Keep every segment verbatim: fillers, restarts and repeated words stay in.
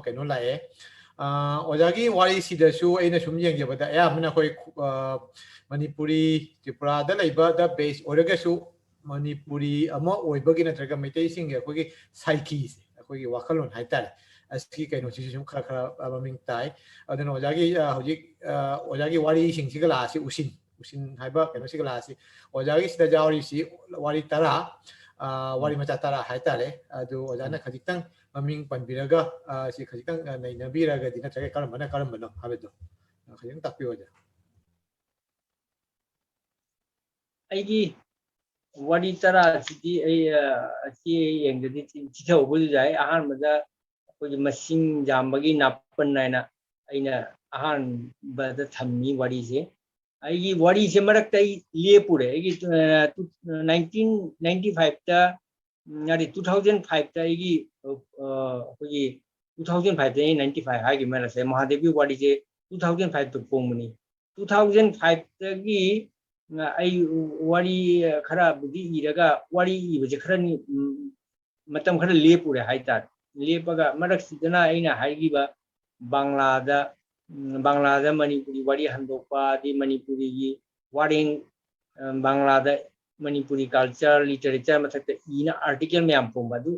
ꯀꯩꯅꯣ ꯂꯥꯛꯑꯦ꯫ ꯑ, ꯑꯣꯖꯥꯒꯤ ꯋꯥꯔꯤꯁꯤꯗꯁꯨ ꯑꯩꯅ ꯁꯨꯝ ꯌꯦꯡꯖꯕꯗ ꯑꯌꯥꯝꯕꯅ ꯑꯩꯈꯣꯏ, ꯑ, ꯃꯅꯤꯄꯨꯔꯤ, ꯇ꯭ꯔꯤꯄꯨꯔꯥꯗ ꯂꯩꯕꯗ base ꯑꯣꯏꯔꯒꯁꯨ ꯃꯅꯤꯄꯨꯔꯤ ꯑꯃ ꯑꯣꯏꯕꯒꯤ ꯅꯠꯇ꯭ꯔꯒ ꯃꯩꯇꯩꯁꯤꯡꯒꯤ ꯑꯩꯈꯣꯏꯒꯤ psycheꯁꯦ, ꯑꯩꯈꯣꯏꯒꯤ ꯋꯥꯈꯜꯂꯣꯟ ꯍꯥꯏꯇꯥꯔꯦ, ꯑꯁꯤꯒꯤ ꯀꯩꯅꯣꯁꯤꯁꯨ ꯁꯨꯝ ꯈꯔ ꯈꯔ, ꯑ, ꯃꯃꯤꯡ ꯇꯥꯏ꯫ ꯑꯗꯨꯅ ꯑꯣꯖꯥꯒꯤ, ꯑ, ꯍꯧꯖꯤꯛ, ꯑ, ꯑꯣꯖꯥꯒꯤ ꯋꯥꯔꯤꯁꯤꯡꯁꯤꯒ ꯂꯥꯛꯑꯁꯤ, ꯎꯁꯤꯟ, ꯎꯁꯤꯟ ꯍꯥꯏꯕ ꯀꯩꯅꯣꯁꯤꯒ ꯂꯥꯛꯑꯁꯤ꯫ ꯑꯣꯖꯥꯒꯤ ꯁꯤꯗ ꯌꯥꯎꯔꯤꯁꯤ ꯋꯥꯔꯤ ꯇꯔꯥ, ꯑ, ꯋꯥꯔꯤ ꯎꯝ꯫ ꯃꯆꯥ ꯇꯔꯥ ꯍꯥꯏꯇꯥꯔꯦ꯫ ꯑꯗꯨ ꯑꯣꯖꯥꯅ ꯎꯝ꯫ ꯈꯖꯤꯛꯇꯪ ꯃꯃꯤꯡ ꯄꯟꯕꯤꯔꯒ, ꯑ, ꯁꯤ ꯈꯖꯤꯛꯇꯪ, ꯑ, ꯅꯩꯅꯕꯤꯔꯒꯗꯤ, ꯅꯠꯇ꯭ꯔꯒ ꯀꯔꯝꯕꯅ ꯀꯔꯝꯕꯅꯣ ꯍꯥꯏꯕꯗꯣ, ꯑ, ꯈꯖꯤꯛꯇꯪ ꯇꯥꯛꯄꯤꯌꯨ ꯑꯣꯖꯥ꯫ ꯑꯩꯒꯤ ꯋꯥꯔꯤ ꯇꯔꯥꯁꯤꯗꯤ ꯑꯩ, ꯑ, ꯑꯁꯤ ꯑꯩ ꯌꯦꯡꯗꯗꯤ ꯊꯤ-, ꯊꯤꯊꯍꯧꯕꯁꯨ ꯌꯥꯏ꯫ ꯑꯍꯥꯟꯕꯗ ꯑꯩꯈꯣꯏꯒꯤ ꯃꯁꯤꯡ ꯌꯥꯝꯕꯒꯤ ꯅꯥꯄꯟ ꯍꯥꯏꯅ ꯑꯩꯅ ꯑꯍꯥꯟꯕꯗ ꯊꯝꯃꯤ ꯋꯥꯔꯤꯁꯦ꯫ ꯑꯩꯒꯤ ꯋꯥꯔꯤꯁꯦ ꯃꯔꯛꯇ ꯑꯩ ꯂꯦꯞꯄꯨꯔꯦ꯫ ꯑꯩꯒꯤ, ꯑ, ꯇꯨ-, nineteen ninety fiveꯇ, ꯎꯝ, ꯅꯠꯇꯦ, two thousand fiveꯇ ꯑꯩꯒꯤ, ꯑ, ꯑꯩꯈꯣꯏꯒꯤ two thousand fiveꯇ ꯑꯩ ninety five ꯍꯥꯏꯈꯤꯕ ꯃꯥꯜꯂꯁꯦ, ꯃꯍꯥꯗꯦꯕꯒꯤ ꯋꯥꯔꯤꯁꯦ two thousand fiveꯇ ꯐꯣꯡꯕꯅꯤ꯫ Two thousand fiveꯇꯒꯤ, ꯑ, ꯑꯩ ꯋꯥꯔꯤ ꯈꯔꯕꯨꯗꯤ ꯏꯔꯒ, ꯋꯥꯔꯤ ꯏꯕꯁꯦ ꯈꯔ ꯅꯤ-, ꯎꯝ, ꯃꯇꯝ ꯈꯔ ꯂꯦꯞꯄꯨꯔꯦ ꯍꯥꯏꯇꯥꯔꯦ꯫ ꯂꯦꯞꯄꯒ ꯃꯔꯛꯁꯤꯗꯅ ꯑꯩꯅ ꯍꯥꯏꯈꯤꯕ ꯕꯪꯂꯥꯗ, ꯎꯝ, ꯕꯪꯂꯥꯗ ꯃꯅꯤꯄꯨꯔꯤ ꯋꯥꯔꯤ ꯍꯟꯗꯣꯛꯄ, ꯑꯗꯩ ꯃꯅꯤꯄꯨꯔꯤꯒꯤ ꯋꯥꯔꯦꯡ, ꯑ, ꯕꯪꯂꯥꯗ ꯃꯅꯤꯄꯨꯔꯤ culture, literature ꯃꯊꯛꯇ ꯏꯅ article ꯃꯌꯥꯝ ꯐꯣꯡꯕ꯫ ꯑꯗꯨ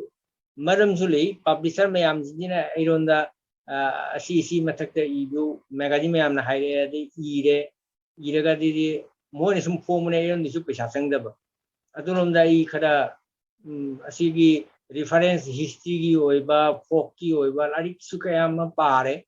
ꯃꯔꯝꯁꯨ ꯂꯩ꯫ Publisher ꯃꯌꯥꯝꯁꯤꯡꯁꯤꯅ ꯑꯩꯉꯣꯟꯗ, ꯑ, ꯑꯁꯤ, ꯁꯤ ꯃꯊꯛꯇ ꯏꯕꯤꯌꯨ, magazine ꯃꯌꯥꯝꯅ ꯍꯥꯏꯔꯛꯑꯦ, ꯑꯗꯩ ꯏꯔꯦ꯫ ꯏꯔꯒꯗꯤ ꯃꯣꯏꯅ ꯁꯨꯝ ꯐꯣꯡꯕꯅꯦ, ꯑꯩꯉꯣꯟꯗꯁꯨ ꯄꯩꯁꯥ ꯆꯪꯗꯕ꯫ ꯑꯗꯨꯔꯣꯝꯗ ꯑꯩ ꯈꯔ, ꯎꯝ, ꯑꯁꯤꯒꯤ reference historyꯒꯤ ꯑꯣꯏꯕ, folkꯀꯤ ꯑꯣꯏꯕ ꯂꯥꯏꯔꯤꯛꯁꯨ ꯀꯌꯥ ꯑꯃ ꯄꯥꯔꯦ꯫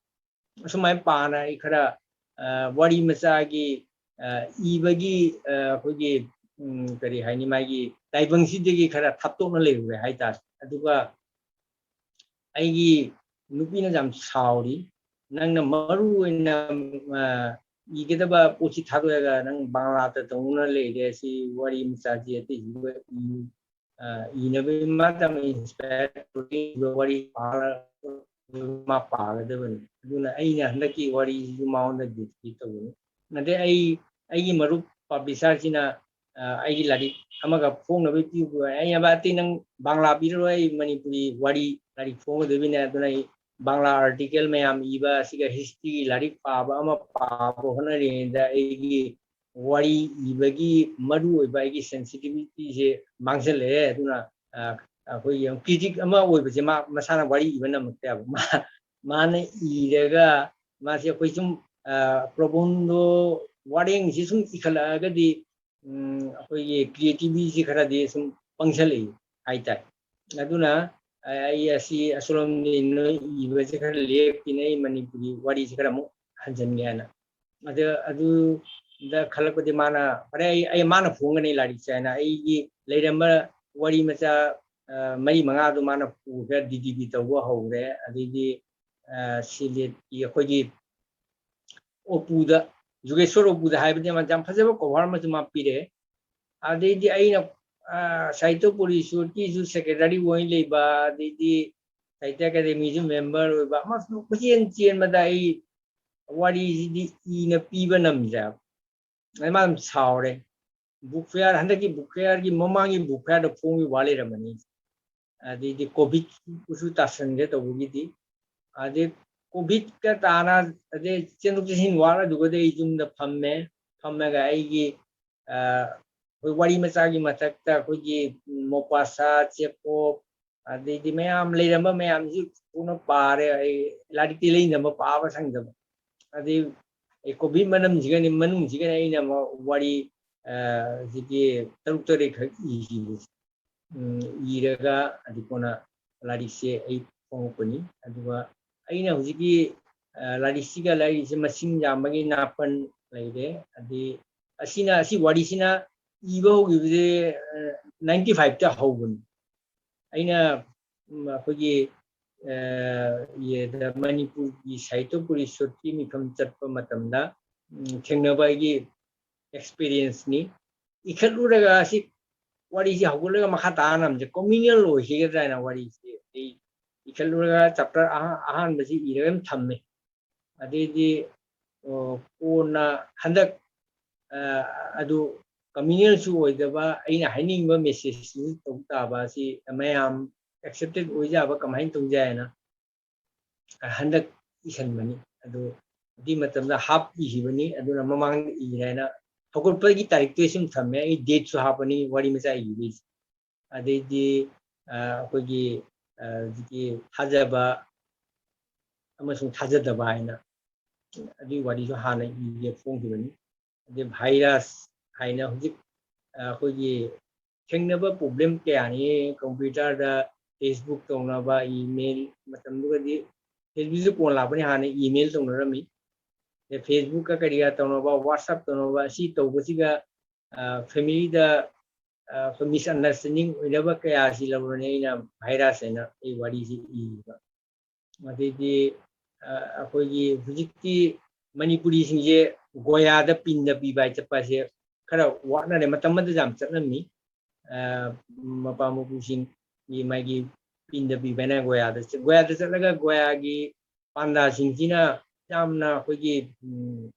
ꯑꯁꯨꯃꯥꯏꯅ ꯄꯥꯅ ꯑꯩ ꯈꯔ, ꯑ, ꯋꯥꯔꯤ ꯃꯆꯥꯒꯤ, ꯑ, ꯏꯕꯒꯤ, ꯑ, ꯑꯩꯈꯣꯏꯒꯤ, ꯎꯝ, ꯀꯔꯤ ꯍꯥꯏꯅꯤ, ꯃꯥꯒꯤ ꯇꯥꯏꯕꯪꯁꯤꯗꯒꯤ ꯈꯔ ꯊꯥꯞꯇꯣꯛꯅ ꯂꯩꯔꯨꯔꯦ ꯍꯥꯏꯇꯥꯔꯦ꯫ ꯑꯗꯨꯒ ꯑꯩꯒꯤ ꯅꯨꯄꯤꯅ ꯌꯥꯝ ꯁꯥꯎꯔꯤ, "ꯅꯪꯅ ꯃꯔꯨ ꯑꯣꯏꯅ, ꯑ, ꯏꯒꯗꯕ ꯄꯣꯠꯁꯤ ꯊꯥꯗꯣꯛꯑꯒ ꯅꯪ ꯕꯪꯂꯥꯗ ꯇꯧꯗꯨꯅ ꯂꯩꯔꯦ, ꯁꯤ ꯋꯥꯔꯤ ꯃꯆꯥꯁꯤ ꯑꯇꯩꯁꯤꯕꯨ ꯏꯌꯨ, ꯑ, ꯏꯅꯕꯒꯤ ꯃꯥ ꯇꯝꯃꯤ inspire ꯇꯧꯔꯤ, ꯋꯥꯔꯤ ꯄꯥꯔ-, ꯃꯥ ꯄꯥꯒꯗꯕꯅꯤ꯫ ꯑꯗꯨꯅ ꯑꯩꯅ ꯍꯟꯗꯛꯀꯤ ꯋꯥꯔꯤꯁꯤꯁꯨ ꯃꯉꯣꯟꯗ dedicate ꯇꯧꯕꯅꯤ꯫ ꯑꯗꯩ ꯑꯩ, ꯑꯩꯒꯤ ꯃꯔꯨꯞ publisherꯁꯤꯅ, ꯑ, ꯑꯩꯒꯤ ꯂꯥꯏꯔꯤꯛ ꯑꯃꯒ ꯐꯣꯡꯅꯕ ꯄꯤꯌꯨ꯫ ꯑꯩ ꯍꯥꯏꯕ, "ꯑꯇꯩ ꯅꯪ ꯕꯪꯂꯥ ꯄꯤꯔꯔꯣꯏ, ꯑꯩ ꯃꯅꯤꯄꯨꯔꯤ ꯋꯥꯔꯤ ꯂꯥꯏꯔꯤꯛ ꯐꯣꯡꯒꯗꯕꯅꯦ, ꯑꯗꯨꯅ ꯑꯩ ꯕꯪꯂꯥ ꯑꯥꯔꯇꯤꯀꯜ ꯃꯌꯥꯝ ꯏꯕ, ꯑꯁꯤꯒ ꯍꯤꯁꯇ꯭ꯔꯤꯒꯤ ꯂꯥꯏꯔꯤꯛ ꯄꯥꯕ ꯑꯃ ꯄꯥꯕ ꯍꯣꯠꯅꯔꯤꯉꯩꯗ ꯑꯩꯒꯤ ꯋꯥꯔꯤ ꯏꯕꯒꯤ ꯃꯔꯨ ꯑꯣꯏꯕ ꯑꯩꯒꯤ ꯁꯦꯟꯁꯤꯇꯤꯚꯤꯇꯤꯁꯦ ꯃꯥꯡꯁꯤꯜꯂꯛꯑꯦ꯫ ꯑꯗꯨꯅ ꯑꯩꯈꯣꯏꯒꯤ ꯀ꯭ꯔꯤꯇꯤꯛ ꯑꯃ ꯑꯣꯏꯕꯁꯦ ꯃꯥ ꯃꯁꯥꯅ ꯋꯥꯔꯤ ꯏꯕ ꯅꯝꯃꯛꯇꯦꯕ꯫ ꯃꯥ ꯃꯥꯅ ꯏꯔꯒ ꯃꯥꯁꯦ ꯑꯩꯈꯣꯏ ꯁꯨꯝ ꯄ꯭ꯔꯣꯕꯣꯟꯗꯣ ꯋꯥꯔꯦꯡꯁꯤ ꯁꯨꯝ ꯏꯈꯠꯂꯛꯑꯒꯗꯤ ꯑꯩꯈꯣꯏꯒꯤ ꯀ꯭ꯔꯤꯌꯦꯇꯤꯚꯤꯇꯤꯁꯤ ꯈꯔꯗꯤ ꯁꯨꯝ ꯄꯪꯁꯜꯂꯛꯏ ꯍꯥꯏꯇꯥꯔꯦ꯫ ꯑꯗꯨꯅ ꯑꯩ ꯑꯁꯤ ꯑꯁꯣꯂꯝꯗꯤ ꯅꯣꯏ ꯏꯕꯁꯦ ꯈꯔ ꯂꯦꯞꯈꯤꯅꯦ, ꯑꯩ ꯃꯅꯤꯄꯨꯔꯤ ꯋꯥꯔꯤꯁꯦ ꯈꯔ ꯑꯃꯨꯛ ꯍꯟꯖꯤꯟꯒꯦ ꯍꯥꯏꯅ꯫ ꯑꯗ ꯑꯗꯨꯗ ꯈꯜꯂꯛꯄꯗꯤ ꯃꯥꯅ ꯐꯔꯦ, ꯑꯩ ꯑꯩ ꯃꯥꯅ ꯐꯣꯡꯒꯅꯤ ꯂꯥꯏꯔꯤꯛꯁꯦ ꯍꯥꯏꯅ ꯑꯩꯒꯤ ꯂꯩꯔꯝꯕ ꯋꯥꯔꯤ ꯃꯆꯥ ꯃꯔꯤ ꯃꯉꯥꯗꯣ ꯃꯥꯅ ꯄꯨꯈ꯭ꯔꯦ, ꯗꯤ ꯗꯤ ꯕꯤ ꯇꯧꯕ ꯍꯧꯈ꯭ꯔꯦ꯫ ꯑꯗꯩꯗꯤ ꯁꯤꯂꯦꯠꯀꯤ ꯑꯩꯈꯣꯏꯒꯤ ꯑꯣꯄꯨꯗ, ꯖꯨꯒꯦꯁꯣꯔ ꯑꯣꯄꯨꯗ ꯍꯥꯏꯕꯗꯤ ꯃꯥ ꯌꯥꯝ ꯐꯖꯕ ꯀꯣꯚꯔ ꯑꯃꯁꯨ ꯃꯥ ꯄꯤꯔꯛꯑꯦ꯫ ꯑꯗꯩꯗꯤ ꯑꯩꯅ ꯁꯥꯍꯤꯇ꯭ꯌ ꯄꯣꯔꯤꯁꯣꯗꯀꯤꯁꯨ ꯁꯦꯀ꯭ꯔꯦꯇꯔꯤ ꯑꯣꯏꯅ ꯂꯩꯕ, ꯑꯗꯩꯗꯤ ꯁꯥꯍꯤꯇ꯭ꯌ ꯑꯦꯀꯥꯗꯦꯃꯤꯁꯨ ꯃꯦꯝꯕꯔ ꯑꯣꯏꯕ, ꯑꯃꯁꯨ ꯀꯣꯏꯆꯦꯟ ꯆꯦꯟꯕꯗ ꯑꯩ ꯋꯥꯔꯤꯁꯤꯗꯤ ꯏꯅ ꯄꯤꯕ ꯅꯝꯗ꯭ꯔꯦꯕ꯫ ꯑꯗꯩ ꯃꯥ ꯑꯗꯨꯝ ꯁꯥꯎꯔꯦ꯫ ꯕꯨꯛ ꯐꯤꯌꯥꯔ, ꯍꯟꯗꯛꯀꯤ ꯕꯨꯛ ꯐꯤꯌꯥꯔꯒꯤ ꯃꯃꯥꯡꯒꯤ ꯕꯨꯛ ꯐꯤꯌꯥꯔꯗ ꯐꯣꯡꯈꯤꯕ ꯋꯥ ꯂꯩꯔꯝꯃꯅꯤ꯫ ꯑꯗꯩꯗꯤ ꯀꯣꯚꯤꯗꯁꯨ ꯇꯥꯁꯟꯒꯦ ꯇꯧꯕꯒꯤꯗꯤ, ꯑꯗꯩ ꯀꯣꯚꯤꯗꯀ ꯇꯥꯅ, ꯑꯗꯩ ꯆꯦꯟꯊꯣꯛ ꯆꯦꯟꯁꯤꯟ ꯋꯥꯠꯂꯗꯨꯒꯗꯤ ꯑꯩ ꯌꯨꯝꯗ ꯐꯝꯃꯦ꯫ ꯐꯝꯃꯒ ꯑꯩꯒꯤ ꯑꯩꯈꯣꯏ ꯋꯥꯔꯤ ꯃꯆꯥꯒꯤ ꯃꯊꯛꯇ ꯑꯩꯈꯣꯏꯒꯤ ꯃꯣꯄꯥꯁꯥ, ꯆꯦꯀꯣꯞ, ꯑꯗꯩꯗꯤ ꯃꯌꯥꯝ ꯂꯩꯔꯝꯕ ꯃꯌꯥꯝꯁꯤ ꯄꯨꯟꯅ ꯄꯥꯔꯦ꯫ ꯑꯩ ꯂꯥꯏꯔꯤꯛꯇꯤ ꯂꯩꯅꯕ ꯄꯥꯕ ꯁꯪꯗꯕ꯫ ꯑꯗꯩ ꯑꯩ ꯀꯣꯚꯤꯗ ꯃꯅꯝꯁꯤꯒꯅꯤ, ꯃꯅꯨꯡꯁꯤꯒꯅꯤ ꯑꯩꯅ ꯑꯃ ꯋꯥꯔꯤ ꯍꯧꯖꯤꯛꯀꯤ ꯇꯔꯨꯛ ꯇꯔꯦꯠꯈꯛ ꯏꯈꯤꯕꯁꯦ꯫ ꯏꯔꯒ ꯑꯗꯨ ꯀꯣꯟꯅ ꯂꯥꯏꯔꯤꯛꯁꯦ ꯑꯩ ꯐꯣꯡꯉꯛꯄꯅꯤ꯫ ꯑꯗꯨꯒ ꯑꯩꯅ ꯍꯧꯖꯤꯛꯀꯤ ꯂꯥꯏꯔꯤꯛꯁꯤꯒ ꯂꯥꯏꯔꯤꯛꯁꯦ ꯃꯁꯤꯡ ꯌꯥꯝꯕꯒꯤ ꯅꯥꯄꯟ ꯂꯩꯔꯦ꯫ ꯑꯗꯩ ꯑꯁꯤꯅ, ꯑꯁꯤ ꯋꯥꯔꯤꯁꯤꯅ ꯏꯕ ꯍꯧꯈꯤꯕꯁꯦ ꯅꯥꯏꯟꯇꯤ ꯐꯥꯏꯚꯇ ꯍꯧꯕꯅꯤ꯫ ꯑꯩꯅ ꯑꯩꯈꯣꯏꯒꯤ ꯃꯅꯤꯄꯨꯔꯒꯤ ꯁꯥꯍꯤꯇ꯭ꯌ ꯄꯣꯔꯤꯁꯣꯗꯀꯤ ꯃꯤꯐꯝ ꯆꯠꯄ ꯃꯇꯝꯗ ꯊꯦꯡꯅꯕ ꯑꯩꯒꯤ ꯑꯦꯛꯁꯄꯤꯔꯤꯌꯦꯟꯁꯅꯤ꯫ ꯏꯈꯠꯂꯨꯔꯒ ꯑꯁꯤ ꯋꯥꯔꯤꯁꯤ ꯍꯧꯒꯠꯂꯒ ꯃꯈꯥ ꯇꯥꯅ ꯑꯃꯁꯦ ꯀꯣꯃꯤꯅꯦꯜ ꯑꯣꯏꯈꯤꯒꯗ꯭ꯔꯥ ꯍꯥꯏꯅ ꯋꯥꯔꯤꯁꯤ ꯑꯩ ꯏꯈꯠꯂꯨꯔꯒ ꯆꯦꯞꯇꯔ ꯑꯍꯥꯟꯕꯁꯤ ꯏꯔꯒ ꯑꯗꯨꯝ ꯊꯝꯃꯦ꯫ ꯑꯗꯩꯗꯤ ꯀꯣꯟꯅ ꯍꯟꯗꯛ ꯑꯗꯨ ꯀꯃꯤꯅꯦꯜꯁꯨ ꯑꯣꯏꯗꯕ, ꯑꯩꯅ ꯍꯥꯏꯅꯤꯡꯕ ꯃꯦꯁꯦꯖꯁꯨ ꯇꯧ ꯇꯥꯕ ꯑꯁꯤ ꯃꯌꯥꯝ ꯑꯦꯛꯁꯦꯞꯇꯦꯠ ꯑꯣꯏꯖꯕ ꯀꯃꯥꯏꯅ ꯇꯧꯖ ꯍꯥꯏꯅ ꯍꯟꯗꯛ ꯏꯁꯟꯕꯅꯤ꯫ ꯑꯗꯨ ꯑꯗꯨꯒꯤ ꯃꯇꯝꯗ ꯍꯥꯞ ꯏꯈꯤꯕꯅꯤ꯫ ꯑꯗꯨꯅ ꯃꯃꯥꯡꯗ ꯏꯔꯦ ꯍꯥꯏꯅ ꯍꯧꯒꯠꯄꯒꯤ ꯇꯥꯔꯤꯛꯇꯨ ꯁꯨꯝ ꯊꯝꯃꯦ꯫ ꯑꯩ ꯗꯦꯠꯁꯨ ꯍꯥꯞꯄꯅꯤ ꯋꯥꯔꯤ ꯃꯆꯥ ꯏꯈꯤꯕꯒꯤꯁꯦ꯫ ꯑꯗꯩꯗꯤ ꯑꯩꯈꯣꯏꯒꯤ ꯍꯧꯖꯤꯛꯀꯤ ꯊꯥꯖꯕ ꯑꯃꯁꯨꯡ ꯊꯥꯖꯗꯕ ꯍꯥꯏꯅ ꯑꯗꯨꯒꯤ ꯋꯥꯔꯤꯁꯨ ꯍꯥꯟꯅ ꯏꯒꯦ ꯐꯣꯡꯈꯤꯕꯅꯤ꯫ ꯑꯗꯩ ꯚꯥꯏꯔꯁ ꯍꯥꯏꯅ ꯍꯧꯖꯤꯛ ꯑꯩꯈꯣꯏꯒꯤ ꯊꯦꯡꯅꯕ ꯄ꯭ꯔꯣꯕ꯭ꯂꯦꯝ ꯀꯌꯥꯅꯤ꯫ ꯀꯝꯄ꯭ꯌꯨꯇꯔꯗ Facebook ꯇꯧꯅꯕ, ꯏꯃꯦꯜ, ꯃꯇꯝꯗꯨꯒꯗꯤ Facebook ꯁꯨ ꯀꯣꯟ ꯂꯥꯛꯄꯅꯤ, ꯍꯥꯟꯅ ꯏꯃꯦꯜ ꯇꯧꯅꯔꯝꯃꯤ꯫ ꯑꯗꯩ Facebook ꯀ ꯀꯔꯤꯒ ꯇꯧꯅꯕ, WhatsApp ꯇꯧꯅꯕ, ꯑꯁꯤ ꯇꯧꯕꯁꯤꯒ ꯐꯦꯃꯤꯂꯤꯗ ꯑꯩꯈꯣꯏ ꯃꯤꯁꯑꯟꯗꯔꯁꯇꯦꯟꯗꯤꯡ ꯑꯣꯏꯅꯕ ꯀꯌꯥꯁꯤ ꯂꯧꯔꯅꯤ ꯑꯩꯅ ꯚꯥꯏꯔꯁ ꯍꯥꯏꯅ ꯑꯩ ꯋꯥꯔꯤꯁꯤ ꯏꯔꯤꯕ꯫ ꯑꯗꯩꯗꯤ ꯑꯩꯈꯣꯏꯒꯤ ꯍꯧꯖꯤꯛꯇꯤ ꯃꯅꯤꯄꯨꯔꯤꯁꯤꯡꯁꯦ ꯒꯣꯌꯥꯗ ꯄꯤꯟꯗ ꯄꯤꯕ ꯍꯥꯏ ꯆꯠꯄ ꯍꯥꯏꯁꯦ ꯈꯔ ꯋꯥꯠꯅꯔꯦ꯫ ꯃꯇꯝ ꯑꯃꯗ ꯌꯥꯝ ꯆꯠꯂꯝꯃꯤ꯫ ꯃꯄꯥ ꯃꯄꯨꯁꯤꯡꯒꯤ ꯃꯥꯒꯤ ꯄꯤꯟꯗ ꯄꯤꯕ ꯍꯥꯏꯅ ꯒꯣꯌꯥꯗ ꯆꯠ-, ꯒꯣꯌꯥꯗ ꯆꯠꯂꯒ ꯒꯣꯌꯥꯒꯤ ꯄꯥꯟꯗꯥꯁꯤꯡꯁꯤꯅ ꯌꯥꯝꯅ ꯑꯩꯈꯣꯏꯒꯤ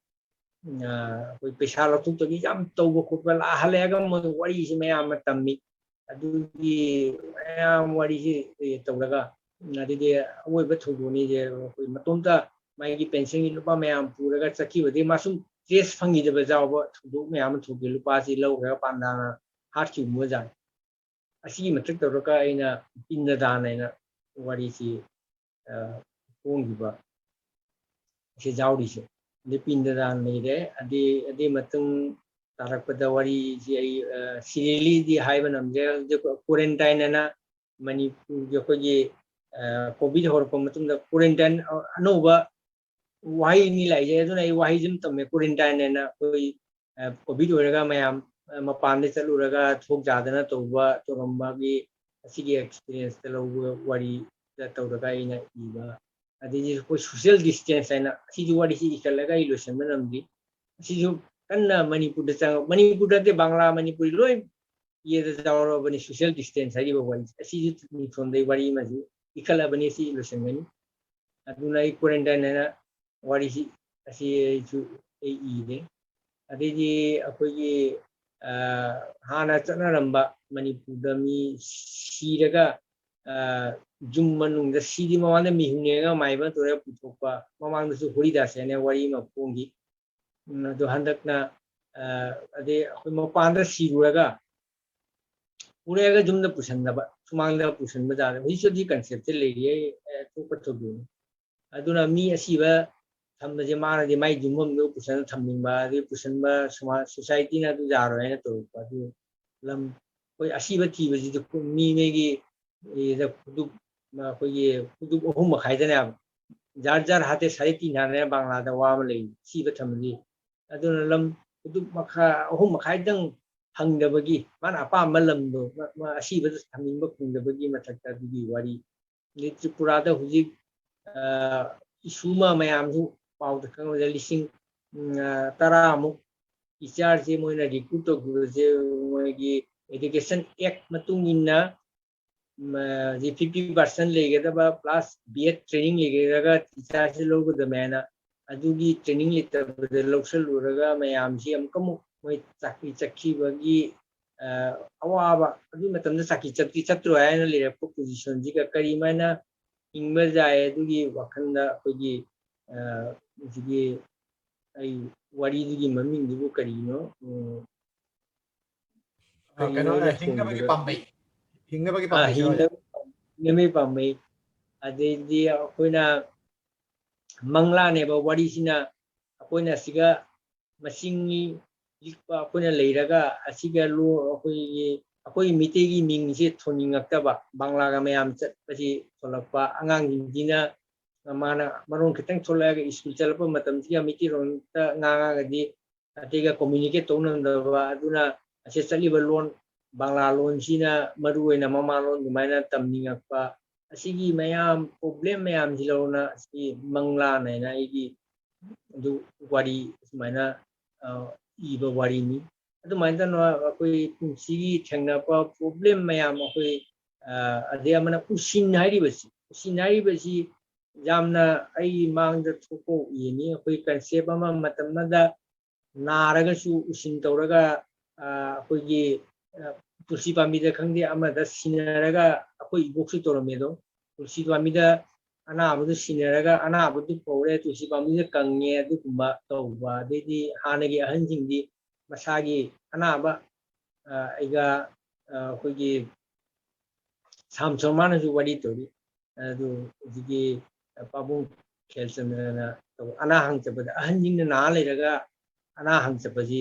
ꯑꯩꯈꯣꯏ ꯄꯩꯁꯥ ꯂꯧꯊꯣꯛꯇꯕꯤ ꯌꯥꯝ ꯇꯧꯕ ꯈꯣꯠꯄ ꯂꯥꯛꯍꯜꯂꯛꯑꯒ ꯃꯣꯏ ꯋꯥꯔꯤꯁꯤ ꯃꯌꯥꯝ ꯑꯃ ꯇꯝꯃꯤ꯫ ꯑꯗꯨꯒꯤ ꯃꯌꯥꯝ ꯋꯥꯔꯤꯁꯤ ꯇꯧꯔꯒ ꯑꯗꯩꯗꯤ ꯑꯋꯣꯏꯕ ꯊꯧꯗꯣꯛꯅꯤꯁꯦ ꯑꯩꯈꯣꯏ ꯃꯇꯣꯝꯇ ꯃꯥꯒꯤ ꯄꯦꯟꯁꯟꯒꯤ ꯂꯨꯄꯥ ꯃꯌꯥꯝ ꯄꯨꯔꯒ ꯆꯠꯈꯤꯕꯗꯒꯤ ꯃꯥ ꯁꯨꯝ ꯇ꯭ꯔꯦꯁ ꯐꯪꯈꯤꯗꯕ ꯌꯥꯎꯕ ꯊꯧꯗꯣꯛ ꯃꯌꯥꯝ ꯑꯃ ꯊꯣꯛꯈꯤ꯫ ꯂꯨꯄꯥꯁꯤ ꯂꯧꯈ꯭ꯔꯒ ꯄꯥꯟꯗꯥꯅ ꯍꯥꯠꯈꯤꯕ ꯑꯣꯖꯥꯅꯤ꯫ ꯑꯁꯤꯒꯤ ꯃꯊꯛ ꯇꯧꯔꯒ ꯑꯩꯅ ꯄꯤꯟꯗ ꯗꯥꯟ ꯍꯥꯏꯅ ꯋꯥꯔꯤꯁꯤ ꯐꯣꯡꯈꯤꯕ ꯑꯁꯤ ꯌꯥꯎꯔꯤꯁꯦ꯫ ꯑꯗꯩ ꯄꯤꯟꯗ ꯗꯥꯟ ꯂꯩꯔꯦ꯫ ꯑꯗꯩ ꯑꯗꯨꯒꯤ ꯃꯇꯨꯡ ꯇꯥꯔꯛꯄꯗ ꯋꯥꯔꯤꯁꯤ ꯑꯩ ꯁꯤꯔꯤꯌꯦꯜꯂꯤꯗꯤ ꯍꯥꯏꯕ ꯉꯝꯗ꯭ꯔꯦ꯫ ꯍꯧꯖꯤꯛ ꯀ꯭ꯋꯥꯔꯦꯟꯇꯥꯏꯟ ꯍꯥꯏꯅ ꯃꯅꯤꯄꯨꯔꯒꯤ ꯑꯩꯈꯣꯏꯒꯤ ꯀꯣꯚꯤꯠ ꯍꯧꯔꯛꯄ ꯃꯇꯨꯡꯗ ꯀ꯭ꯋꯥꯔꯦꯟꯇꯥꯏꯟ ꯑꯅꯧꯕ ꯋꯥꯍꯩ ꯑꯅꯤ ꯂꯥꯛꯏꯁꯦ꯫ ꯑꯗꯨꯅ ꯑꯩ ꯋꯥꯍꯩꯁꯤ ꯑꯗꯨꯝ ꯇꯝꯃꯦ꯫ ꯀ꯭ꯋꯥꯔꯦꯟꯇꯥꯏꯟ ꯍꯥꯏꯅ ꯑꯩꯈꯣꯏ ꯀꯣꯚꯤꯠ ꯑꯣꯏꯔꯒ ꯃꯌꯥꯝ ꯃꯄꯥꯟꯗ ꯆꯠꯂꯨꯔꯒ ꯊꯣꯛ ꯆꯥꯗꯅ ꯇꯧꯕ ꯇꯧꯔꯝꯕꯒꯤ ꯑꯁꯤꯒꯤ ꯑꯦꯛꯁꯄꯤꯔꯤꯌꯦꯟꯁꯇ ꯂꯧꯕ ꯋꯥꯔꯤꯗ ꯇꯧꯔꯒ ꯑꯩꯅ ꯏꯕ꯫ ꯑꯗꯩꯗꯤ ꯑꯩꯈꯣꯏ ꯁꯣꯁꯤꯌꯦꯜ ꯗꯤꯁꯇꯦꯟꯁ ꯍꯥꯏꯅ ꯑꯁꯤꯁꯨ ꯋꯥꯔꯤꯁꯤ ꯏꯈꯠꯂꯒ ꯑꯩ ꯂꯣꯏꯁꯤꯟꯕ ꯉꯝꯗ꯭ꯔꯤ꯫ ꯑꯁꯤꯁꯨ ꯀꯟꯅ ꯃꯅꯤꯄꯨꯔꯗ ꯆꯪꯉꯛ-, ꯃꯅꯤꯄꯨꯔꯗ ꯅꯠꯇꯦ, ꯕꯪꯒ꯭ꯂꯥ, ꯃꯅꯤꯄꯨꯔꯤ ꯂꯣꯏ ꯏꯌꯦꯗ ꯌꯥꯎꯔꯕꯅꯤ꯫ ꯁꯣꯁꯤꯌꯦꯜ ꯗꯤꯁꯇꯦꯟꯁ ꯍꯥꯏꯔꯤꯕ ꯋꯥꯔꯤꯁꯦ ꯑꯁꯤꯁꯨ ꯁꯣꯝꯗꯒꯤ ꯋꯥꯔꯤ ꯑꯃꯁꯨ ꯏꯈꯠꯂꯕꯅꯤ꯫ ꯑꯁꯤ ꯂꯣꯏꯁꯤꯟꯒꯅꯤ꯫ ꯑꯗꯨꯅ ꯑꯩ ꯀ꯭ꯋꯥꯔꯦꯟꯇꯥꯏꯟ ꯍꯥꯏꯅ ꯋꯥꯔꯤꯁꯤ ꯑꯁꯤ ꯑꯩꯁꯨ ꯑꯩ ꯏꯔꯦ꯫ ꯑꯗꯩꯗꯤ ꯑꯩꯈꯣꯏꯒꯤ ꯍꯥꯟꯅ ꯆꯠꯅꯔꯝꯕ ꯃꯅꯤꯄꯨꯔꯗ ꯃꯤ ꯁꯤꯔꯒ ꯌꯨꯝ ꯃꯅꯨꯡꯗ ꯁꯤꯗꯤ ꯃꯃꯥꯡꯗ ꯃꯤꯍꯨꯟ ꯌꯦꯡꯉꯒ ꯃꯥꯏꯕ ꯇꯧꯔꯒ ꯄꯨꯊꯣꯛꯄ, ꯃꯃꯥꯡꯗꯁꯨ ꯍꯣꯂꯤꯗꯥꯁ ꯍꯥꯏꯅ ꯋꯥꯔꯤ ꯑꯃ ꯐꯣꯡꯈꯤ꯫ ꯑꯗꯣ ꯍꯟꯗꯛꯅ ꯑꯗꯩ ꯑꯩꯈꯣꯏ ꯃꯄꯥꯟꯗ ꯁꯤꯔꯨꯔꯒ ꯄꯨꯔꯛꯑꯒ ꯌꯨꯝꯗ ꯄꯨꯁꯟꯅꯕ, ꯁꯨꯃꯥꯡꯗ ꯄꯨꯁꯟꯕ ꯖꯥꯠ, ꯍꯧꯖꯤꯛꯁꯨ ꯑꯗꯨꯒꯤ ꯀꯟꯁꯦꯞꯁꯦ ꯂꯩꯔꯤ꯫ ꯑꯇꯣꯞꯄ ꯊꯧꯗꯣꯛꯅꯤ꯫ ꯑꯗꯨꯅ ꯃꯤ ꯑꯁꯤꯕ ꯊꯝꯕꯁꯦ ꯃꯥꯅꯗꯤ ꯃꯥꯏ ꯌꯨꯝꯐꯝꯗꯣ ꯄꯨꯁꯜꯂ ꯊꯝꯅꯤꯡꯕ, ꯑꯗꯨꯒꯤ ꯄꯨꯁꯟꯕ ꯁꯣꯁꯥꯏꯇꯤꯅ ꯑꯗꯨ ꯌꯥꯔꯣꯏ ꯍꯥꯏꯅ ꯇꯧꯔꯛꯄ꯫ ꯑꯗꯨ ꯂꯝ ꯑꯩꯈꯣꯏ ꯑꯁꯤꯕ ꯊꯤꯕꯁꯤꯗꯤ ꯃꯤ ꯃꯤꯒꯤ ꯈꯨꯗꯨꯞ, ꯑꯩꯈꯣꯏꯒꯤ ꯈꯨꯗꯨꯞ ꯑꯍꯨꯝ ꯃꯈꯥꯏꯗꯅꯦꯕ, ꯖꯥꯔ ꯖꯥꯔ ꯍꯥꯇꯦ ꯁꯥꯔꯦ ꯇꯤꯟ ꯍꯥꯏꯅ ꯕꯪꯒ꯭ꯂꯥꯗ ꯋꯥ ꯑꯃ ꯂꯩ, ꯑꯁꯤꯕ ꯊꯝꯕꯗꯤ꯫ ꯑꯗꯨꯅ ꯂꯝ ꯈꯨꯗꯨꯞ ꯃꯈꯥ ꯑꯍꯨꯝ ꯃꯈꯥꯏꯗꯪ ꯐꯪꯗꯕꯒꯤ, ꯃꯥꯅ ꯑꯄꯥꯝꯕ ꯂꯝꯗꯣ ꯑꯁꯤꯕꯗ ꯊꯝꯅꯤꯡꯕ ꯐꯪꯗꯕꯒꯤ ꯃꯊꯛꯇ ꯑꯗꯨꯒꯤ ꯋꯥꯔꯤ꯫ ꯑꯗꯩ ꯇ꯭ꯔꯤꯄꯨꯔꯥꯗ ꯍꯧꯖꯤꯛ ꯏꯁꯨ ꯑꯃ ꯃꯌꯥꯝꯁꯨ ꯄꯥꯎꯗ ꯈꯪꯕꯗ ꯂꯤꯁꯤꯡ ꯇꯔꯥꯃꯨꯛ ꯇꯤꯆꯔꯁꯦ ꯃꯣꯏꯅ ꯔꯤꯀ꯭ꯔꯨꯠ ꯇꯧꯈꯤꯕꯁꯦ ꯃꯣꯏꯒꯤ ꯏꯗꯨꯀꯦꯁꯟ ꯑꯦꯛ ꯃꯇꯨꯡ ꯏꯟꯅ ꯖꯤ ꯐꯤꯐꯇꯤ ꯄꯥꯔꯁꯦꯟ ꯂꯩꯒꯗꯕ ꯄ꯭ꯂꯁ ꯕꯤ ꯑꯦꯗ ꯇ꯭ꯔꯦꯅꯤꯡ ꯂꯩꯒꯗꯕ ꯇꯤꯆꯔꯁꯦ ꯂꯧꯒꯗꯕꯅꯦꯅ ꯑꯗꯨꯒꯤ ꯇ꯭ꯔꯦꯅꯤꯡ ꯂꯩꯇꯕꯗ ꯂꯧꯁꯜꯂꯨꯔꯒ ꯃꯌꯥꯝꯁꯤ ꯑꯃꯨꯛꯀ ꯑꯃꯨꯛ ꯃꯣꯏ ꯆꯥꯛꯄꯤ ꯆꯠꯈꯤꯕꯒꯤ ꯑꯋꯥꯕ, ꯑꯗꯨꯒꯤ ꯃꯇꯝꯗ ꯆꯥꯛꯄꯤ ꯆꯠꯇꯤ ꯆꯠꯇ꯭ꯔꯣꯏ ꯍꯥꯏꯅ ꯂꯩꯔꯛꯄ ꯄꯣꯖꯤꯁꯟꯁꯤꯒ ꯀꯔꯤꯃꯥꯏꯅ ꯍꯤꯡꯕ ꯌꯥꯏ, ꯑꯗꯨꯒꯤ ꯋꯥꯈꯜꯗ ꯑꯩꯈꯣꯏꯒꯤ ꯍꯧꯖꯤꯛꯀꯤ ꯑꯩ ꯋꯥꯔꯤꯗꯨꯒꯤ ꯃꯃꯤꯡꯗꯨꯕꯨ ꯀꯔꯤꯅꯣ? ꯀꯩꯅꯣ, ꯍꯤꯡꯅꯕꯒꯤ ꯄꯥꯝꯕꯩ꯫ ꯍꯤꯡꯅꯕꯒꯤ ꯄꯥꯝꯕꯩ꯫ ꯍꯤꯡꯅꯕꯒꯤ ꯄꯥꯝꯕꯩ꯫ ꯑꯗꯩꯗꯤ ꯑꯩꯈꯣꯏꯅ ꯃꯪꯂꯥꯅꯦꯕ ꯋꯥꯔꯤꯁꯤꯅ, ꯑꯩꯈꯣꯏꯅ ꯁꯤꯒ ꯃꯁꯤꯡꯒꯤ ꯂꯤꯛꯄ ꯑꯩꯈꯣꯏꯅ ꯂꯩꯔꯒ ꯑꯁꯤꯒ ꯑꯩꯈꯣꯏꯒꯤ ꯑꯩꯈꯣꯏ ꯃꯤꯇꯩꯒꯤ ꯃꯤꯡꯁꯦ ꯊꯣꯟꯅꯤꯡꯉꯛꯇꯕ, ꯕꯪꯂꯥꯒ ꯃꯌꯥꯝ ꯆꯠꯄꯁꯤ ꯊꯣꯛꯂꯛꯄ꯫ ꯑꯉꯥꯡꯁꯤꯡꯁꯤꯅ ꯃꯥꯅ ꯃꯔꯣꯟ ꯈꯤꯇꯪ ꯊꯣꯛꯂꯛꯑꯒ ꯁ꯭ꯀꯨꯜ ꯆꯠꯂꯛꯄ ꯃꯇꯝꯁꯤꯒ ꯃꯤꯇꯩꯔꯣꯟꯗ ꯉꯥꯡꯉꯒꯗꯤ ꯑꯇꯩꯒ ꯀꯝꯃ꯭ꯌꯨꯅꯤꯀꯦꯠ ꯇꯧ ꯉꯝꯗꯕ, ꯑꯗꯨꯅ ꯑꯁꯤ ꯆꯠꯂꯤꯕ ꯂꯣꯟ, ꯕꯪꯂꯥ ꯂꯣꯟꯁꯤꯅ ꯃꯔꯨ ꯑꯣꯏꯅ ꯃꯃꯥ ꯂꯣꯟ ꯑꯗꯨꯃꯥꯏꯅ ꯇꯝꯅꯤꯡꯉꯛꯄ, ꯑꯁꯤꯒꯤ ꯃꯌꯥꯝ ꯄ꯭ꯔꯣꯕ꯭ꯂꯦꯝ ꯃꯌꯥꯝꯁꯤ ꯂꯧꯅ ꯑꯁꯤ ꯃꯪꯂꯥꯟ ꯍꯥꯏꯅ ꯑꯩꯒꯤ ꯑꯗꯨ ꯋꯥꯔꯤ ꯁꯨꯃꯥꯏꯅ ꯏꯕ ꯋꯥꯔꯤꯅꯤ꯫ ꯑꯗꯨꯃꯥꯏꯅ ꯇꯧꯅ ꯑꯩꯈꯣꯏ ꯄꯨꯟꯁꯤꯒꯤ ꯊꯦꯡꯅꯔꯛꯄ ꯄ꯭ꯔꯣꯕ꯭ꯂꯦꯝ ꯃꯌꯥꯝ, ꯑꯩꯈꯣꯏ ꯑꯗꯩ ꯑꯃꯅ ꯎꯁꯤꯟ ꯍꯥꯏꯔꯤꯕꯁꯤ, ꯎꯁꯤꯟ ꯍꯥꯏꯔꯤꯕꯁꯤ ꯌꯥꯝꯅ ꯑꯩꯒꯤ ꯃꯥꯡꯗ ꯊꯣꯛꯄ ꯎꯏꯅꯤ꯫ ꯑꯩꯈꯣꯏ ꯀꯟꯁꯦꯞ ꯑꯃ ꯃꯇꯝ ꯑꯃꯗ ꯅꯥꯔꯒꯁꯨ ꯎꯁꯤꯟ ꯇꯧꯔꯒ ꯑꯩꯈꯣꯏꯒꯤ ꯇꯨꯜꯁꯤ ꯄꯥꯝꯕꯤꯗ ꯈꯪꯗꯦ ꯑꯃꯗ ꯁꯤꯟꯅꯔꯒ, ꯑꯩꯈꯣꯏ ꯏꯕꯣꯛꯁꯨ ꯇꯧꯔꯝꯃꯦ ꯑꯗꯣ, ꯇꯨꯜꯁꯤ ꯄꯥꯝꯕꯤꯗ ꯑꯅꯥꯕꯗꯨ ꯁꯤꯟꯅꯔꯒ ꯑꯅꯥꯕꯗꯨ ꯐꯧꯔꯦ, ꯇꯨꯜꯁꯤ ꯄꯥꯝꯕꯤꯗ ꯀꯪꯉꯦ, ꯑꯗꯨꯒꯨꯝꯕ ꯇꯧꯕ꯫ ꯑꯗꯩꯗꯤ ꯍꯥꯟꯅꯒꯤ ꯑꯍꯟꯁꯤꯡꯗꯤ ꯃꯁꯥꯒꯤ ꯑꯅꯥꯕ, ꯑ, ꯑꯩꯒ, ꯑ, ꯑꯩꯈꯣꯏꯒꯤ ꯁꯥꯝ ꯁꯣꯃꯥꯅꯁꯨ ꯋꯥꯔꯤ ꯇꯧꯔꯤ꯫ ꯑꯗꯨ ꯍꯧꯖꯤꯛꯀꯤ ꯄꯥꯕꯨꯡ ꯈꯦꯜꯆꯟꯗ꯭ꯔꯅ ꯇꯧꯕ, ꯑꯅꯥ ꯍꯪ ꯆꯠꯄꯗ ꯑꯍꯟꯁꯤꯡꯅ ꯅꯥ ꯂꯩꯔꯒ ꯑꯅꯥ ꯍꯪ ꯆꯠꯄꯁꯤ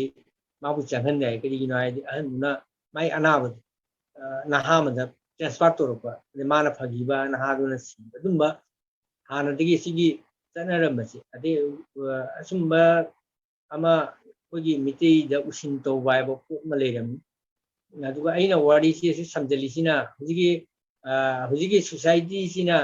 ꯃꯥꯕꯨ ꯆꯪꯍꯟꯗꯦ ꯍꯥꯏ꯫ ꯀꯔꯤꯒꯤꯅꯣ ꯍꯥꯏꯗꯤ ꯑꯍꯟꯗꯨꯅ ꯃꯥꯏ ꯑꯅꯥꯕꯗꯨ, ꯑ, ꯅꯍꯥ ꯑꯃꯗ ꯇ꯭ꯔꯥꯟꯁꯐꯔ ꯇꯧꯔꯛꯄ, ꯑꯗꯩ ꯃꯥꯅ ꯐꯈꯤꯕ, ꯅꯍꯥꯗꯨꯅ ꯁꯤꯕ, ꯑꯗꯨꯝꯕ ꯍꯥꯟꯅꯗꯒꯤ ꯁꯤꯒꯤ ꯆꯠꯅꯔꯝꯕꯁꯦ꯫ ꯑꯗꯩ, ꯑ, ꯑꯆꯨꯝꯕ ꯑꯃ ꯑꯩꯈꯣꯏꯒꯤ ꯃꯤꯇꯩꯗ ꯎꯁꯤꯟ ꯇꯧꯕ ꯍꯥꯏꯕ ꯄꯣꯠ ꯑꯃ ꯂꯩꯔꯝꯃꯤ꯫ ꯑꯗꯨꯒ ꯑꯩꯅ ꯋꯥꯔꯤꯁꯤ ꯑꯁꯤ ꯁꯝꯖꯜꯂꯤꯁꯤꯅ ꯍꯧꯖꯤꯛꯀꯤ, ꯑ, ꯍꯧꯖꯤꯛꯀꯤ ꯁꯣꯁꯥꯏꯇꯤꯁꯤꯅ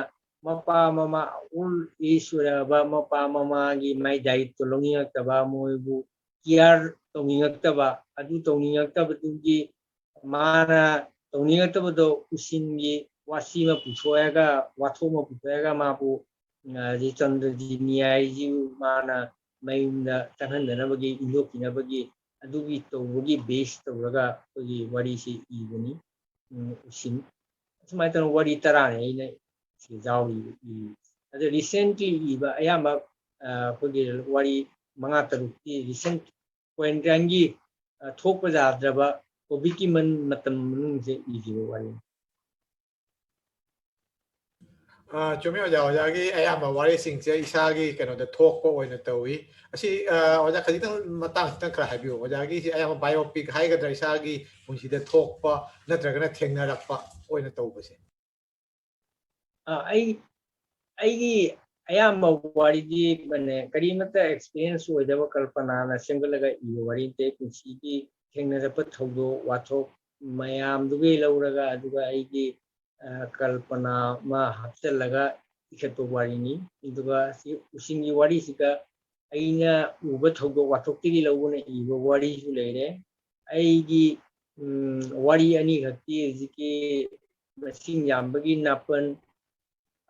ꯃꯄꯥ ꯃꯃꯥ ꯑꯣꯜ ꯑꯦꯖ ꯑꯣꯏꯔꯛꯑꯕ ꯃꯄꯥ ꯃꯃꯥꯒꯤ ꯃꯥꯏ ꯗꯥꯏꯠꯇꯣ ꯂꯧꯅꯤꯡꯉꯛꯇꯕ, ꯃꯣꯏꯕꯨ ꯀꯤꯌꯥꯔ ꯇꯧꯅꯤꯡꯉꯛꯇꯕ, ꯑꯗꯨ ꯇꯧꯅꯤꯡꯉꯛꯇꯕꯗꯨꯒꯤ ꯃꯥꯅ ꯇꯧꯅꯤꯡꯉꯛꯇꯕꯗꯣ ꯎꯁꯤꯟꯒꯤ ꯋꯥꯁꯤ ꯑꯃ ꯄꯨꯊꯣꯛꯑꯒ, ꯋꯥꯊꯣꯛ ꯑꯃ ꯄꯨꯊꯣꯛꯑꯒ ꯃꯥꯕꯨ, ꯑ, ꯍꯧꯖꯤꯛ ꯆꯟꯗ꯭ꯔꯖꯤꯅꯤ ꯍꯥꯏꯁꯤꯕꯨ ꯃꯥꯅ ꯃꯌꯨꯝꯗ ꯆꯪꯍꯟꯗꯅꯕꯒꯤ, ꯏꯟꯊꯣꯛꯄꯤꯅꯕꯒꯤ ꯑꯗꯨꯒꯤ ꯇꯧꯕꯒꯤ ꯕꯦꯁ ꯇꯧꯔꯒ ꯑꯩꯈꯣꯏꯒꯤ ꯋꯥꯔꯤꯁꯤ ꯏꯕꯅꯤ꯫ ꯎꯝ, ꯎꯁꯤꯟ꯫ ꯑꯁꯨꯃꯥꯏꯅ ꯇꯧꯅ ꯋꯥꯔꯤ ꯇꯔꯥꯅꯤ ꯑꯩꯅ ꯁꯤ ꯌꯥꯎꯔꯤ꯫ ꯏ-, ꯑꯗ ꯔꯤꯁꯦꯟꯠꯂꯤ ꯏꯕ ꯑꯌꯥꯝꯕ, ꯑ, ꯑꯩꯈꯣꯏꯒꯤ ꯋꯥꯔꯤ ꯃꯉꯥ ꯇꯔꯨꯛꯇꯤ ꯔꯤꯁꯦꯟꯠ ꯀ꯭ꯋꯥꯔꯦꯟꯇꯥꯏꯟꯒꯤ, ꯑ, ꯊꯣꯛꯄ ꯌꯥꯗ꯭ꯔꯕ ꯀꯣꯚꯤꯗꯀꯤ ꯃꯟ-, ꯃꯇꯝ ꯃꯅꯨꯡꯁꯦ ꯏꯈꯤꯕ ꯋꯥꯔꯤꯅꯤ꯫ ꯑ, ꯆꯨꯝꯃꯤ ꯑꯣꯖꯥ, ꯑꯣꯖꯥꯒꯤ ꯑꯌꯥꯝꯕ ꯋꯥꯔꯤꯁꯤꯡꯁꯦ ꯏꯁꯥꯒꯤ ꯀꯩꯅꯣꯗ ꯊꯣꯛꯄ ꯑꯣꯏꯅ ꯇꯧꯏ꯫ ꯑꯁꯤ, ꯑ, ꯑꯣꯖꯥ ꯈꯖꯤꯛꯇꯪ ꯃꯇꯥꯡ ꯈꯤꯇꯪ ꯈꯔ ꯍꯥꯏꯕꯤꯌꯨ꯫ ꯑꯣꯖꯥꯒꯤꯁꯤ ꯑꯌꯥꯝꯕ ꯕꯥꯏꯑꯣꯄꯤꯛ ꯍꯥꯏꯒꯗ꯭ꯔꯥ, ꯏꯁꯥꯒꯤ ꯄꯨꯟꯁꯤꯗ ꯊꯣꯛꯄ ꯅꯠꯇ꯭ꯔꯒꯅ ꯊꯦꯡꯅꯔꯛꯄ ꯑꯣꯏꯅ ꯇꯧꯕꯁꯦ? ꯑ, ꯑꯩ, ꯑꯩꯒꯤ ꯑꯌꯥꯝꯕ ꯋꯥꯔꯤꯗꯤ ꯃꯅꯦ, ꯀꯔꯤꯃꯠꯇ ꯑꯦꯛꯁꯄꯤꯔꯤꯌꯦꯟꯁ ꯑꯣꯏꯗꯕ ꯀꯜꯄꯅꯥꯅ ꯁꯦꯝꯒꯠꯂꯒ ꯏꯕ ꯋꯥꯔꯤ ꯅꯠꯇꯦ꯫ ꯄꯨꯟꯁꯤꯒꯤ ꯊꯦꯡꯅꯔꯛꯄ ꯊꯧꯗꯣꯛ ꯋꯥꯊꯣꯛ ꯃꯌꯥꯝꯗꯨꯒꯤ ꯂꯧꯔꯒ, ꯑꯗꯨꯒ ꯑꯩꯒꯤ, ꯑ, ꯀꯜꯄꯅꯥ ꯑꯃ ꯍꯥꯞꯆꯤꯜꯂꯒ ꯏꯈꯠꯄ ꯋꯥꯔꯤꯅꯤ꯫ ꯑꯗꯨꯒ ꯁꯤ ꯎꯁꯤꯟꯒꯤ ꯋꯥꯔꯤꯁꯤꯒ ꯑꯩꯅ ꯎꯕ ꯊꯧꯗꯣꯛ ꯋꯥꯊꯣꯛꯇꯒꯤ ꯂꯧꯗꯨꯅ ꯏꯕ ꯋꯥꯔꯤꯁꯨ ꯂꯩꯔꯦ꯫ ꯑꯩꯒꯤ, ꯎꯝ, ꯋꯥꯔꯤ ꯑꯅꯤꯈꯛꯇꯤ ꯍꯧꯖꯤꯛꯀꯤ ꯃꯁꯤꯡ ꯌꯥꯝꯕꯒꯤ ꯅꯥꯄꯟ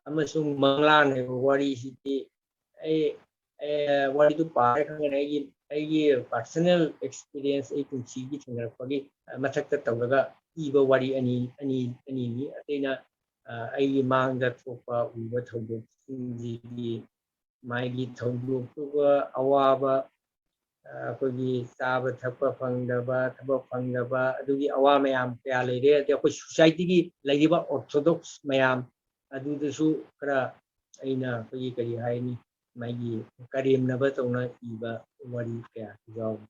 ꯑꯃꯁꯨꯡ ꯃꯪꯂꯥꯟ ꯍꯥꯏꯕ ꯋꯥꯔꯤꯁꯤꯗꯤ ꯑꯩ, ꯑꯦ, ꯋꯥꯔꯤꯗꯨ ꯄꯥꯔꯦ ꯈꯪꯒꯅꯤ꯫ ꯑꯩꯒꯤ ꯑꯩꯒꯤ personal experience, ꯑꯩ ꯄꯨꯟꯁꯤꯒꯤ ꯊꯦꯡꯅꯔꯛꯄꯒꯤ, ꯑ, ꯃꯊꯛꯇ ꯇꯧꯔꯒ ꯏꯕ ꯋꯥꯔꯤ ꯑꯅꯤ, ꯑꯅꯤ, ꯑꯅꯤꯅꯤ꯫ ꯑꯇꯩꯅ, ꯑ, ꯑꯩꯒꯤ ꯃꯥꯡꯗ ꯊꯣꯛꯄ, ꯎꯕ ꯊꯧꯗꯣꯛꯁꯤꯡꯁꯤꯒꯤ ꯃꯥꯒꯤ ꯊꯧꯗꯣꯛꯇꯨꯒ ꯑꯋꯥꯕ, ꯑ, ꯑꯩꯈꯣꯏꯒꯤ ꯆꯥꯕ ꯊꯛꯄ ꯐꯪꯗꯕ, ꯊꯕꯛ ꯐꯪꯗꯕ, ꯑꯗꯨꯒꯤ ꯑꯋꯥ ꯃꯌꯥꯝ ꯀꯌꯥ ꯂꯩꯔꯦ꯫ ꯑꯗꯩ ꯑꯩꯈꯣꯏ society ꯒꯤ ꯂꯩꯔꯤꯕ orthodox ꯃꯌꯥꯝ ꯑꯗꯨꯗꯁꯨ ꯈꯔ ꯑꯩꯅ ꯑꯩꯈꯣꯏꯒꯤ ꯀꯔꯤ ꯍꯥꯏꯅꯤ, ꯃꯥꯒꯤ ꯀꯔꯦꯝꯅꯕ ꯇꯧꯅ ꯏꯕ ꯋꯥꯔꯤ ꯀꯌꯥꯁꯨ ꯌꯥꯎꯔꯤ꯫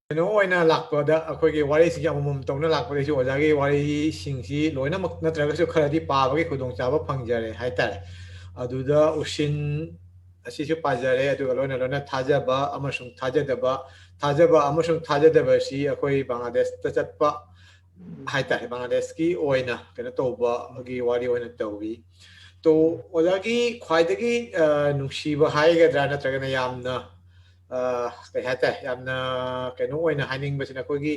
ꯀꯩꯅꯣ ꯑꯣꯏꯅ ꯂꯥꯛꯄꯗ, ꯑꯩꯈꯣꯏꯒꯤ ꯋꯥꯔꯤꯁꯤꯡꯁꯦ ꯑꯃꯃꯝ ꯇꯧꯅ ꯂꯥꯛꯄꯗꯒꯤꯁꯨ ꯑꯣꯖꯥꯒꯤ ꯋꯥꯔꯤꯁꯤꯡꯁꯤ ꯂꯣꯏꯅꯃꯛ ꯅꯠꯇ꯭ꯔꯒꯁꯨ ꯈꯔꯗꯤ ꯄꯥꯕꯒꯤ ꯈꯨꯗꯣꯡꯆꯥꯕ ꯐꯪꯖꯔꯦ ꯍꯥꯏꯇꯥꯔꯦ꯫ ꯑꯗꯨꯗ ꯎꯁꯤꯟ ꯑꯁꯤꯁꯨ ꯄꯥꯖꯔꯦ, ꯑꯗꯨꯒ ꯂꯣꯏꯅ ꯂꯣꯏꯅ ꯊꯥꯖꯕ ꯑꯃꯁꯨꯡ ꯊꯥꯖꯗꯕ, ꯊꯥꯖꯕ ꯑꯃꯁꯨꯡ ꯊꯥꯖꯗꯕ ꯑꯁꯤ ꯑꯩꯈꯣꯏ ꯕꯪꯒ꯭ꯂꯥꯗꯦꯁꯇ ꯆꯠꯄ ꯍꯥꯏꯇꯥꯔꯦ, ꯕꯪꯒ꯭ꯂꯥꯗꯦꯁꯀꯤ ꯑꯣꯏꯅ ꯀꯩꯅꯣ ꯇꯧꯕꯒꯤ ꯋꯥꯔꯤ ꯑꯣꯏꯅ ꯇꯧꯏ꯫ ꯇꯣ ꯑꯣꯖꯥꯒꯤ ꯈ꯭ꯋꯥꯏꯗꯒꯤ, ꯑ, ꯅꯨꯡꯁꯤꯕ ꯍꯥꯏꯒꯗ꯭ꯔꯥ, ꯅꯠꯇ꯭ꯔꯒꯅ ꯌꯥꯝꯅ, ꯑ, ꯀꯩ ꯍꯥꯏꯇꯥꯔꯦ, ꯌꯥꯝꯅ ꯀꯩꯅꯣ ꯑꯣꯏꯅ ꯍꯥꯏꯅꯤꯡꯕꯁꯤꯅ ꯑꯩꯈꯣꯏꯒꯤ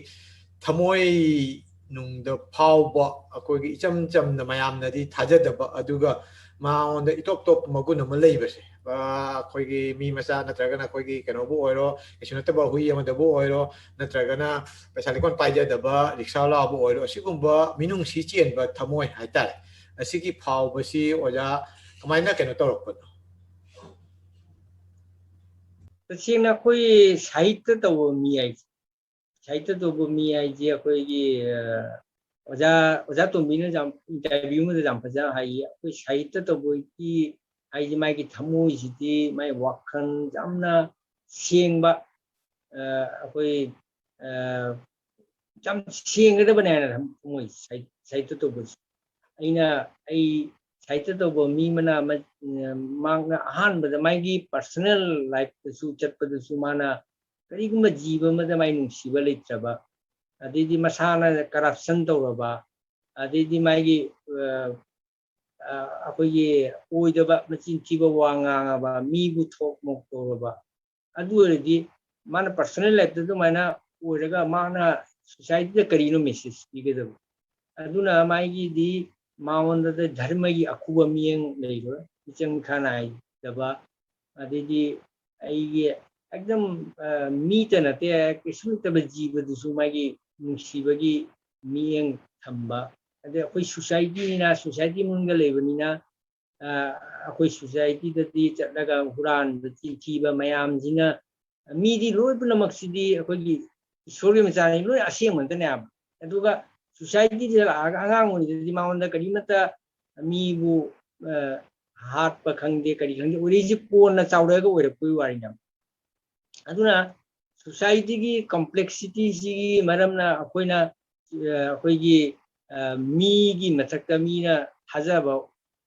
ꯊꯃꯣꯏ ꯅꯨꯡꯗ ꯐꯥꯎꯕ, ꯑꯩꯈꯣꯏꯒꯤ ꯏꯆꯝ ꯆꯝꯅ ꯃꯌꯥꯝꯅꯗꯤ ꯊꯥꯖꯗꯕ, ꯑꯗꯨꯒ ꯃꯉꯣꯟꯗ ꯏꯇꯣꯞ ꯇꯣꯞꯄ ꯃꯒꯨꯟ ꯑꯃ ꯂꯩꯕꯁꯦ꯫ ꯑ, ꯑꯩꯈꯣꯏꯒꯤ ꯃꯤ ꯃꯆꯥ ꯅꯠꯇ꯭ꯔꯒꯅ ꯑꯩꯈꯣꯏꯒꯤ ꯀꯩꯅꯣꯕꯨ ꯑꯣꯏꯔꯣ, ꯀꯩꯁꯨ ꯅꯠꯇꯕ ꯍꯨꯏ ꯑꯃꯗꯕꯨ ꯑꯣꯏꯔꯣ, ꯅꯠꯇ꯭ꯔꯒꯅ ꯄꯩꯁꯥ ꯂꯩꯈꯣꯟ ꯄꯥꯏꯖꯗꯕ ꯔꯤꯛꯁꯥ ꯋꯥꯂꯥꯕꯨ ꯑꯣꯏꯔꯣ, ꯑꯁꯤꯒꯨꯝꯕ ꯃꯤꯅꯨꯡꯁꯤ ꯆꯦꯟꯕ ꯊꯃꯣꯏ ꯍꯥꯏꯇꯥꯔꯦ, ꯑꯁꯤꯒꯤ ꯐꯥꯎꯕꯁꯤ ꯑꯣꯖꯥ ꯀꯃꯥꯏꯅ ꯀꯩꯅꯣ ꯇꯧꯔꯛꯄꯅꯣ? ꯇꯁꯦꯡꯅ ꯑꯩꯈꯣꯏ ꯁꯥꯍꯤꯇ꯭ꯌ ꯇꯧꯕ ꯃꯤ ꯍꯥꯏꯁꯦ, ꯁꯥꯍꯤꯇ꯭ꯌ ꯇꯧꯕ ꯃꯤ ꯍꯥꯏꯁꯦ ꯑꯩꯈꯣꯏꯒꯤ, ꯑ, ꯑꯣꯖꯥ, ꯑꯣꯖꯥ ꯇꯣꯝꯕꯤꯅ ꯌꯥꯝ interview ꯑꯃꯗ ꯌꯥꯝ ꯐꯖꯅ ꯍꯥꯏꯌꯦ, ꯑꯩꯈꯣꯏ ꯁꯥꯍꯤꯇ꯭ꯌ ꯇꯧꯕꯒꯤ ꯍꯥꯏꯁꯦ ꯃꯥꯒꯤ ꯊꯃꯣꯏꯁꯤꯗꯤ, ꯃꯥꯒꯤ ꯋꯥꯈꯜ ꯌꯥꯝꯅ ꯁꯦꯡꯕ, ꯑ, ꯑꯩꯈꯣꯏ, ꯑ, ꯌꯥꯝ ꯁꯦꯡꯒꯗꯕꯅꯦ ꯍꯥꯏꯅ ꯊꯃꯣꯏ ꯁꯥꯍꯤ-, ꯁꯥꯍꯤꯇ꯭ꯌ ꯇꯧꯕꯁꯦ꯫ ꯑꯩꯅ, ꯑꯩ ꯁꯥꯍꯤꯇ꯭ꯌ ꯇꯧꯕ ꯃꯤ ꯑꯃꯅ ꯑꯃ, ꯃꯍꯥꯛꯅ ꯑꯍꯥꯟꯕꯗ ꯃꯥꯒꯤ personal life ꯇꯁꯨ ꯆꯠꯄꯗꯁꯨ ꯃꯥꯅ ꯀꯔꯤꯒꯨꯝꯕ ꯖꯤꯕ ꯑꯃꯗ ꯃꯥꯏ ꯅꯨꯡꯁꯤꯕ ꯂꯩꯇ꯭ꯔꯕ, ꯑꯗꯩꯗꯤ ꯃꯁꯥꯅ corruption ꯇꯧꯔꯕ, ꯑꯗꯩꯗꯤ ꯃꯥꯒꯤ, ꯑ, ꯑ, ꯑꯩꯈꯣꯏꯒꯤ ꯑꯣꯏꯗꯕ ꯃꯆꯤꯟ ꯊꯤꯕ ꯋꯥ ꯉꯥꯡꯉꯕ, ꯃꯤꯕꯨ ꯊꯣꯛ ꯃꯣꯛ ꯇꯧꯔꯕ, ꯑꯗꯨ ꯑꯣꯏꯔꯗꯤ ꯃꯥꯅ personal life ꯇ ꯑꯗꯨꯃꯥꯏꯅ ꯑꯣꯏꯔꯒ ꯃꯥꯅ society ꯗ ꯀꯔꯤꯅꯣ message ꯄꯤꯒꯗꯕ? ꯑꯗꯨꯅ ꯃꯥꯒꯤꯗꯤ ꯃꯉꯣꯟꯗꯗꯤ ꯙꯔꯃꯒꯤ ꯑꯀꯨꯕ ꯃꯤꯠꯌꯦꯡ ꯂꯩꯔꯣꯏ, ꯃꯤꯆꯪ ꯃꯤꯈꯥ ꯅꯥꯏꯗꯕ, ꯑꯗꯩꯗꯤ ꯑꯩꯒꯤ ꯑꯦꯛꯗꯝ, ꯑ, ꯃꯤꯇ ꯅꯠꯇꯦ, ꯀꯩꯁꯨ ꯅꯠꯇꯕ ꯖꯤꯕꯗꯨꯁꯨ ꯃꯥꯒꯤ ꯅꯨꯡꯁꯤꯕꯒꯤ ꯃꯤꯠꯌꯦꯡ ꯊꯝꯕ꯫ ꯑꯗꯩ ꯑꯩꯈꯣꯏ ꯁꯣꯁꯥꯏꯇꯤꯅꯤꯅ, ꯁꯣꯁꯥꯏꯇꯤ ꯃꯅꯨꯡꯗ ꯂꯩꯕꯅꯤꯅ, ꯑ, ꯑꯩꯈꯣꯏ ꯁꯣꯁꯥꯏꯇꯤꯗꯗꯤ ꯆꯠꯂꯒ ꯍꯨꯔꯥꯟꯕ, ꯆꯤꯟꯊꯤꯕ ꯃꯌꯥꯝꯁꯤꯅ, ꯃꯤꯗꯤ ꯂꯣꯏ ꯄꯨꯝꯅꯃꯛꯁꯤꯗꯤ ꯑꯩꯈꯣꯏꯒꯤ ꯏꯁꯣꯔꯒꯤ ꯃꯆꯥꯅꯤ, ꯂꯣꯏ ꯑꯁꯦꯡꯕ ꯉꯥꯛꯇꯅꯦ ꯍꯥꯏꯕ꯫ ꯑꯗꯨꯒ ꯁꯣꯁꯥꯏꯇꯤꯗ ꯂꯥꯛꯑꯒ ꯑꯉꯥꯡ ꯑꯣꯏꯔꯤꯉꯩꯗꯗꯤ ꯃꯉꯣꯟꯗ ꯀꯔꯤꯃꯠꯇ ꯃꯤꯕꯨ, ꯑ, ꯍꯥꯠꯄ ꯈꯪꯗꯦ, ꯀꯔꯤ ꯈꯪꯗꯦ, ꯑꯣꯏꯔꯛꯏꯁꯦ ꯀꯣꯟꯅ ꯆꯥꯎꯔꯛꯑꯒ ꯑꯣꯏꯔꯛꯄꯒꯤ ꯋꯥꯔꯤꯅꯦ꯫ ꯑꯗꯨꯅ ꯁꯣꯁꯥꯏꯇꯤꯒꯤ ꯀꯝꯄ꯭ꯂꯦꯛꯁꯤꯇꯤꯁꯤꯒꯤ ꯃꯔꯝꯅ ꯑꯩꯈꯣꯏꯅ, ꯑ, ꯑꯩꯈꯣꯏꯒꯤ, ꯑ, ꯃꯤꯒꯤ ꯃꯊꯛꯇ ꯃꯤꯅ ꯊꯥꯖꯕ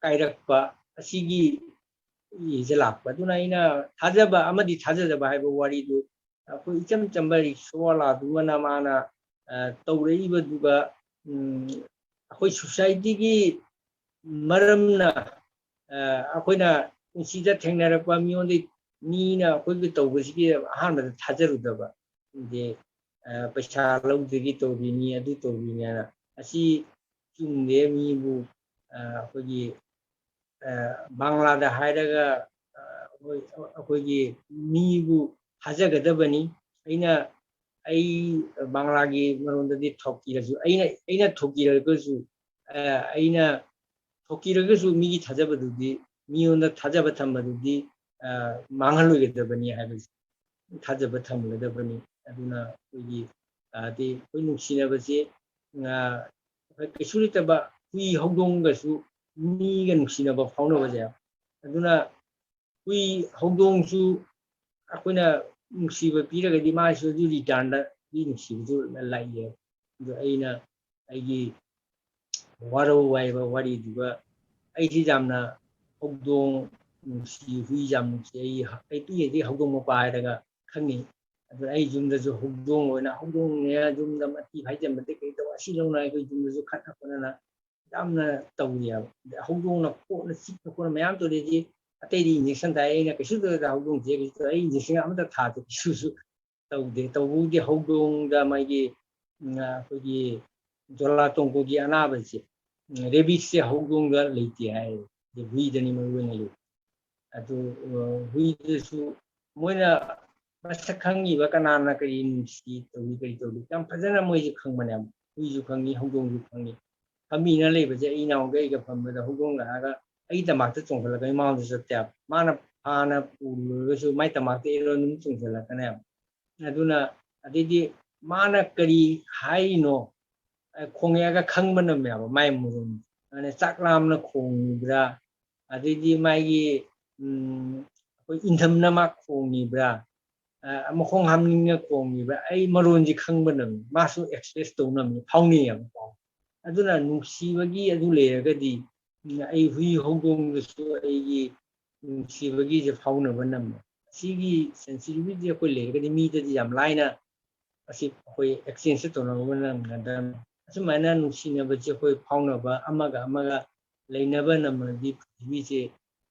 ꯀꯥꯏꯔꯛꯄ ꯑꯁꯤꯒꯤ ꯁꯦ ꯂꯥꯛꯄ꯫ ꯑꯗꯨꯅ ꯑꯩꯅ ꯊꯥꯖꯕ ꯑꯃꯗꯤ ꯊꯥꯖꯗꯕ ꯍꯥꯏꯕ ꯋꯥꯔꯤꯗꯨ ꯑꯩꯈꯣꯏ ꯏꯆꯝ ꯆꯝꯕ ꯔꯤꯛꯁꯣꯋꯥꯂꯥꯗꯨꯃꯅ ꯃꯥꯅ, ꯑ, ꯇꯧꯔꯛꯏꯕꯗꯨꯒ, ꯎꯝ, ꯑꯩꯈꯣꯏ ꯁꯣꯁꯥꯏꯇꯤꯒꯤ ꯃꯔꯝꯅ, ꯑ, ꯑꯩꯈꯣꯏꯅ ꯄꯨꯟꯁꯤꯗ ꯊꯦꯡꯅꯔꯛꯄ ꯃꯤꯉꯣꯟꯗ, ꯃꯤꯅ ꯑꯩꯈꯣꯏꯒꯤ ꯇꯧꯕꯁꯤꯒꯤ ꯑꯍꯥꯟꯕꯗ ꯊꯥꯖꯔꯨꯗꯕ, ꯑꯗꯩ, ꯑ, ꯄꯩꯁꯥ ꯂꯧꯗ꯭ꯔꯗꯤ ꯇꯧꯔꯤꯅꯤ, ꯑꯗꯨ ꯇꯧꯔꯤꯅꯤ ꯍꯥꯏꯅ꯫ ꯑꯁꯤ ꯆꯨꯝꯗꯦ꯫ ꯃꯤꯕꯨ, ꯑ, ꯑꯩꯈꯣꯏꯒꯤ, ꯑ, ꯕꯪꯂꯥꯗ ꯍꯥꯏꯔꯒ, ꯑ, ꯑꯩꯈꯣꯏ, ꯑꯩꯈꯣꯏꯒꯤ ꯃꯤꯕꯨ ꯊꯥꯖꯒꯗꯕꯅꯤ꯫ ꯑꯩꯅ, ꯑꯩ ꯕꯪꯂꯥꯒꯤ ꯃꯔꯣꯟꯗꯗꯤ ꯊꯣꯛꯀꯤꯔꯁꯨ, ꯑꯩꯅ, ꯑꯩꯅ ꯊꯣꯛꯀꯤꯔꯒꯁꯨ, ꯑ, ꯑꯩꯅ ꯊꯣꯛꯀꯤꯔꯒꯁꯨ ꯃꯤꯒꯤ ꯊꯥꯖꯕꯗꯨꯗꯤ, ꯃꯤꯉꯣꯟꯗ ꯊꯥꯖꯕ ꯊꯝꯕꯗꯨꯗꯤ, ꯑ, ꯃꯥꯡꯍꯜꯂꯣꯏꯒꯗꯕꯅꯤ ꯍꯥꯏꯕꯁꯤ ꯊꯥꯖꯕ ꯊꯝꯒꯗꯕꯅꯤ꯫ ꯑꯗꯨꯅ ꯑꯩꯈꯣꯏꯒꯤ, ꯑ, ꯍꯥꯏꯗꯤ ꯑꯩꯈꯣꯏ ꯅꯨꯡꯁꯤꯅꯕꯁꯦ, ꯑ, ꯀꯩꯁꯨ ꯂꯩꯇꯕ ꯍꯨꯏ ꯍꯧꯗꯣꯡꯒꯁꯨ ꯃꯤꯒ ꯅꯨꯡꯁꯤꯅꯕ ꯐꯥꯎꯅꯕꯁꯦ꯫ ꯑꯗꯨꯅ ꯍꯨꯏ ꯍꯧꯗꯣꯡꯁꯨ ꯑꯩꯈꯣꯏꯅ ꯅꯨꯡꯁꯤꯕ ꯄꯤꯔꯒꯗꯤ ꯃꯥꯁꯨ ꯑꯗꯨ ꯔꯤꯇꯔꯟꯗ ꯅꯨꯡꯁꯤꯕꯁꯨ ꯂꯥꯛꯏ꯫ ꯑꯗꯣ ꯑꯩꯅ ꯑꯩꯒꯤ ꯋꯥꯔꯧ ꯍꯥꯏꯕ ꯋꯥꯔꯤꯗꯨꯒ, ꯑꯩꯁꯤ ꯌꯥꯝꯅ ꯍꯧꯗꯣꯡ ꯅꯨꯡꯁꯤ, ꯍꯨꯏ ꯌꯥꯝ ꯅꯨꯡꯁꯤ꯫ ꯑꯩ, ꯑꯩ ꯄꯤꯛꯏꯉꯩꯗꯒꯤ ꯍꯧꯗꯣꯡ ꯃꯄꯥ ꯍꯥꯏꯔꯒ ꯈꯪꯉꯤ꯫ ꯑꯗꯨꯅ ꯑꯩ ꯌꯨꯝꯗꯁꯨ ꯍꯧꯗꯣꯡ ꯑꯣꯏꯅ, ꯍꯧꯗꯣꯡꯅꯦ ꯌꯨꯝꯗ ꯃꯊꯤ ꯐꯥꯏꯖꯟꯕꯗꯒꯤ ꯀꯩ ꯇꯧ, ꯑꯁꯤ ꯂꯧꯅ ꯑꯩꯈꯣꯏ ꯌꯨꯝꯗꯁꯨ ꯈꯠꯅ ꯈꯣꯠꯅꯅ ꯌꯥꯝꯅ ꯇꯧꯔꯤꯑꯕ꯫ ꯑꯗꯩ ꯍꯧꯗꯣꯡꯅ ꯈꯣꯠꯅ ꯆꯤꯛꯄ ꯈꯣꯠꯅ ꯃꯌꯥꯝ ꯇꯧꯔꯦꯗꯤ, ꯑꯇꯩꯗꯤ injection ꯊꯥꯏ, ꯑꯩꯅ ꯀꯩꯁꯨ ꯇꯧꯗꯦ꯫ ꯍꯧꯗꯣꯡꯁꯦ ꯀꯩꯁꯨ ꯇꯧꯗꯦ꯫ ꯑꯩ injection ꯑꯃꯇ ꯊꯥꯗꯦ, ꯀꯩꯁꯨꯁꯨ ꯇꯧꯗꯦ꯫ ꯇꯧꯕꯕꯨꯗꯤ ꯍꯧꯗꯣꯡꯗ ꯃꯥꯒꯤ, ꯎꯝ, ꯑꯩꯈꯣꯏꯒꯤ ꯖꯣꯂꯥꯇꯣꯡꯀꯣꯒꯤ ꯑꯅꯥꯕꯁꯦ, ꯔꯦꯕꯤꯠꯁꯦ ꯍꯧꯗꯣꯡꯗ ꯂꯩꯇꯦ ꯍꯥꯏ, ꯍꯨꯏꯗꯅꯤ ꯃꯔꯨ ꯑꯣꯏꯅ ꯂꯩ꯫ ꯑꯗꯨ ꯍꯨꯏꯗꯁꯨ ꯃꯣꯏꯅ ꯃꯁꯛ ꯈꯪꯉꯤꯕ, ꯀꯅꯥꯅ ꯀꯔꯤ ꯅꯨꯡꯁꯤ ꯇꯧꯏ, ꯀꯔꯤ ꯇꯧꯏ, ꯌꯥꯝ ꯐꯖꯅ ꯃꯣꯏꯁꯦ ꯈꯪꯕꯅꯦꯕ꯫ ꯍꯨꯏꯁꯨ ꯈꯪꯉꯤ, ꯍꯧꯗꯣꯡꯁꯨ ꯈꯪꯉꯤ꯫ ꯐꯝꯃꯤꯅ ꯂꯩꯕꯁꯦ, ꯑꯩ ꯏꯅꯥꯎꯒ ꯑꯩꯒ ꯐꯝꯕꯗ ꯍꯧꯗꯣꯡ ꯂꯥꯛꯑꯒ ꯑꯩꯒꯤ ꯇꯃꯥꯛꯇ ꯆꯣꯡꯈꯠꯂꯒ ꯑꯩ ꯃꯉꯣꯟꯗ ꯆꯠꯇꯦꯕ꯫ ꯃꯥꯅ ꯐꯥꯅ ꯄꯨꯔꯨꯔꯒꯁꯨ ꯃꯥꯏ ꯇꯃꯥꯛꯇ ꯑꯩꯉꯣꯟꯗ ꯑꯗꯨꯝ ꯆꯣꯡꯁꯤꯜꯂꯛꯀꯅꯦꯕ꯫ ꯑꯗꯨꯅ ꯑꯗꯩꯗꯤ ꯃꯥꯅ ꯀꯔꯤ ꯍꯥꯏꯔꯤꯅꯣ ꯈꯣꯡꯉꯛꯑꯒ ꯈꯪꯕ ꯉꯝꯃꯦꯕ ꯃꯥꯏ ꯃꯔꯣꯟ꯫ ꯑꯗꯨꯅ ꯆꯥꯛ ꯂꯥꯝꯅ ꯈꯣꯡꯉꯤꯕ꯭ꯔꯥ, ꯑꯗꯩꯗꯤ ꯃꯥꯒꯤ ꯑꯩꯈꯣꯏ ꯏꯟꯊꯝꯅ ꯃꯥ ꯈꯣꯡꯉꯤꯕ꯭ꯔꯥ, ꯃꯈꯣꯡ ꯍꯥꯝꯅꯤꯡꯅ ꯈꯣꯡꯉꯤꯕ꯭ꯔꯥ, ꯑꯩ ꯃꯔꯣꯟꯁꯤ ꯈꯪꯕ ꯉꯝꯃꯤ, ꯃꯥꯁꯨ ꯑꯦꯛꯁꯄ꯭ꯔꯦꯁ ꯇꯧ ꯉꯝꯃꯤ, ꯐꯥꯎꯅꯩꯌꯦꯕ꯫ ꯑꯗꯨꯅ ꯅꯨꯡꯁꯤꯕꯒꯤ ꯑꯗꯨ ꯂꯩꯔꯒꯗꯤ ꯑꯩ ꯍꯨꯏ ꯍꯧꯗꯣꯡꯗꯁꯨ ꯑꯩꯒꯤ ꯅꯨꯡꯁꯤꯕꯒꯤꯁꯦ ꯐꯥꯎꯅꯕ ꯉꯝꯃꯦ꯫ ꯁꯤꯒꯤ ꯁꯦꯟꯁꯤꯇꯤꯚꯤꯇꯤ ꯑꯩꯈꯣꯏ ꯂꯩꯔꯒꯗꯤ ꯃꯤꯗꯗꯤ ꯌꯥꯝ ꯂꯥꯏꯅ ꯑꯁꯤ ꯑꯩꯈꯣꯏ ꯑꯦꯛꯁꯆꯦꯟꯖꯁꯦ ꯇꯧꯅꯕ ꯉꯝꯒꯗꯕꯅꯤ꯫ ꯑꯁꯨꯃꯥꯏꯅ ꯅꯨꯡꯁꯤꯅꯕꯁꯦ ꯑꯩꯈꯣꯏ ꯐꯥꯎꯅꯕ, ꯑꯃꯒ ꯑꯃꯒ ꯂꯩꯅꯕ ꯉꯝꯃꯗꯤ ꯄ꯭ꯔꯤꯊꯤꯕꯤꯁꯦ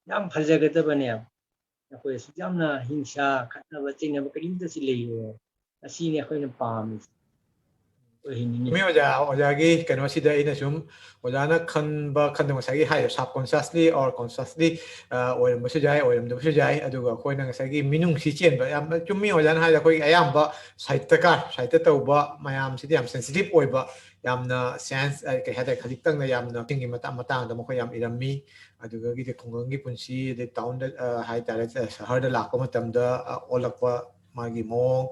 ꯌꯥꯝ ꯐꯖꯒꯗꯕꯅꯦꯕ꯫ ꯑꯩꯈꯣꯏ ꯑꯁꯨꯛ ꯌꯥꯝꯅ ꯍꯤꯡꯁꯥ, ꯈꯠꯅꯕ ꯆꯩꯅꯕ ꯀꯔꯤꯝꯇ ꯁꯤ ꯂꯩꯔꯣꯏ꯫ ꯑꯁꯤꯅꯤ ꯑꯩꯈꯣꯏꯅ ꯄꯥꯝꯃꯤꯁꯦ꯫ ꯑꯣꯏꯍꯟꯅꯤꯡꯉꯤ꯫ ꯆꯨꯝꯃꯤ ꯑꯣꯖꯥ, ꯑꯣꯖꯥꯒꯤ ꯀꯩꯅꯣꯁꯤꯗ ꯑꯩꯅ ꯁꯨꯝ ꯑꯣꯖꯥꯅ ꯈꯟꯕ ꯈꯟꯗꯕ ꯉꯁꯥꯏꯒꯤ ꯍꯥꯏꯔꯤꯕ subconsciously or consciously ꯑꯣꯏꯔꯝꯕꯁꯨ ꯌꯥꯏ, ꯑꯣꯏꯔꯝꯗꯕꯁꯨ ꯌꯥꯏ꯫ ꯑꯗꯨꯒ ꯑꯩꯈꯣꯏꯅ ꯉꯁꯥꯏꯒꯤ ꯃꯤꯅꯨꯡꯁꯤ ꯆꯦꯟꯕ, ꯌꯥꯝꯅ ꯆꯨꯝꯃꯤ ꯑꯣꯖꯥꯅ ꯍꯥꯏꯔꯤꯗ, ꯑꯩꯈꯣꯏꯒꯤ ꯑꯌꯥꯝꯕ ꯁꯥꯍꯤꯇ꯭ꯌꯀꯥꯔ, ꯁꯥꯍꯤꯇ꯭ꯌ ꯇꯧꯕ ꯃꯌꯥꯝꯁꯤꯗꯤ ꯌꯥꯝ ꯁꯦꯟꯁꯤꯇꯤꯚ ꯑꯣꯏꯕ, ꯌꯥꯝꯅ ꯁꯦꯟꯁ, ꯀꯩ ꯍꯥꯏꯇꯥꯔꯦ, ꯈꯖꯤꯛꯇꯪꯗ ꯌꯥꯝꯅ ꯆꯤꯡꯒꯤ ꯃꯇꯥꯡ ꯃꯇꯥꯡꯗ ꯃꯈꯣꯏ ꯌꯥꯝ ꯏꯔꯝꯃꯤ꯫ ꯑꯗꯨꯗꯒꯤꯗꯤ ꯈꯨꯡꯒꯪꯒꯤ ꯄꯨꯟꯁꯤ, ꯑꯗꯩ ꯇꯥꯎꯟꯗ, ꯑ, ꯍꯥꯏꯇꯥꯔꯦ, ꯁꯍꯔꯗ ꯂꯥꯛꯄ ꯃꯇꯝꯗ, ꯑ, ꯑꯣꯜꯂꯛꯄ ꯃꯥꯒꯤ ꯃꯑꯣꯡ,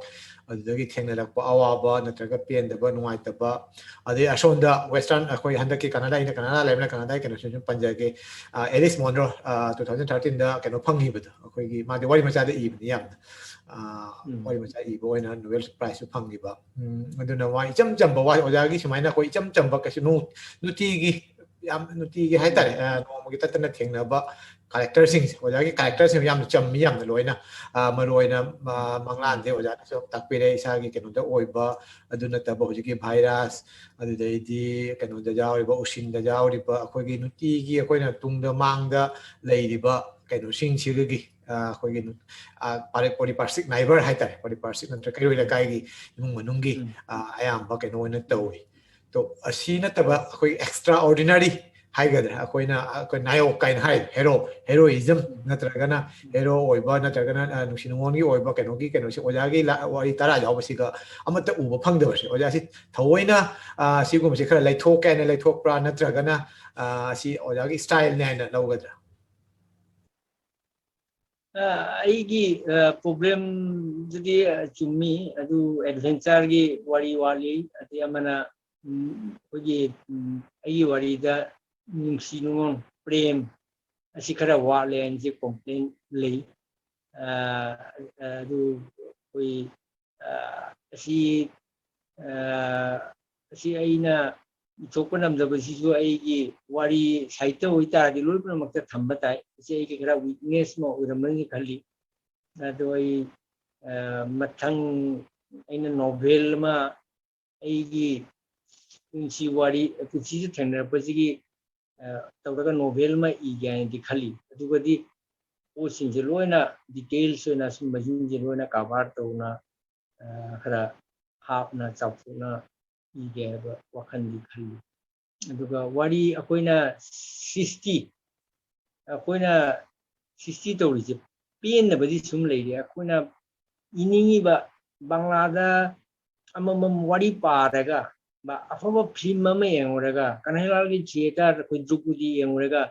ꯑꯗꯨꯗꯒꯤ ꯊꯦꯡꯅꯔꯛꯄ ꯑꯋꯥꯕ ꯅꯠꯇ꯭ꯔꯒ ꯄꯦꯟꯗꯕ, ꯅꯨꯡꯉꯥꯏꯇꯕ, ꯑꯗꯩ ꯑꯁꯣꯝꯗ ꯋꯦꯁꯇꯔꯟ, ꯑꯩꯈꯣꯏ ꯍꯟꯗꯛꯀꯤ ꯀꯅꯥꯗꯥ, ꯑꯩꯅ ꯀꯅꯥꯗꯥ ꯂꯩꯕꯅ ꯀꯅꯥꯗꯥꯒꯤ ꯀꯩꯅꯣꯁꯨ ꯁꯨꯝ ꯄꯟꯖꯒꯦ꯫ ꯑ, ꯑꯦꯂꯤꯁ ꯃꯣꯟꯔꯣ, ꯑ, two thousand thirteenꯗ ꯀꯩꯅꯣ ꯐꯪꯉꯤꯕꯗꯣ, ꯑꯩꯈꯣꯏꯒꯤ, ꯃꯥꯗꯤ ꯋꯥꯔꯤ ꯃꯆꯥꯗ ꯏꯕꯅꯤ ꯌꯥꯝꯅ꯫ ꯑ, ꯎꯝ꯫ ꯋꯥꯔꯤ ꯃꯆꯥ ꯏꯕ ꯑꯣꯏꯅ ꯅꯣꯕꯦꯜ ꯄ꯭ꯔꯥꯏꯖꯁꯨ ꯐꯪꯉꯤꯕ꯫ ꯎꯝ, ꯑꯗꯨꯅ ꯋꯥ ꯏꯆꯝ ꯆꯝꯕ ꯋꯥ, ꯑꯣꯖꯥꯒꯤ ꯁꯨꯃꯥꯏꯅ ꯑꯩꯈꯣꯏ ꯏꯆꯝ ꯆꯝꯕ ꯀꯩꯁꯨ ꯅꯨ-, ꯅꯨꯡꯇꯤꯒꯤ, ꯌꯥꯝ ꯅꯨꯡꯇꯤꯒꯤ ꯍꯥꯏꯇꯥꯔꯦ, ꯎꯝ꯫ ꯑ, ꯅꯣꯡꯃꯒꯤ ꯇꯠꯇꯅ ꯊꯦꯡꯅꯕ ꯀꯦꯔꯦꯛꯇꯔꯁꯤꯡꯁꯦ, ꯑꯣꯖꯥꯒꯤ ꯀꯦꯔꯦꯛꯇꯔꯁꯤꯡ ꯌꯥꯝꯅ ꯆꯝꯃꯤ, ꯌꯥꯝꯅ ꯂꯣꯏꯅ꯫ ꯑ, ꯃꯔꯨ ꯑꯣꯏꯅ, ꯑ, ꯎꯝ꯫ ꯃꯪꯂꯥꯟꯁꯦ ꯑꯣꯖꯥꯅꯁꯨ ꯇꯥꯛꯄꯤꯔꯦ, ꯏꯁꯥꯒꯤ ꯀꯩꯅꯣꯗ ꯑꯣꯏꯕ, ꯑꯗꯨ ꯅꯠꯇꯕ ꯍꯧꯖꯤꯛꯀꯤ ꯚꯥꯏꯔꯁ, ꯑꯗꯨꯗꯩꯗꯤ ꯀꯩꯅꯣꯗ ꯌꯥꯎꯔꯤꯕ, ꯎꯁꯤꯟꯗ ꯌꯥꯎꯔꯤꯕ, ꯑꯩꯈꯣꯏꯒꯤ ꯅꯨꯡꯇꯤꯒꯤ ꯑꯩꯈꯣꯏꯅ ꯇꯨꯡꯗ ꯃꯥꯡꯗ ꯂꯩꯔꯤꯕ ꯀꯩꯅꯣꯁꯤꯡꯁꯤꯗꯒꯤ, ꯑ, ꯑꯩꯈꯣꯏꯒꯤ, ꯑ, ꯄꯥꯔꯤ-, ꯄꯣꯔꯤꯄꯥꯔꯁꯤꯛ ꯅꯥꯏꯕꯔ ꯍꯥꯏꯇꯥꯔꯦ, ꯄꯣꯔꯤꯄꯥꯔꯁꯤꯛ ꯅꯠꯇ꯭ꯔꯒ ꯀꯩꯔꯣꯏ ꯂꯩꯀꯥꯏꯒꯤ ꯏꯃꯨꯡ ꯃꯅꯨꯡꯒꯤ, ꯎꯝ꯫ ꯑ, ꯑꯌꯥꯝꯕ ꯀꯩꯅꯣ ꯑꯣꯏꯅ ꯇꯧꯏ꯫ ꯑꯗꯣ ꯑꯁꯤ ꯅꯠꯇꯕ ꯑꯩꯈꯣꯏ extraordinary ꯍꯥꯏꯒꯗ꯭ꯔꯥ, ꯑꯩꯈꯣꯏꯅ, ꯑꯩꯈꯣꯏ ꯅꯥꯌꯣꯛ ꯀꯥꯏꯅ ꯍꯥꯏ, ꯍꯦꯔꯣ, heroism ꯅꯠꯇ꯭ꯔꯒꯅ ꯍꯦꯔꯣ ꯑꯣꯏꯕ, ꯅꯠꯇ꯭ꯔꯒꯅ, ꯑ, ꯅꯨꯡꯁꯤ ꯅꯨꯡꯉꯣꯟꯒꯤ ꯑꯣꯏꯕ, ꯀꯩꯅꯣꯒꯤ, ꯀꯩꯅꯣꯁꯦ, ꯑꯣꯖꯥꯒꯤ ꯂꯥ-, ꯋꯥꯔꯤ ꯇꯔꯥ ꯌꯥꯎꯕꯁꯤꯒ ꯑꯃꯠꯇ ꯎꯕ ꯐꯪꯗꯕꯁꯦ꯫ ꯑꯣꯖꯥꯁꯤ ꯊꯑꯣꯏꯅ, ꯑ, ꯁꯤꯒꯨꯝꯕꯁꯦ ꯈꯔ ꯂꯩꯊꯣꯛꯀꯦ ꯍꯥꯏꯅ ꯂꯩꯊꯣꯛꯄ꯭ꯔꯥ, ꯅꯠꯇ꯭ꯔꯒꯅ, ꯑ, ꯁꯤ ꯑꯣꯖꯥꯒꯤ styleꯅꯦ ꯍꯥꯏꯅ ꯂꯧꯒꯗ꯭ꯔꯥ? ꯑ, ꯑꯩꯒꯤ, ꯑ, problemꯗꯨꯗꯤ, ꯑ, ꯆꯨꯝꯃꯤ꯫ ꯑꯗꯨ adventureꯒꯤ ꯋꯥꯔꯤ ꯋꯥꯠꯂꯤ꯫ ꯑꯗꯩ ꯑꯃꯅ, ꯎꯝ, ꯑꯩꯈꯣꯏꯒꯤ, ꯎꯝ, ꯑꯩꯒꯤ ꯋꯥꯔꯤꯗ ꯅꯨꯡꯁꯤ ꯅꯨꯡꯉꯣꯟ, ꯄ꯭ꯔꯦꯝ ꯑꯁꯤ ꯈꯔ ꯋꯥꯠꯂꯦ ꯍꯥꯏꯅꯁꯦ complain ꯂꯩ꯫ ꯑ, ꯑꯗꯨ ꯑꯩꯈꯣꯏ, ꯑ, ꯑꯁꯤ, ꯑ, ꯑꯁꯤ ꯑꯩꯅ ꯏꯊꯣꯛꯄ ꯉꯝꯗꯕꯁꯤꯁꯨ ꯑꯩꯒꯤ ꯋꯥꯔꯤ ꯁꯥꯍꯤꯇ꯭ꯌ ꯑꯣꯏꯇꯥꯔꯗꯤ ꯂꯣꯏ ꯄꯨꯝꯅꯃꯛꯇ ꯊꯝꯕ ꯇꯥꯏ꯫ ꯑꯁꯤ ꯑꯩꯒꯤ ꯈꯔ weakness ꯑꯃ ꯑꯣꯏꯔꯝꯃꯅꯤ ꯈꯜꯂꯤ꯫ ꯑꯗꯣ ꯑꯩ, ꯑ, ꯃꯊꯪ ꯑꯩꯅ novel ꯑꯃ ꯑꯩꯒꯤ ꯄꯨꯟꯁꯤ ꯋꯥꯔꯤ, ꯄꯨꯟꯁꯤꯗ ꯊꯦꯡꯅꯔꯛꯄꯁꯤꯒꯤ, ꯑ, ꯇꯧꯔꯒ novel ꯑꯃ ꯏꯒꯦ ꯍꯥꯏꯅꯗꯤ ꯈꯜꯂꯤ꯫ ꯑꯗꯨꯒꯗꯤ ꯄꯣꯠꯁꯤꯡꯁꯦ ꯂꯣꯏꯅ details ꯑꯣꯏꯅ ꯁꯨꯝꯕꯁꯤꯡꯁꯦ ꯂꯣꯏꯅ cover ꯇꯧꯅ, ꯑ, ꯈꯔ ꯍꯥꯞꯅ ꯆꯥꯎꯊꯣꯛꯅ ꯏꯒꯦ ꯍꯥꯏꯕ ꯋꯥꯈꯜꯗꯤ ꯈꯜꯂꯤ꯫ ꯑꯗꯨꯒ ꯋꯥꯔꯤ ꯑꯩꯈꯣꯏꯅ sixty, ꯑꯩꯈꯣꯏꯅ sixty ꯇꯧꯔꯤꯁꯦ ꯄꯦꯟꯗꯕꯗꯤ ꯁꯨꯝ ꯂꯩꯔꯦ꯫ ꯑꯩꯈꯣꯏꯅ ꯏꯅꯤꯡꯉꯤꯕ ꯕꯪꯂꯥꯗ ꯑꯃꯃꯝ ꯋꯥꯔꯤ ꯄꯥꯔꯒ, ꯕ-, ꯑꯐꯕ film ꯑꯃ ꯌꯦꯡꯉꯨꯔꯒ, ꯀꯅꯩꯂꯥꯜꯒꯤ theatre, ꯑꯩꯈꯣꯏ ꯗ꯭ꯔꯧꯄꯗꯤ ꯌꯦꯡꯉꯨꯔꯒ,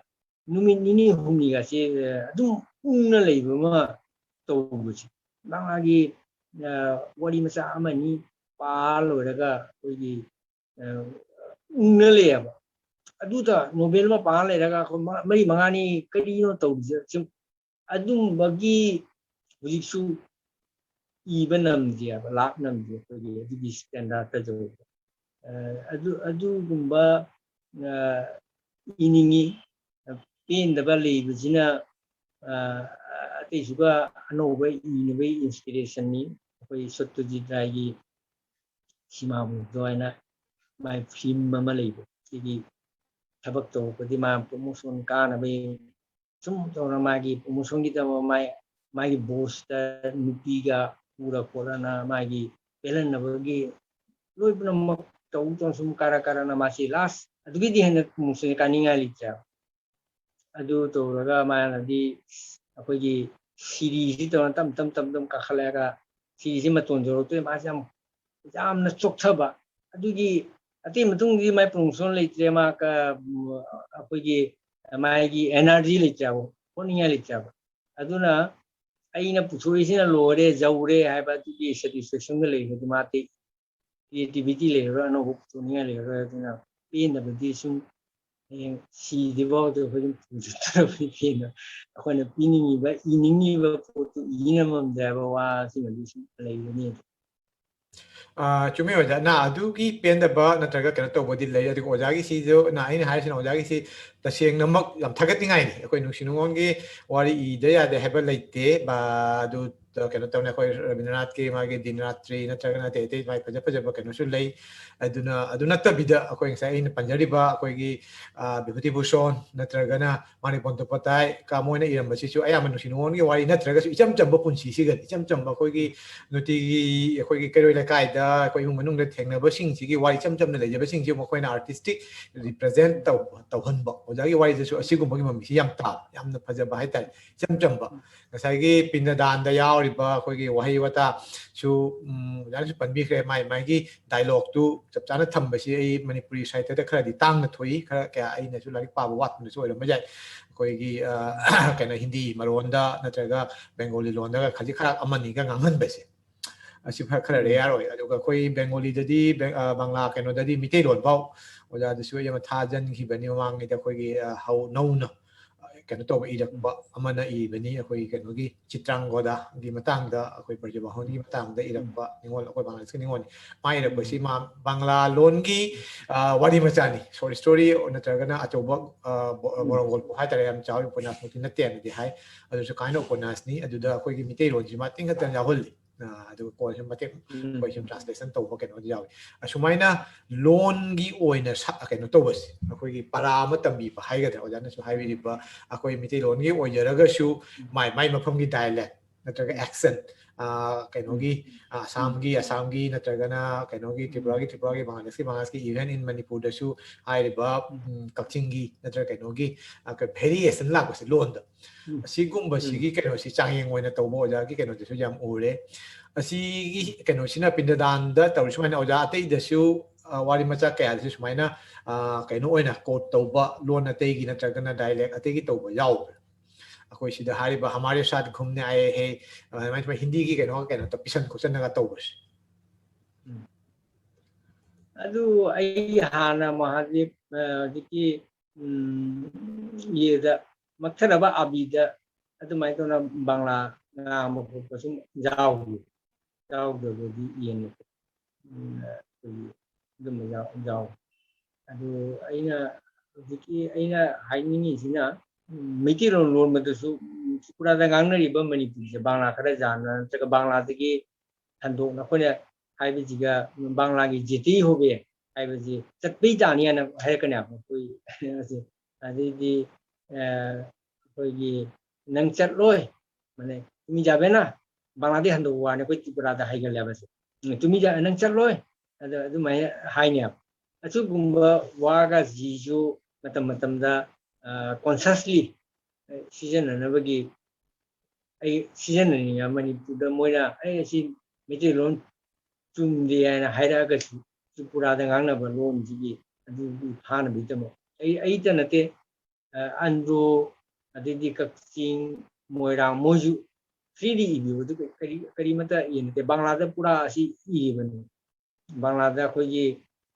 ꯅꯨꯃꯤꯠ ꯅꯤꯅꯤ ꯍꯨꯝꯅꯤꯒꯁꯦ, ꯑ, ꯑꯗꯨꯝ ꯎꯪꯅ ꯂꯩꯕ ꯑꯃ ꯇꯧꯕꯁꯦ꯫ ꯃꯥꯒꯤ, ꯑ, ꯋꯥꯔꯤ ꯃꯆꯥ ꯑꯃꯅꯤ ꯄꯥ ꯂꯣꯏꯔꯒ ꯑꯩꯈꯣꯏꯒꯤ, ꯑ, ꯎꯪꯅ ꯂꯩꯌꯦꯕ꯫ ꯑꯗꯨꯗ novel ꯑꯃ ꯄꯥ ꯂꯩꯔꯒ ꯑꯩꯈꯣꯏ ꯃ-, ꯃꯔꯤ ꯃꯉꯥꯅꯤ ꯀꯔꯤꯅꯣ ꯇꯧꯔꯤꯁꯦ? ꯁꯨꯝ ꯑꯗꯨꯝꯕꯒꯤ ꯍꯧꯖꯤꯛꯁꯨ ꯏꯕ ꯅꯝꯗꯦꯕ, ꯂꯥꯛ ꯅꯝꯗꯦ ꯑꯩꯈꯣꯏꯒꯤ ꯑꯗꯨꯒꯤ standardꯇ ꯌꯧꯕ꯫ ꯑ, ꯑꯗꯨ, ꯑꯗꯨꯒꯨꯝꯕ, ꯑ, ꯏꯅꯤꯡꯉꯤ꯫ ꯄꯦꯟꯗꯕ ꯂꯩꯕꯁꯤꯅ, ꯑ, ꯑꯇꯩꯁꯨꯒ ꯑꯅꯧꯕ ꯏꯅꯕꯒꯤ inspirationꯅꯤ꯫ ꯑꯩꯈꯣꯏ ꯁꯠꯇ꯭ꯌꯖꯤꯠ ꯔꯥꯏꯒꯤ ꯁꯤꯃꯥꯕꯨ ꯑꯗꯨꯃꯥꯏꯅ ꯃꯥꯏ film ꯑꯃ ꯂꯩꯕ, ꯁꯤꯒꯤ ꯊꯕꯛ ꯇꯧꯔꯛꯄꯗꯤ ꯃꯥ promotion ꯀꯥꯅꯕꯒꯤ ꯁꯨꯝ ꯇꯧꯔ ꯃꯥꯒꯤ promotionꯒꯤꯗꯃꯛ ꯃꯥꯏ, ꯃꯥꯒꯤ bossꯇ ꯅꯨꯄꯤꯒ ꯄꯨꯔ ꯈꯣꯠꯂꯅ ꯃꯥꯒꯤ ꯄꯦꯜꯍꯟꯅꯕꯒꯤ ꯂꯣꯏ ꯄꯨꯝꯅꯃꯛ ꯇꯧ ꯇꯧꯅ ꯁꯨꯝ ꯀꯥꯔ ꯀꯥꯔꯅ ꯃꯥꯁꯤ ꯂꯥꯁ ꯑꯗꯨꯒꯤꯗꯤ ꯍꯦꯟꯅ ꯃꯨꯁꯨꯅꯤ ꯀꯥꯅꯤꯡꯉꯥꯏ ꯂꯩꯇ꯭ꯔꯦꯕ꯫ ꯑꯗꯨ ꯇꯧꯔꯒ ꯃꯥꯅꯗꯤ ꯑꯩꯈꯣꯏꯒꯤ ꯁꯤꯔꯤꯁꯤ ꯇꯧꯔ ꯇꯞ ꯇꯞ ꯇꯞ ꯇꯞ ꯀꯥꯈꯠꯂꯛꯑꯒ ꯁꯤꯔꯤꯁꯤ ꯃꯇꯣꯟ ꯌꯧꯔꯛꯇꯣꯏ ꯃꯥꯁꯤ ꯌꯥꯝ ꯌꯥꯝꯅ ꯆꯣꯛꯊꯕ꯫ ꯑꯗꯨꯒꯤ ꯑꯇꯩ ꯃꯇꯨꯡꯗꯤ ꯃꯥꯏ ꯄ꯭ꯔꯣꯃꯣꯁꯟ ꯂꯩꯇ꯭ꯔꯦ꯫ ꯃꯥ ꯑꯩꯈꯣꯏꯒꯤ ꯃꯥꯒꯤ ꯑꯦꯅꯔꯖꯤ ꯂꯩꯇ꯭ꯔꯦꯕ, ꯍꯣꯠꯅꯤꯡꯉꯥꯏ ꯂꯩꯇ꯭ꯔꯦꯕ꯫ ꯑꯗꯨꯅ ꯑꯩꯅ ꯄꯨꯊꯣꯛꯏꯁꯤꯅ ꯂꯣꯏꯔꯦ, ꯌꯧꯔꯦ ꯍꯥꯏꯕ ꯑꯗꯨꯒꯤ ꯁꯦꯇꯤꯁꯐꯦꯛꯁꯟꯗ ꯂꯩꯕꯗꯤ ꯃꯥꯗꯤ ꯀ꯭ꯔꯤꯌꯦꯇꯤꯚꯤꯇꯤ ꯂꯩꯔꯔꯣꯏ, ꯑꯅꯧꯕ ꯄꯨꯊꯣꯛꯅꯤꯡꯉꯥꯏ ꯂꯩꯔꯔꯣꯏ꯫ ꯑꯗꯨꯅ ꯄꯦꯟꯗꯕꯗꯤ ꯁꯨꯝ ꯍꯌꯦꯡ ꯁꯤꯗ꯭ꯔꯤꯐꯥꯎꯗ ꯑꯩꯈꯣꯏ ꯑꯗꯨꯝ ꯄꯨꯖꯠꯇ꯭ꯔꯕꯗꯤ ꯄꯦꯟꯗ ꯑꯩꯈꯣꯏꯅ ꯄꯤꯅꯤꯡꯉꯤꯕ ꯏꯅꯤꯡꯉꯤꯕ ꯄꯣꯠꯇꯨ ꯏꯅ ꯉꯝꯗꯦ ꯍꯥꯏꯕ ꯋꯥ ꯑꯁꯤꯃꯗꯤ ꯁꯨꯝ ꯂꯩꯕꯅꯤ꯫ ꯑ, ꯆꯨꯝꯃꯤ ꯑꯣꯖꯥ꯫ ꯅ ꯑꯗꯨꯒꯤ ꯄꯦꯟꯗꯕ ꯅꯠꯇ꯭ꯔꯒ ꯀꯩꯅꯣ ꯇꯧꯕꯗꯤ ꯂꯩ꯫ ꯑꯗꯨꯒ ꯑꯣꯖꯥꯒꯤ ꯁꯤꯁꯨ ꯅ ꯑꯩꯅ ꯍꯥꯏꯔꯤꯁꯤꯅ ꯑꯣꯖꯥꯒꯤꯁꯤ ꯇꯁꯦꯡꯅꯃꯛ ꯌꯥꯝ ꯊꯥꯒꯠꯅꯤꯡꯉꯥꯏꯅꯤ꯫ ꯑꯩꯈꯣꯏ ꯅꯨꯡꯁꯤ ꯅꯨꯡꯉꯣꯟꯒꯤ ꯋꯥꯔꯤ ꯏꯗ ꯌꯥꯗꯦ ꯍꯥꯏꯕ ꯂꯩꯇꯦ꯫ ꯕ-, ꯑꯗꯨ ꯀꯩꯅꯣ ꯇꯧꯅꯤ, ꯑꯩꯈꯣꯏ ꯔꯕꯤꯟꯗ꯭ꯔꯅꯥꯊꯀꯤ ꯃꯥꯒꯤ ꯗꯤꯟ ꯔꯥꯇ꯭ꯔꯤ ꯅꯠꯇ꯭ꯔꯒꯅ ꯑꯇꯩ ꯑꯇꯩ ꯃꯥꯒꯤ ꯐꯖ ꯐꯖꯕ ꯀꯩꯅꯣꯁꯨ ꯂꯩ꯫ ꯑꯗꯨꯅ ꯑꯗꯨ ꯅꯠꯇꯕꯤꯗ ꯑꯩꯈꯣꯏ ꯉꯁꯥꯏ ꯑꯩꯅ ꯄꯟꯖꯔꯤꯕ ꯑꯩꯈꯣꯏꯒꯤ, ꯑ, ꯕꯤꯚꯨꯇꯤꯚꯨꯁꯣꯟ ꯅꯠꯇ꯭ꯔꯒꯅ ꯃꯥꯅꯤꯛ ꯕꯟꯗꯣꯄꯥꯙ꯭ꯌꯥꯏ ꯀ ꯃꯣꯏꯅ ꯏꯔꯝꯕꯁꯤꯁꯨ ꯑꯌꯥꯝꯕ ꯅꯨꯡꯁꯤ ꯅꯨꯡꯉꯣꯟꯒꯤ ꯋꯥꯔꯤ ꯅꯠꯇ꯭ꯔꯒꯁꯨ ꯏꯆꯝ ꯆꯝꯕ ꯄꯨꯟꯁꯤꯁꯤꯒ ꯏꯆꯝ ꯆꯝꯕ ꯑꯩꯈꯣꯏꯒꯤ ꯅꯨꯡꯇꯤꯒꯤ ꯑꯩꯈꯣꯏꯒꯤ ꯀꯩꯔꯣꯏ ꯂꯩꯀꯥꯏꯗ ꯑꯩꯈꯣꯏ ꯏꯃꯨꯡ ꯃꯅꯨꯡꯗ ꯊꯦꯡꯅꯕꯁꯤꯡꯁꯤꯒꯤ ꯋꯥꯔꯤ ꯏꯆꯝ ꯆꯝꯅ ꯂꯩꯖꯕꯁꯤꯡꯁꯤ ꯃꯈꯣꯏꯅ ꯑꯥꯔꯇꯤꯁꯇꯤꯛ ꯔꯤꯄ꯭ꯔꯖꯦꯟ ꯇꯧ-, ꯇꯧꯍꯟꯕ꯫ ꯑꯣꯖꯥꯒꯤ ꯋꯥꯔꯤꯗꯁꯨ ꯑꯁꯤꯒꯨꯝꯕꯒꯤ ꯃꯃꯤꯁꯤ ꯌꯥꯝ ꯇꯥꯕ, ꯌꯥꯝꯅ ꯐꯖꯕ ꯍꯥꯏꯇꯥꯔꯦ, ꯏꯆꯝ ꯆꯝꯕ꯫ ꯉꯁꯥꯏꯒꯤ ꯄꯤꯟꯗ ꯗꯥꯟꯗ ꯌꯥꯎꯔꯤꯕ ꯑꯩꯈꯣꯏꯒꯤ ꯋꯥꯍꯩ ꯋꯥꯇꯥꯁꯨ, ꯎꯝ, ꯑꯣꯖꯥꯅꯁꯨ ꯄꯟꯕꯤꯈ꯭ꯔꯦ, ꯃꯥꯏ ꯃꯥꯏꯒꯤ ꯗꯥꯏꯂꯣꯛꯇꯨ ꯆꯞ ꯆꯥꯅ ꯊꯝꯕꯁꯤ ꯑꯩ ꯃꯅꯤꯄꯨꯔꯤ ꯁꯥꯍꯤꯇ꯭ꯌꯗ ꯈꯔꯗꯤ ꯇꯥꯡꯅ ꯊꯣꯛꯏ꯫ ꯈꯔ ꯀꯌꯥ ꯑꯩꯅꯁꯨ ꯂꯥꯏꯔꯤꯛ ꯄꯥꯕ ꯋꯥꯠꯄꯅꯁꯨ ꯑꯣꯏꯔꯝꯕ ꯌꯥꯏ꯫ ꯑꯩꯈꯣꯏꯒꯤ, ꯑ, ꯀꯩꯅꯣ, ꯍꯤꯟꯗꯤ ꯃꯔꯣꯟꯗ ꯅꯠꯇ꯭ꯔꯒ ꯕꯦꯡꯒꯣꯂꯤ ꯂꯣꯟꯗꯒ ꯈꯖꯤꯛ ꯈꯔ ꯑꯃꯅꯤꯒ ꯉꯥꯡꯍꯟꯕꯁꯦ꯫ ꯑꯁꯤ ꯈꯔ, ꯈꯔ ꯎꯝ꯫ ꯔꯦꯌꯥꯔ ꯑꯣꯏ꯫ ꯑꯗꯨꯒ ꯑꯩꯈꯣꯏ ꯕꯦꯡꯒꯣꯂꯤꯗꯗꯤ ꯕꯦꯡ-, ꯑ, ꯕꯪꯂꯥ ꯀꯩꯅꯣꯗꯗꯤ ꯃꯤꯇꯩꯂꯣꯟ ꯐꯥꯎ ꯑꯣꯖꯥꯗꯁꯨ ꯑꯩ ꯑꯃ ꯊꯥꯖꯟꯈꯤꯕꯅꯤ ꯃꯃꯥꯡꯉꯩꯗ ꯑꯩꯈꯣꯏꯒꯤ, ꯑ, ꯍꯧ-, ꯅꯧꯅ, ꯑ, ꯀꯩꯅꯣ ꯇꯧꯕ ꯏꯔꯛꯄ ꯑꯃꯅ ꯏꯕꯅꯤ ꯑꯩꯈꯣꯏꯒꯤ ꯀꯩꯅꯣꯒꯤ ꯆꯤꯇ꯭ꯔꯥꯡꯒꯣꯗꯥꯒꯤ ꯃꯇꯥꯡꯗ, ꯑꯩꯈꯣꯏ ꯕ꯭ꯔꯖꯕꯥꯍꯨꯟꯒꯤ ꯃꯇꯥꯡꯗ ꯏꯔꯛꯄ ꯅꯤꯉꯣꯜ, ꯑꯩꯈꯣꯏ ꯕꯪꯒ꯭ꯂꯥꯗꯦꯁꯀꯤ ꯅꯤꯉꯣꯜꯅꯤ꯫ ꯃꯥ ꯏꯔꯛꯄꯁꯤ ꯎꯝ꯫ ꯃꯥ ꯕꯪꯂꯥ ꯂꯣꯟꯒꯤ, ꯑ, ꯋꯥꯔꯤ ꯃꯆꯥꯅꯤ, ꯁꯣꯔꯠ ꯁ꯭ꯇꯣꯔꯤ ꯅꯠꯇ꯭ꯔꯒꯅ ꯑꯆꯧꯕ, ꯑ, ꯕꯣ-, ꯎꯝ꯫ ꯕꯣꯔꯣꯒꯣꯜꯄꯨ ꯍꯥꯏꯇꯥꯔꯦ, ꯌꯥꯝ ꯆꯥꯎꯕ ꯎꯄꯟꯌꯥꯁꯃꯛꯇꯤ ꯅꯠꯇꯦ ꯑꯗꯨꯗꯤ ꯍꯥꯏ꯫ ꯑꯗꯨꯁꯨ ꯀꯥꯏꯅ ꯎꯄꯟꯌꯥꯁꯅꯤ꯫ ꯑꯗꯨꯗ ꯑꯩꯈꯣꯏꯒꯤ ꯃꯤꯇꯩꯂꯣꯟꯁꯤ ꯃꯇꯦꯛ ꯈꯛꯇꯪ ꯌꯥꯎꯍꯜꯂꯤ꯫ ꯑ, ꯑꯗꯨꯒ ꯀꯣꯟꯅꯁꯨ ꯃꯇꯦꯛ ꯎꯝ꯫ ꯑꯩꯈꯣꯏ ꯁꯨꯝ ꯇ꯭ꯔꯥꯟꯁꯂꯦꯁꯟ ꯇꯧꯕ ꯀꯩꯅꯣꯗꯤ ꯌꯥꯎꯏ꯫ ꯑꯁꯨꯃꯥꯏꯅ ꯂꯣꯟꯒꯤ ꯑꯣꯏꯅ ꯁ-, ꯀꯩꯅꯣ ꯇꯧꯕꯁꯦ, ꯑꯩꯈꯣꯏꯒꯤ ꯄꯔꯥ ꯑꯃ ꯇꯝꯕꯤꯕ ꯍꯥꯏꯒꯗ꯭ꯔꯥ, ꯑꯣꯖꯥꯅꯁꯨ ꯍꯥꯏꯕꯤꯔꯤꯕ, ꯑꯩꯈꯣꯏ ꯃꯤꯇꯩꯂꯣꯟꯒꯤ ꯑꯣꯏꯖꯔꯒꯁꯨ ꯃꯥꯏ ꯃꯥꯏ ꯃꯐꯝꯒꯤ ꯗꯥꯏꯂꯦꯛ, ꯅꯠꯇ꯭ꯔꯒ accent, ꯀꯩꯅꯣꯒꯤ, ꯑꯁꯥꯝꯒꯤ ꯑꯁꯥꯝꯒꯤ, ꯅꯠꯇ꯭ꯔꯒꯅ ꯀꯩꯅꯣꯒꯤ ꯇ꯭ꯔꯤꯄꯨꯔꯥꯒꯤ ꯇ꯭ꯔꯤꯄꯨꯔꯥꯒꯤ, ꯕꯪꯒ꯭ꯂꯥꯗꯦꯁꯀꯤ ꯕꯪꯒ꯭ꯂꯥꯗꯦꯁꯀꯤ, even in ꯃꯅꯤꯄꯨꯔꯗꯁꯨ ꯍꯥꯏꯔꯤꯕ ꯀꯛꯆꯤꯡꯒꯤ ꯅꯠꯇ꯭ꯔꯒ ꯀꯩꯅꯣꯒꯤ variation ꯂꯥꯛꯄꯁꯦ ꯂꯣꯟꯗ, ꯑꯁꯤꯒꯨꯝꯕꯁꯤꯒꯤ ꯀꯩꯅꯣꯁꯤ ꯆꯥꯡꯌꯦꯡ ꯑꯣꯏꯅ ꯇꯧꯕ ꯑꯣꯖꯥꯒꯤ ꯀꯩꯅꯣꯗꯁꯨ ꯌꯥꯝ ꯎꯔꯦ꯫ ꯑꯁꯤꯒꯤ ꯀꯩꯅꯣꯁꯤꯅ ꯄꯤꯟꯗꯗꯥꯟꯗ ꯇꯧꯔꯤ ꯁꯨꯃꯥꯏꯅ ꯑꯣꯖꯥ ꯑꯇꯩꯗꯁꯨ ꯋꯥꯔꯤ ꯃꯆꯥ ꯀꯌꯥꯗꯁꯨ ꯁꯨꯃꯥꯏꯅ ꯀꯩꯅꯣ ꯑꯣꯏꯅ quote ꯇꯧꯕ, ꯂꯣꯟ ꯑꯇꯩꯒꯤ ꯅꯠꯇ꯭ꯔꯒꯅ dialect ꯑꯇꯩꯒꯤ ꯇꯧꯕ ꯌꯥꯎꯕ꯭ꯔꯥ? ꯑꯩꯈꯣꯏ ꯁꯤꯗ ꯍꯥꯏꯔꯤꯕ ꯍꯃꯥꯔꯦ ꯁꯥꯠ ꯘꯨꯝꯅꯦ ꯑꯥꯌꯦ ꯍꯦ, ꯑꯗꯨꯃꯥꯏꯅ ꯁꯨꯃꯥꯏꯅ ꯍꯤꯟꯗꯤꯒꯤ ꯀꯩꯅꯣ ꯀꯩꯅꯣ ꯄꯤꯁꯟ ꯈꯣꯠꯆꯟꯅꯒ ꯇꯧꯕꯁꯦ꯫ ꯑꯗꯨ ꯑꯩ ꯍꯥꯟꯅ ꯃꯍꯥꯗꯦꯕ, ꯍꯧꯖꯤꯛꯀꯤ ꯌꯦꯗ ꯃꯛꯊꯅꯕ ꯑꯥꯕꯤꯗ ꯑꯗꯨꯃꯥꯏꯅ ꯇꯧꯅ ꯕꯪꯂꯥ ꯉꯥꯡꯕ ꯈꯣꯠꯄ ꯁꯨꯝ ꯌꯥꯎꯈꯤ꯫ ꯌꯥꯎꯗꯕꯗꯤ ꯌꯦꯡꯉꯦ꯫ ꯑꯩꯈꯣꯏꯒꯤ ꯑꯗꯨꯝꯕ ꯌꯥꯎ- ꯌꯥꯎ꯫ ꯑꯗꯨ ꯑꯩꯅ ꯍꯧꯖꯤꯛꯀꯤ ꯑꯩꯅ ꯍꯥꯏꯅꯤꯡꯉꯤꯁꯤꯅ, ꯎꯝ, ꯃꯩꯇꯩꯂꯣꯟ ꯂꯣꯟꯕꯗꯁꯨ, ꯎꯝ, ꯇ꯭ꯔꯤꯄꯨꯔꯥꯗ ꯉꯥꯡꯅꯔꯤꯕ ꯃꯅꯤꯄꯨꯔꯤꯁꯦ ꯕꯪꯂꯥ ꯈꯔ ꯌꯥꯟꯅ ꯅꯠꯇ꯭ꯔꯒ ꯕꯪꯂꯥꯗꯒꯤ ꯍꯟꯗꯣꯛꯅ ꯑꯩꯈꯣꯏꯅ ꯍꯥꯏꯕꯁꯤꯒ ꯕꯪꯂꯥꯒꯤ ꯖꯦꯇꯤ ꯍꯣꯕꯦ ꯍꯥꯏꯕꯁꯤ ꯆꯠꯄꯩ ꯇꯥꯅꯤ ꯍꯥꯏꯅ ꯍꯥꯏꯔꯛꯀꯅꯦꯕ ꯑꯩꯈꯣꯏ ꯑꯁꯤ꯫ ꯑꯗꯩꯗꯤ, ꯑ, ꯑꯩꯈꯣꯏꯒꯤ ꯅꯪ ꯆꯠꯂꯣꯏ, ꯃꯥꯅꯦ, ꯇꯨꯃꯤ ꯖꯥꯕꯦꯅ ꯕꯪꯂꯥꯗꯒꯤ ꯍꯟꯗꯣꯛꯄ ꯋꯥꯅꯤ ꯑꯩꯈꯣꯏ ꯇ꯭ꯔꯤꯄꯨꯔꯥꯗ ꯍꯩꯒꯜꯂꯦꯕꯁꯦ꯫ ꯎꯝ, ꯇꯨꯃꯤ ꯖꯥ-, ꯅꯪ ꯆꯠꯂꯣꯏ꯫ ꯑꯗ ꯑꯗꯨꯃꯥꯏꯅ ꯍꯥꯏꯅꯦꯕ꯫ ꯑꯁꯤꯒꯨꯝꯕ ꯋꯥꯒꯁꯤꯁꯨ ꯃꯇꯝ ꯃꯇꯝꯗ, ꯑ, consciously ꯁꯤꯖꯤꯟꯅꯅꯕꯒꯤ ꯑꯩ ꯁꯤꯖꯤꯟꯅꯅꯤꯡꯉꯦ꯫ ꯃꯅꯤꯄꯨꯔꯗ ꯃꯣꯏꯅ "ꯑꯩ ꯑꯁꯤ ꯃꯩꯇꯩꯂꯣꯟ ꯆꯨꯝꯗꯦ" ꯍꯥꯏꯅ ꯍꯥꯏꯔꯛꯑꯒꯁꯨ, ꯇ꯭ꯔꯤꯄꯨꯔꯥꯗ ꯉꯥꯡꯅꯕ ꯂꯣꯟꯁꯤꯒꯤ ꯑꯗꯨꯒꯤ ꯐꯥꯅꯕꯒꯤꯗꯃꯛ ꯑꯩ, ꯑꯩꯇ ꯅꯠꯇꯦ, ꯑ, ꯑꯟꯗ꯭ꯔꯣ, ꯑꯗꯩꯗꯤ ꯀꯛꯆꯤꯡ, ꯃꯣꯏꯔꯥꯡ, ꯃꯣꯏꯁꯨ freely ꯏꯕꯤꯌꯨ꯫ ꯑꯗꯨ ꯀꯔꯤ, ꯀꯔꯤꯃꯠꯇ ꯏ ꯅꯠꯇꯦ꯫ ꯕꯪꯂꯥꯗ ꯄꯨꯔꯥ ꯑꯁꯤ ꯏꯔꯤꯕꯅꯤ꯫ ꯕꯪꯂꯥꯗ ꯑꯩꯈꯣꯏꯒꯤ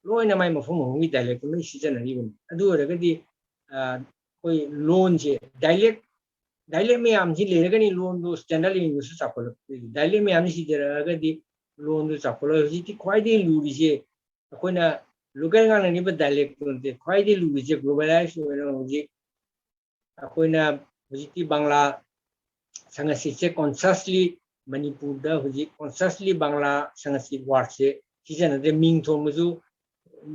ꯂꯣꯏꯅ ꯃꯥꯏ ꯃꯐꯝ ꯃꯐꯝꯒꯤ dialect ꯂꯣꯏ ꯁꯤꯖꯤꯟꯅꯔꯤꯕꯅꯤ꯫ ꯑꯗꯨ ꯑꯣꯏꯔꯒꯗꯤ, ꯑ, ꯑꯩꯈꯣꯏ ꯂꯣꯟꯁꯦ dialect, dialect ꯃꯌꯥꯝꯁꯤ ꯂꯩꯔꯒꯅꯤ ꯂꯣꯟꯗꯨ standard English ꯆꯥꯎꯈꯠꯂꯛꯇꯣꯏꯁꯦ꯫ Dialect ꯃꯌꯥꯝꯁꯤ ꯁꯤꯖꯤꯟꯅꯔꯒꯗꯤ ꯂꯣꯟꯗꯨ ꯆꯥꯎꯈꯠꯂꯣꯏ꯫ ꯍꯧꯖꯤꯛꯇꯤ ꯈ꯭ꯋꯥꯏꯗꯒꯤ ꯂꯨꯔꯤꯁꯦ ꯑꯩꯈꯣꯏꯅ local ꯉꯥꯡꯅꯔꯤꯕ dialect ꯅꯠꯇꯦ꯫ ꯈ꯭ꯋꯥꯏꯗꯒꯤ ꯂꯨꯔꯤꯁꯦ globalize ꯑꯣꯏꯅ ꯍꯧꯖꯤꯛ ꯑꯩꯈꯣꯏꯅ ꯍꯧꯖꯤꯛꯇꯤ ꯕꯪꯂꯥ ꯁꯪꯁꯀ꯭ꯔꯤꯠꯁꯦ consciously, ꯃꯅꯤꯄꯨꯔꯗ ꯍꯧꯖꯤꯛ consciously ꯕꯪꯂꯥ ꯁꯪꯁꯀ꯭ꯔꯤꯠ wordꯁꯦ ꯁꯤꯖꯤꯟꯅꯗ꯭ꯔꯦ꯫ ꯃꯤꯡ ꯊꯣꯟꯕꯁꯨ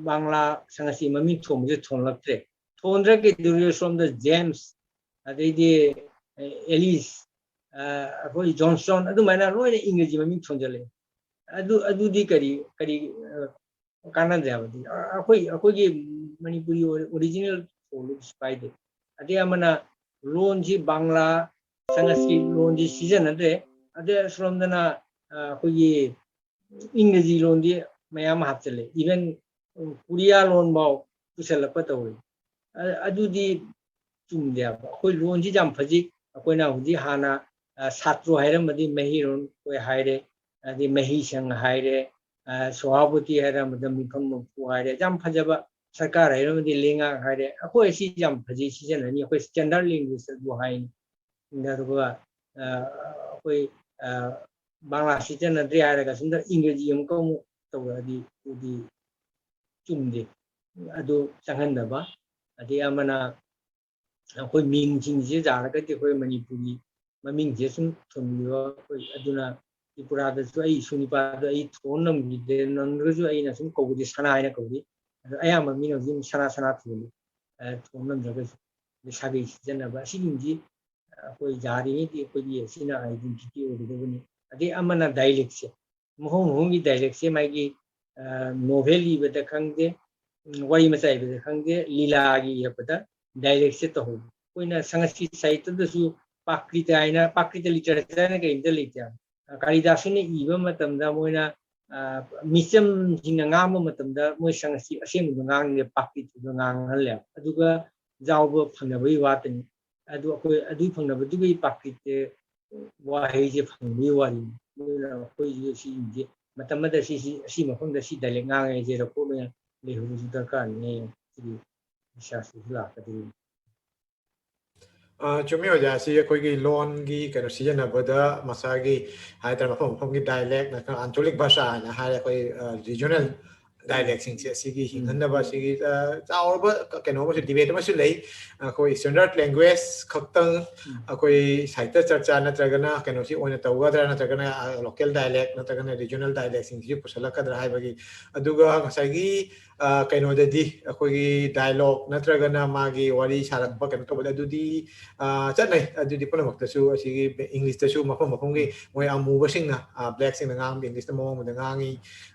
ꯕꯪꯂꯥ ꯁꯪꯁꯀ꯭ꯔꯤꯠ ꯃꯃꯤꯡ ꯊꯣꯟꯕꯁꯦ ꯊꯣꯟꯂꯛꯇ꯭ꯔꯦ꯫ ꯊꯣꯟꯗ꯭ꯔꯒ ꯀꯩꯗꯧꯔꯤꯕ? ꯁꯣꯝꯗ ꯖꯦꯝꯁ, ꯑꯗꯩꯗꯤ ꯑꯦꯂꯤꯁ, ꯑꯩꯈꯣꯏ ꯖꯣꯟꯁꯇꯣꯟ, ꯑꯗꯨꯃꯥꯏꯅ ꯂꯣꯏꯅ ꯏꯪꯒ꯭ꯔꯦꯖꯤ ꯃꯃꯤꯡ ꯊꯣꯟꯖꯜꯂꯛꯑꯦ꯫ ꯑꯗꯨ ꯑꯗꯨꯗꯤ ꯀꯔꯤ ꯀꯔꯤ ꯀꯥꯟꯅꯗ꯭ꯔꯦ ꯍꯥꯏꯕꯗꯤ, ꯑꯩꯈꯣꯏ ꯑꯩꯈꯣꯏꯒꯤ ꯃꯅꯤꯄꯨꯔꯤ ꯑꯣꯔꯤꯖꯤꯅꯦꯜ ꯊꯣꯜꯗꯨ ꯀꯩꯁꯨ ꯀꯥꯏꯗꯦ꯫ ꯑꯗꯩ ꯑꯃꯅ ꯂꯣꯟꯁꯤ ꯕꯪꯂꯥ, ꯁꯪꯁꯀ꯭ꯔꯤꯠ ꯂꯣꯟꯁꯤ ꯁꯤꯖꯤꯟꯅꯗ꯭ꯔꯦ꯫ ꯑꯗꯩ ꯑꯁꯣꯝꯗꯅ ꯑꯩꯈꯣꯏꯒꯤ ꯏꯪꯒ꯭ꯔꯦꯖꯤ ꯂꯣꯟꯗꯤ ꯃꯌꯥꯝ ꯍꯥꯞꯆꯤꯜꯂꯦ, ꯏꯚꯟ ꯀꯣꯔꯤꯌꯥ ꯂꯣꯟꯐꯥꯎ ꯄꯨꯁꯜꯂꯛꯄ ꯇꯧꯔꯤ꯫ ꯑꯗꯨꯗꯤ ꯆꯨꯝꯗꯦ ꯍꯥꯏꯕ꯫ ꯑꯩꯈꯣꯏ ꯂꯣꯟꯁꯤ ꯌꯥꯝ ꯐꯖꯩ꯫ ꯑꯩꯈꯣꯏꯅ ꯍꯧꯖꯤꯛ ꯍꯥꯟꯅ ꯁꯥꯇ꯭ꯔꯣ ꯍꯥꯏꯔꯝꯕꯗꯤ ꯃꯍꯩꯔꯣꯏ ꯍꯥꯏꯔꯦ, ꯑꯗꯩ ꯃꯍꯩꯁꯪ ꯍꯥꯏꯔꯦ, ꯁꯣꯍꯥꯕꯨꯇꯤ ꯍꯥꯏꯔꯝꯕꯗ ꯃꯤꯐꯝ ꯃꯄꯨ ꯍꯥꯏꯔꯦ, ꯌꯥꯝ ꯐꯖꯕ꯫ ꯁꯔꯀꯥꯔ ꯍꯥꯏꯔꯝꯕꯗꯤ ꯂꯩꯉꯥꯛ ꯍꯥꯏꯔꯦ꯫ ꯑꯩꯈꯣꯏ ꯑꯁꯤ ꯌꯥꯝ ꯐꯖꯩ, ꯁꯤꯖꯤꯟꯅꯅꯤ, ꯑꯩꯈꯣꯏ ꯁ꯭ꯇꯦꯟꯗꯔꯠ ꯂꯦꯡꯒ꯭ꯋꯦꯖ ꯑꯗꯨ ꯍꯥꯏꯅꯤ꯫ ꯑꯗꯨꯒ ꯑꯩꯈꯣꯏ ꯕꯪꯂꯥ ꯁꯤꯖꯤꯟꯅꯗ꯭ꯔꯦ ꯍꯥꯏꯔꯒ ꯁꯣꯝꯗ ꯏꯪꯒ꯭ꯔꯦꯖꯤ ꯑꯃꯨꯛꯀ ꯑꯃꯨꯛ ꯇꯧꯔꯛꯑꯗꯤ ꯑꯗꯨꯗꯤ ꯆꯨꯝꯗꯦ꯫ ꯑꯗꯨ ꯆꯪꯍꯟꯗꯕ꯫ ꯑꯗꯩ ꯑꯃꯅ ꯑꯩꯈꯣꯏ ꯃꯤꯡꯁꯤꯡꯁꯦ ꯌꯥꯔꯒꯗꯤ ꯑꯩꯈꯣꯏ ꯃꯅꯤꯄꯨꯔꯤ ꯃꯃꯤꯡꯁꯦ ꯁꯨꯝ ꯊꯣꯟꯕꯤꯕ꯫ ꯑꯩꯈꯣꯏ ꯑꯗꯨꯅ ꯇ꯭ꯔꯤꯄꯨꯔꯥꯗꯁꯨ ꯑꯩ ꯏꯁꯨ ꯅꯨꯄꯥꯗꯣ ꯑꯩ ꯊꯣꯟ ꯅꯝꯈꯤꯗꯦ, ꯅꯝꯗ꯭ꯔꯒꯁꯨ ꯑꯩꯅ ꯁꯨꯝ ꯀꯧꯕꯗꯤ ꯁꯅꯥ ꯍꯥꯏꯅ ꯀꯧꯏ꯫ ꯑꯗꯣ ꯑꯌꯥꯝꯕ ꯃꯤꯅ ꯍꯧꯖꯤꯛ ꯁꯅꯥ ꯁꯅꯥ ꯊꯣꯜꯂꯤ꯫ ꯊꯣꯟ ꯅꯝꯗ꯭ꯔꯒꯁꯨ꯫ ꯑꯗꯩ ꯁꯥꯒꯩ ꯁꯤꯖꯤꯟꯅꯕ ꯑꯁꯤꯒꯨꯝꯕꯁꯤ ꯑꯩꯈꯣꯏ ꯌꯥꯔꯤꯉꯩꯗꯤ ꯑꯩꯈꯣꯏꯒꯤ ꯑꯁꯤꯅ identity ꯑꯣꯏꯒꯗꯕꯅꯤ꯫ ꯑꯗꯩ ꯑꯃꯅ dialectꯁꯦ, ꯃꯐꯝ ꯃꯐꯝꯒꯤ dialectꯁꯦ ꯃꯥꯒꯤ novel ꯏꯕꯗ ꯈꯪꯗꯦ, ꯋꯥꯔꯤ ꯃꯆꯥ ꯏꯕꯗ ꯈꯪꯗꯦ, ꯂꯤꯂꯥꯒꯤ ꯏꯔꯛꯄꯗ dialectꯁꯦ ꯇꯧꯍꯧꯕ꯫ ꯑꯩꯈꯣꯏꯅ ꯁꯪꯁꯀ꯭ꯔꯤꯠ ꯁꯥꯍꯤꯇ꯭ꯌꯗꯁꯨ ꯄ꯭ꯔꯥꯀ꯭ꯔꯤꯇ ꯍꯥꯏꯅ, ꯄ꯭ꯔꯥꯀ꯭ꯔꯤꯇ literature ꯍꯥꯏꯅ ꯀꯔꯤꯝꯇ ꯂꯩꯇꯦ꯫ ꯀꯥꯂꯤꯗꯥꯁꯅ ꯏꯕ ꯃꯇꯝꯗ ꯃꯣꯏꯅ ꯃꯤꯆꯝꯁꯤꯡꯅ ꯉꯥꯡꯕ ꯃꯇꯝꯗ ꯃꯣꯏ ꯁꯪꯁꯀ꯭ꯔꯤꯠ ꯑꯁꯦꯡꯕꯗꯣ ꯉꯥꯡꯗꯦ, ꯄ꯭ꯔꯥꯀ꯭ꯔꯤꯇꯗꯣ ꯉꯥꯡꯍꯜꯂꯦ꯫ ꯑꯗꯨꯒ ꯌꯥꯎꯕ ꯐꯪꯅꯕꯒꯤ ꯋꯥꯇꯅꯤ꯫ ꯑꯗꯨ ꯑꯩꯈꯣꯏ ꯑꯗꯨ ꯐꯪꯅꯕꯗꯨꯒꯤ ꯄ꯭ꯔꯥꯀ꯭ꯔꯤꯇ ꯋꯥꯍꯩꯁꯦ ꯐꯪꯕꯒꯤ ꯋꯥꯔꯤꯅꯤ꯫ ꯑꯗꯨꯅ ꯑꯩꯈꯣꯏꯁꯨ ꯁꯤꯁꯤꯡꯁꯦ ꯃꯇꯝ ꯑꯃꯗ ꯁꯤꯁꯤ, ꯑꯁꯤ ꯃꯐꯝꯗ ꯁꯤ dialect ꯉꯥꯡꯉꯦ ꯍꯥꯏꯁꯦ record ꯑꯣꯏꯅ ꯂꯩꯍꯧꯕꯁꯨ ꯗꯔꯀꯥꯔꯅꯦ꯫ ꯁꯤꯒꯤ researchꯇꯁꯨ ꯂꯥꯛꯀꯗꯣꯏꯅꯤ꯫ ꯆꯨꯝꯃꯤ ꯑꯣꯖꯥ, ꯁꯤ ꯑꯩꯈꯣꯏꯒꯤ ꯂꯣꯟꯒꯤ ꯀꯩꯅꯣ ꯁꯤꯖꯤꯟꯅꯕꯗ ꯃꯁꯥꯒꯤ ꯍꯥꯏꯇꯥꯔꯦ, ꯃꯐꯝ ꯃꯐꯝꯒꯤ dialect ꯅꯠꯇ꯭ꯔꯒ ꯑꯟꯆꯣꯂꯤꯛ ꯚꯥꯁꯥ ꯍꯥꯏꯅ ꯍꯥꯏꯔꯦ, ꯑꯩꯈꯣꯏ regional dialectꯁꯤꯡꯁꯦ ꯑꯁꯤꯒꯤ ꯍꯤꯡꯍꯟꯅꯕ, ꯑꯁꯤꯒꯤ ꯆꯥꯎꯔꯕ ꯀꯩꯅꯣ ꯑꯃꯁꯨ, debate ꯑꯃꯁꯨ ꯂꯩ꯫ ꯑꯩꯈꯣꯏ standard language ꯈꯛꯇꯪ ꯑꯩꯈꯣꯏ ꯁꯥꯍꯤꯇ꯭ꯌ ꯆꯔꯆꯥ ꯅꯠꯇ꯭ꯔꯒꯅ ꯀꯩꯅꯣꯁꯤ ꯑꯣꯏꯅ ꯇꯧꯒꯗ꯭ꯔꯥ, ꯅꯠꯇ꯭ꯔꯒꯅ local dialect ꯅꯠꯇ꯭ꯔꯒꯅ regional dialectꯁꯤꯡꯁꯤ ꯄꯨꯁꯜꯂꯛꯀꯗ꯭ꯔꯥ ꯍꯥꯏꯕꯒꯤ꯫ ꯑꯗꯨꯒ ꯉꯁꯥꯏꯒꯤ ꯑ, ꯀꯩꯅꯣꯗꯗꯤ ꯑꯩꯈꯣꯏꯒꯤ dialogue ꯅꯠꯇ꯭ꯔꯒꯅ ꯃꯥꯒꯤ ꯋꯥꯔꯤ ꯁꯥꯔꯛꯄ, ꯀꯩꯅꯣ ꯇꯧꯕꯗ ꯑꯗꯨꯗꯤ, ꯑ, ꯆꯠꯅꯩ꯫ ꯑꯗꯨꯗꯤ ꯄꯨꯝꯅꯃꯛꯇꯁꯨ ꯑꯁꯤꯒꯤ English ꯇꯁꯨ ꯃꯐꯝ ꯃꯐꯝꯒꯤ ꯃꯣꯏ ꯑꯃꯨꯕꯁꯤꯡꯅ, ꯑ, black ꯁꯤꯡꯅ ꯉꯥꯡꯕ English ꯇ ꯃꯑꯣꯡ ꯑꯃꯗ ꯉꯥꯡꯉꯤ꯫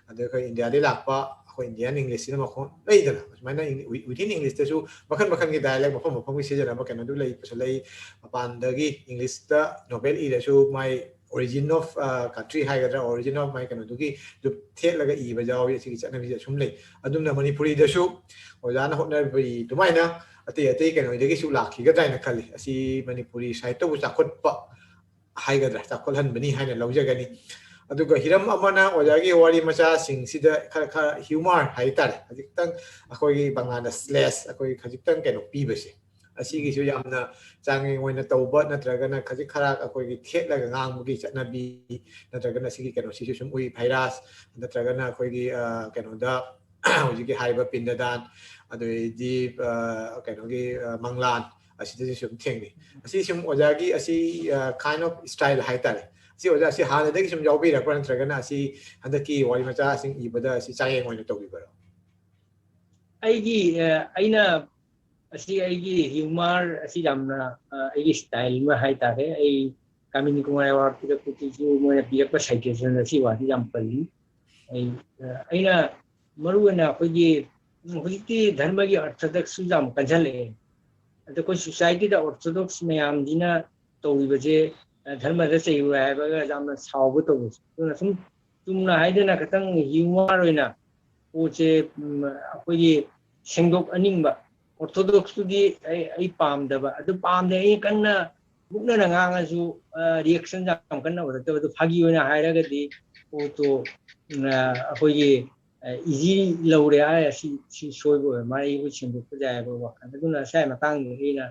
ꯑꯗ ꯑꯩꯈꯣꯏ India ꯗꯒꯤ ꯂꯥꯛꯄ ꯑꯩꯈꯣꯏ Indian English ꯁꯤꯅ ꯃꯈꯣꯡ ꯂꯩꯗꯅ, ꯁꯨꯃꯥꯏꯅ ꯏꯪ-, wi-, within English ꯇꯁꯨ ꯃꯈꯜ ꯃꯈꯜꯒꯤ dialect ꯃꯐꯝ ꯃꯐꯝꯒꯤ ꯁꯤꯖꯤꯟꯅꯕ ꯀꯩꯅꯣꯗꯨ ꯂꯩꯕꯁꯨ ꯂꯩ꯫ ꯃꯄꯥꯟꯗꯒꯤ English ꯇ novel ꯏꯔꯁꯨ ꯃꯥꯏ origin of, ꯑ, country ꯍꯥꯏꯒꯗ꯭ꯔꯥ, origin of ꯃꯥꯏ ꯀꯩꯅꯣꯗꯨꯒꯤ ꯑꯗꯨ ꯊꯦꯠꯂꯒ ꯏꯕ ꯌꯥꯎꯏ꯫ ꯑꯁꯤꯒꯤ ꯆꯠꯅꯕꯤꯁꯦ ꯑꯁꯨꯝ ꯂꯩ꯫ ꯑꯗꯨꯝꯅ ꯃꯅꯤꯄꯨꯔꯤꯗꯁꯨ ꯑꯣꯖꯥꯅ ꯍꯣꯠꯅꯕꯤ ꯑꯗꯨꯃꯥꯏꯅ ꯑꯇꯩ ꯑꯇꯩ ꯀꯩꯅꯣꯗꯒꯤꯁꯨ ꯂꯥꯛꯈꯤꯒꯗ꯭ꯔꯥ ꯍꯥꯏꯅ ꯈꯜꯂꯤ꯫ ꯑꯁꯤ ꯃꯅꯤꯄꯨꯔꯤ ꯁꯥꯍꯤꯇ꯭ꯌꯕꯨ ꯆꯥꯎꯈꯠꯄ ꯍꯥꯏꯒꯗ꯭ꯔꯥ, ꯆꯥꯎꯈꯠꯍꯟꯕꯅꯤ ꯍꯥꯏꯅ ꯂꯧꯖꯒꯅꯤ꯫ ꯑꯗꯨꯒ ꯍꯤꯔꯝ ꯑꯃꯅ ꯑꯣꯖꯥꯒꯤ ꯋꯥꯔꯤ ꯃꯆꯥꯁꯤꯡꯁꯤꯗ ꯈꯔ, ꯈꯔ humor ꯍꯥꯏꯇꯥꯔꯦ, ꯈꯖꯤꯛꯇꯪ ꯑꯩꯈꯣꯏꯒꯤ ꯕꯪꯂꯥꯗ slash ꯑꯩꯈꯣꯏꯒꯤ ꯈꯖꯤꯛꯇꯪ ꯀꯩꯅꯣ ꯄꯤꯕꯁꯦ, ꯑꯁꯤꯒꯤꯁꯨ ꯌꯥꯝꯅ ꯆꯥꯡꯌꯦꯡ ꯑꯣꯏꯅ ꯇꯧꯕ ꯅꯠꯇ꯭ꯔꯒꯅ ꯈꯖꯤꯛ ꯈꯔ ꯑꯩꯈꯣꯏꯒꯤ ꯊꯦꯠꯂꯒ ꯉꯥꯡꯕꯒꯤ ꯆꯠꯅꯕꯤ ꯅꯠꯇ꯭ꯔꯒꯅ ꯁꯤꯒꯤ ꯀꯩꯅꯣꯁꯤꯁꯨ ꯁꯨꯝ ꯎꯏ꯫ ꯚꯥꯏꯔꯥꯁ ꯅꯠꯇ꯭ꯔꯒꯅ ꯑꯩꯈꯣꯏꯒꯤ, ꯑ, ꯀꯩꯅꯣꯗ ꯍꯧꯖꯤꯛꯀꯤ ꯍꯥꯏꯔꯤꯕ ꯄꯤꯟꯗꯗꯥꯟ, ꯑꯗꯩꯗꯤ, ꯑ, ꯀꯩꯅꯣꯒꯤ, ꯑ, ꯃꯪꯂꯥꯟ, ꯑꯁꯤꯗꯁꯨ ꯁꯨꯝ ꯊꯦꯡꯅꯩ꯫ ꯑꯁꯤ ꯁꯨꯝ ꯑꯣꯖꯥꯒꯤ ꯑꯁꯤ, ꯑ, kind of style ꯍꯥꯏꯇꯥꯔꯦ꯫ ꯑꯁꯤ ꯑꯣꯖꯥ ꯑꯁꯤ ꯍꯥꯟꯅꯗꯒꯤ ꯁꯨꯝ ꯌꯥꯎꯕꯤꯔꯛꯄ꯭ꯔꯥ ꯅꯠꯇ꯭ꯔꯒꯅ ꯑꯁꯤ ꯍꯟꯗꯛꯀꯤ ꯋꯥꯔꯤ ꯃꯆꯥꯁꯤꯡ ꯏꯕꯗ ꯑꯁꯤ ꯆꯥꯡꯌꯦꯡ ꯑꯣꯏꯅ ꯇꯧꯕꯤꯕꯔꯣ? ꯑꯩꯒꯤ, ꯑ, ꯑꯩꯅ ꯑꯁꯤ ꯑꯩꯒꯤ humor ꯑꯁꯤ ꯌꯥꯝꯅ, ꯑ, ꯑꯩꯒꯤ style ꯑꯃ ꯍꯥꯏꯇꯥꯔꯦ꯫ ꯑꯩ ꯀꯥꯃꯤꯅꯤ ꯀꯨꯃꯥꯔ award ꯄꯤꯔꯛꯄꯗꯨꯁꯨ ꯃꯣꯏꯅ ꯄꯤꯔꯛꯄ citation ꯑꯁꯤ ꯋꯥꯗꯤ ꯌꯥꯝ ꯄꯜꯂꯤ꯫ ꯑꯩ, ꯑ, ꯑꯩꯅ ꯃꯔꯨ ꯑꯣꯏꯅ ꯑꯩꯈꯣꯏꯒꯤ, ꯎꯝ, ꯍꯧꯖꯤꯛꯇꯤ ꯙꯔꯃꯒꯤ orthodox ꯁꯨ ꯌꯥꯝ ꯀꯟꯁꯤꯜꯂꯛꯑꯦ꯫ ꯑꯗꯣ ꯑꯩꯈꯣꯏ society ꯗ orthodox ꯃꯌꯥꯝꯁꯤꯅ ꯇꯧꯔꯤꯕꯁꯦ, ꯑ, ꯙꯔꯃꯗ ꯆꯩꯔꯨꯔꯦ ꯍꯥꯏꯕꯒ ꯌꯥꯝꯅ ꯁꯥꯎꯕ ꯇꯧꯕꯁꯦ꯫ ꯑꯗꯨꯅ ꯁꯨꯝ ꯆꯨꯝꯅ ꯍꯥꯏꯗꯅ ꯈꯤꯇꯪ humor ꯑꯣꯏꯅ ꯄꯣꯠꯁꯦ, ꯎꯝ, ꯑꯩꯈꯣꯏꯒꯤ ꯁꯦꯡꯗꯣꯛꯍꯟꯅꯤꯡꯕ꯫ Orthodox ꯇꯨꯗꯤ ꯑꯩ, ꯑꯩ ꯄꯥꯝꯗꯕ꯫ ꯑꯗꯨ ꯄꯥꯝꯗꯦ, ꯑꯩ ꯀꯟꯅ ꯃꯨꯛꯅꯅ ꯉꯥꯡꯉꯁꯨ, ꯑ, reaction ꯌꯥꯝ ꯀꯟꯅ ꯑꯣꯏꯔꯛꯇꯕ꯫ ꯑꯗꯨ ꯐꯥꯒꯤ ꯑꯣꯏꯅ ꯍꯥꯏꯔꯒꯗꯤ ꯄꯣꯠꯇꯣ, ꯎꯝ, ꯑ, ꯑꯩꯈꯣꯏꯒꯤ, ꯑ, easy ꯂꯧꯔꯦ꯫ ꯑ, ꯁꯤ, ꯁꯤ ꯁꯣꯏꯕ ꯑꯣꯏꯔ ꯃꯥꯜꯂꯦ, ꯑꯩꯕꯨ ꯁꯦꯡꯗꯣꯛꯄ ꯌꯥꯏ ꯍꯥꯏꯕ ꯋꯥꯈꯜ꯫ ꯑꯗꯨꯅ ꯉꯁꯥꯏ ꯃꯇꯥꯡꯗꯨꯗ ꯑꯩꯅ,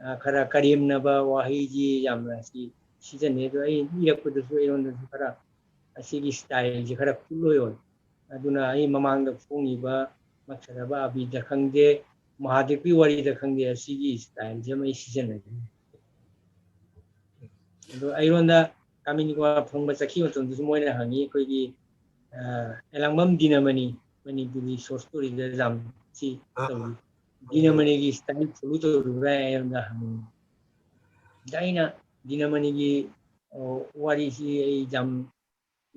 ꯑ, ꯈꯔ ꯀꯔꯦꯝꯅꯕ ꯋꯥꯍꯩꯁꯤ ꯌꯥꯝꯅ ꯁꯤ ꯁꯤꯖꯤꯟꯅꯩ꯫ ꯑꯗꯣ ꯑꯩ ꯏꯔꯛꯄꯗꯁꯨ ꯑꯩꯉꯣꯟꯗꯁꯨ ꯈꯔ ꯑꯁꯤꯒꯤ style ꯁꯦ ꯈꯔ cool ꯑꯣꯏ꯫ ꯑꯗꯨꯅ ꯑꯩ ꯃꯃꯥꯡꯗ ꯐꯣꯡꯉꯤꯕ ꯃꯛꯁꯗꯕ ꯑꯕꯤꯗ ꯈꯪꯗꯦ, ꯃꯍꯥꯗꯦꯕꯀꯤ ꯋꯥꯔꯤꯗ ꯈꯪꯗꯦ, ꯑꯁꯤꯒꯤ style ꯁꯦ ꯑꯃ ꯑꯩ ꯁꯤꯖꯤꯟꯅꯩ꯫ ꯑꯗꯣ ꯑꯩꯉꯣꯟꯗ ꯀꯥꯃꯤꯅꯤ ꯀꯨꯃꯥꯔ ꯐꯪꯕ ꯆꯠꯈꯤꯕ ꯃꯇꯝꯗꯁꯨ ꯃꯣꯏꯅ ꯍꯪꯉꯤ, ꯑꯩꯈꯣꯏꯒꯤ, ꯑ, ꯑꯦꯂꯥꯡꯕꯝ ꯗꯤꯅꯃꯅꯤ, ꯃꯅꯤꯄꯨꯔꯤ ꯁꯣꯔꯠ ꯁ꯭ꯇꯣꯔꯤꯗ ꯌꯥꯝ ꯁꯤ ꯑꯥ, ꯇꯧꯔꯤ꯫ ꯑꯥ꯫ ꯗꯤꯅꯃꯅꯤꯒꯤ ꯁ꯭ꯇꯥꯏꯜ ꯐꯣꯂꯣ ꯇꯧꯔꯤꯕ꯭ꯔꯥ ꯍꯥꯏꯅ ꯍꯪꯉꯤ꯫ ꯑꯗ ꯑꯩꯅ ꯗꯤꯅꯃꯅꯤꯒꯤ, ꯑꯣ, ꯋꯥꯔꯤꯁꯤ ꯑꯩ ꯌꯥꯝ,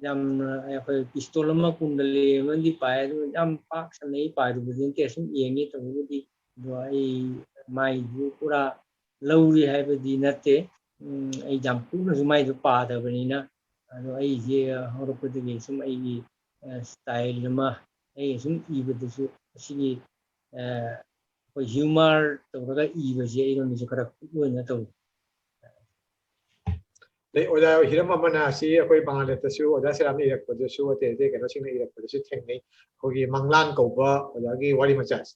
ꯌꯥꯝꯅ ꯑꯩꯈꯣꯏ ꯄꯤꯁꯇꯣꯜ ꯑꯃ ꯀꯨꯟꯗ ꯂꯩ ꯑꯃꯗꯤ ꯄꯥꯏ, ꯑꯗꯨ ꯌꯥꯝ ꯄꯥꯛ ꯁꯟꯅ ꯑꯩ ꯄꯥꯏꯔꯨꯕꯗꯤ ꯅꯠꯇꯦ, ꯁꯨꯝ ꯌꯦꯡꯉꯦ ꯇꯧꯕꯕꯨꯗꯤ꯫ ꯑꯗꯣ ꯑꯩ ꯃꯥꯏꯗꯨ ꯄꯨꯔꯥ ꯂꯧꯔꯤ ꯍꯥꯏꯕꯗꯤ ꯅꯠꯇꯦ꯫ ꯎꯝ, ꯑꯩ ꯌꯥꯝ ꯀꯨꯞꯅꯁꯨ ꯃꯥꯏꯗꯨ ꯄꯥꯗꯕꯅꯤꯅ꯫ ꯑꯗꯣ ꯑꯩꯁꯦ ꯍꯧꯔꯛꯄꯗꯒꯤ ꯁꯨꯝ ꯑꯩꯒꯤ, ꯑ, ꯁ꯭ꯇꯥꯏꯜ ꯑꯃ, ꯑꯩꯅ ꯁꯨꯝ ꯏꯕꯗꯁꯨ ꯑꯁꯤꯒꯤ, ꯑ, ꯑꯩꯈꯣꯏ ꯍ꯭ꯌꯨꯃꯔ ꯇꯧꯔꯒ ꯏꯕꯁꯦ ꯑꯩꯉꯣꯟꯗꯁꯨ ꯈꯔ ꯈꯨꯠ ꯑꯣꯏꯅ ꯇꯧꯏ꯫ ꯑꯗꯩ ꯑꯣꯖꯥ ꯍꯤꯔꯝ ꯑꯃꯅ ꯑꯁꯤ ꯑꯩꯈꯣꯏ ꯕꯪꯒ꯭ꯂꯥꯗꯦꯁꯇꯁꯨ ꯑꯣꯖꯥ ꯁꯦꯔꯥꯝꯅ ꯏꯔꯛꯄꯗꯁꯨ, ꯑꯇꯩ ꯑꯇꯩ ꯀꯩꯅꯣꯁꯤꯡꯅ ꯏꯔꯛꯄꯗꯁꯨ ꯊꯦꯡꯅꯩ꯫ ꯑꯩꯈꯣꯏꯒꯤ ꯃꯪꯂꯥꯟ ꯀꯧꯕ ꯑꯣꯖꯥꯒꯤ ꯋꯥꯔꯤ ꯃꯆꯥꯁꯦ꯫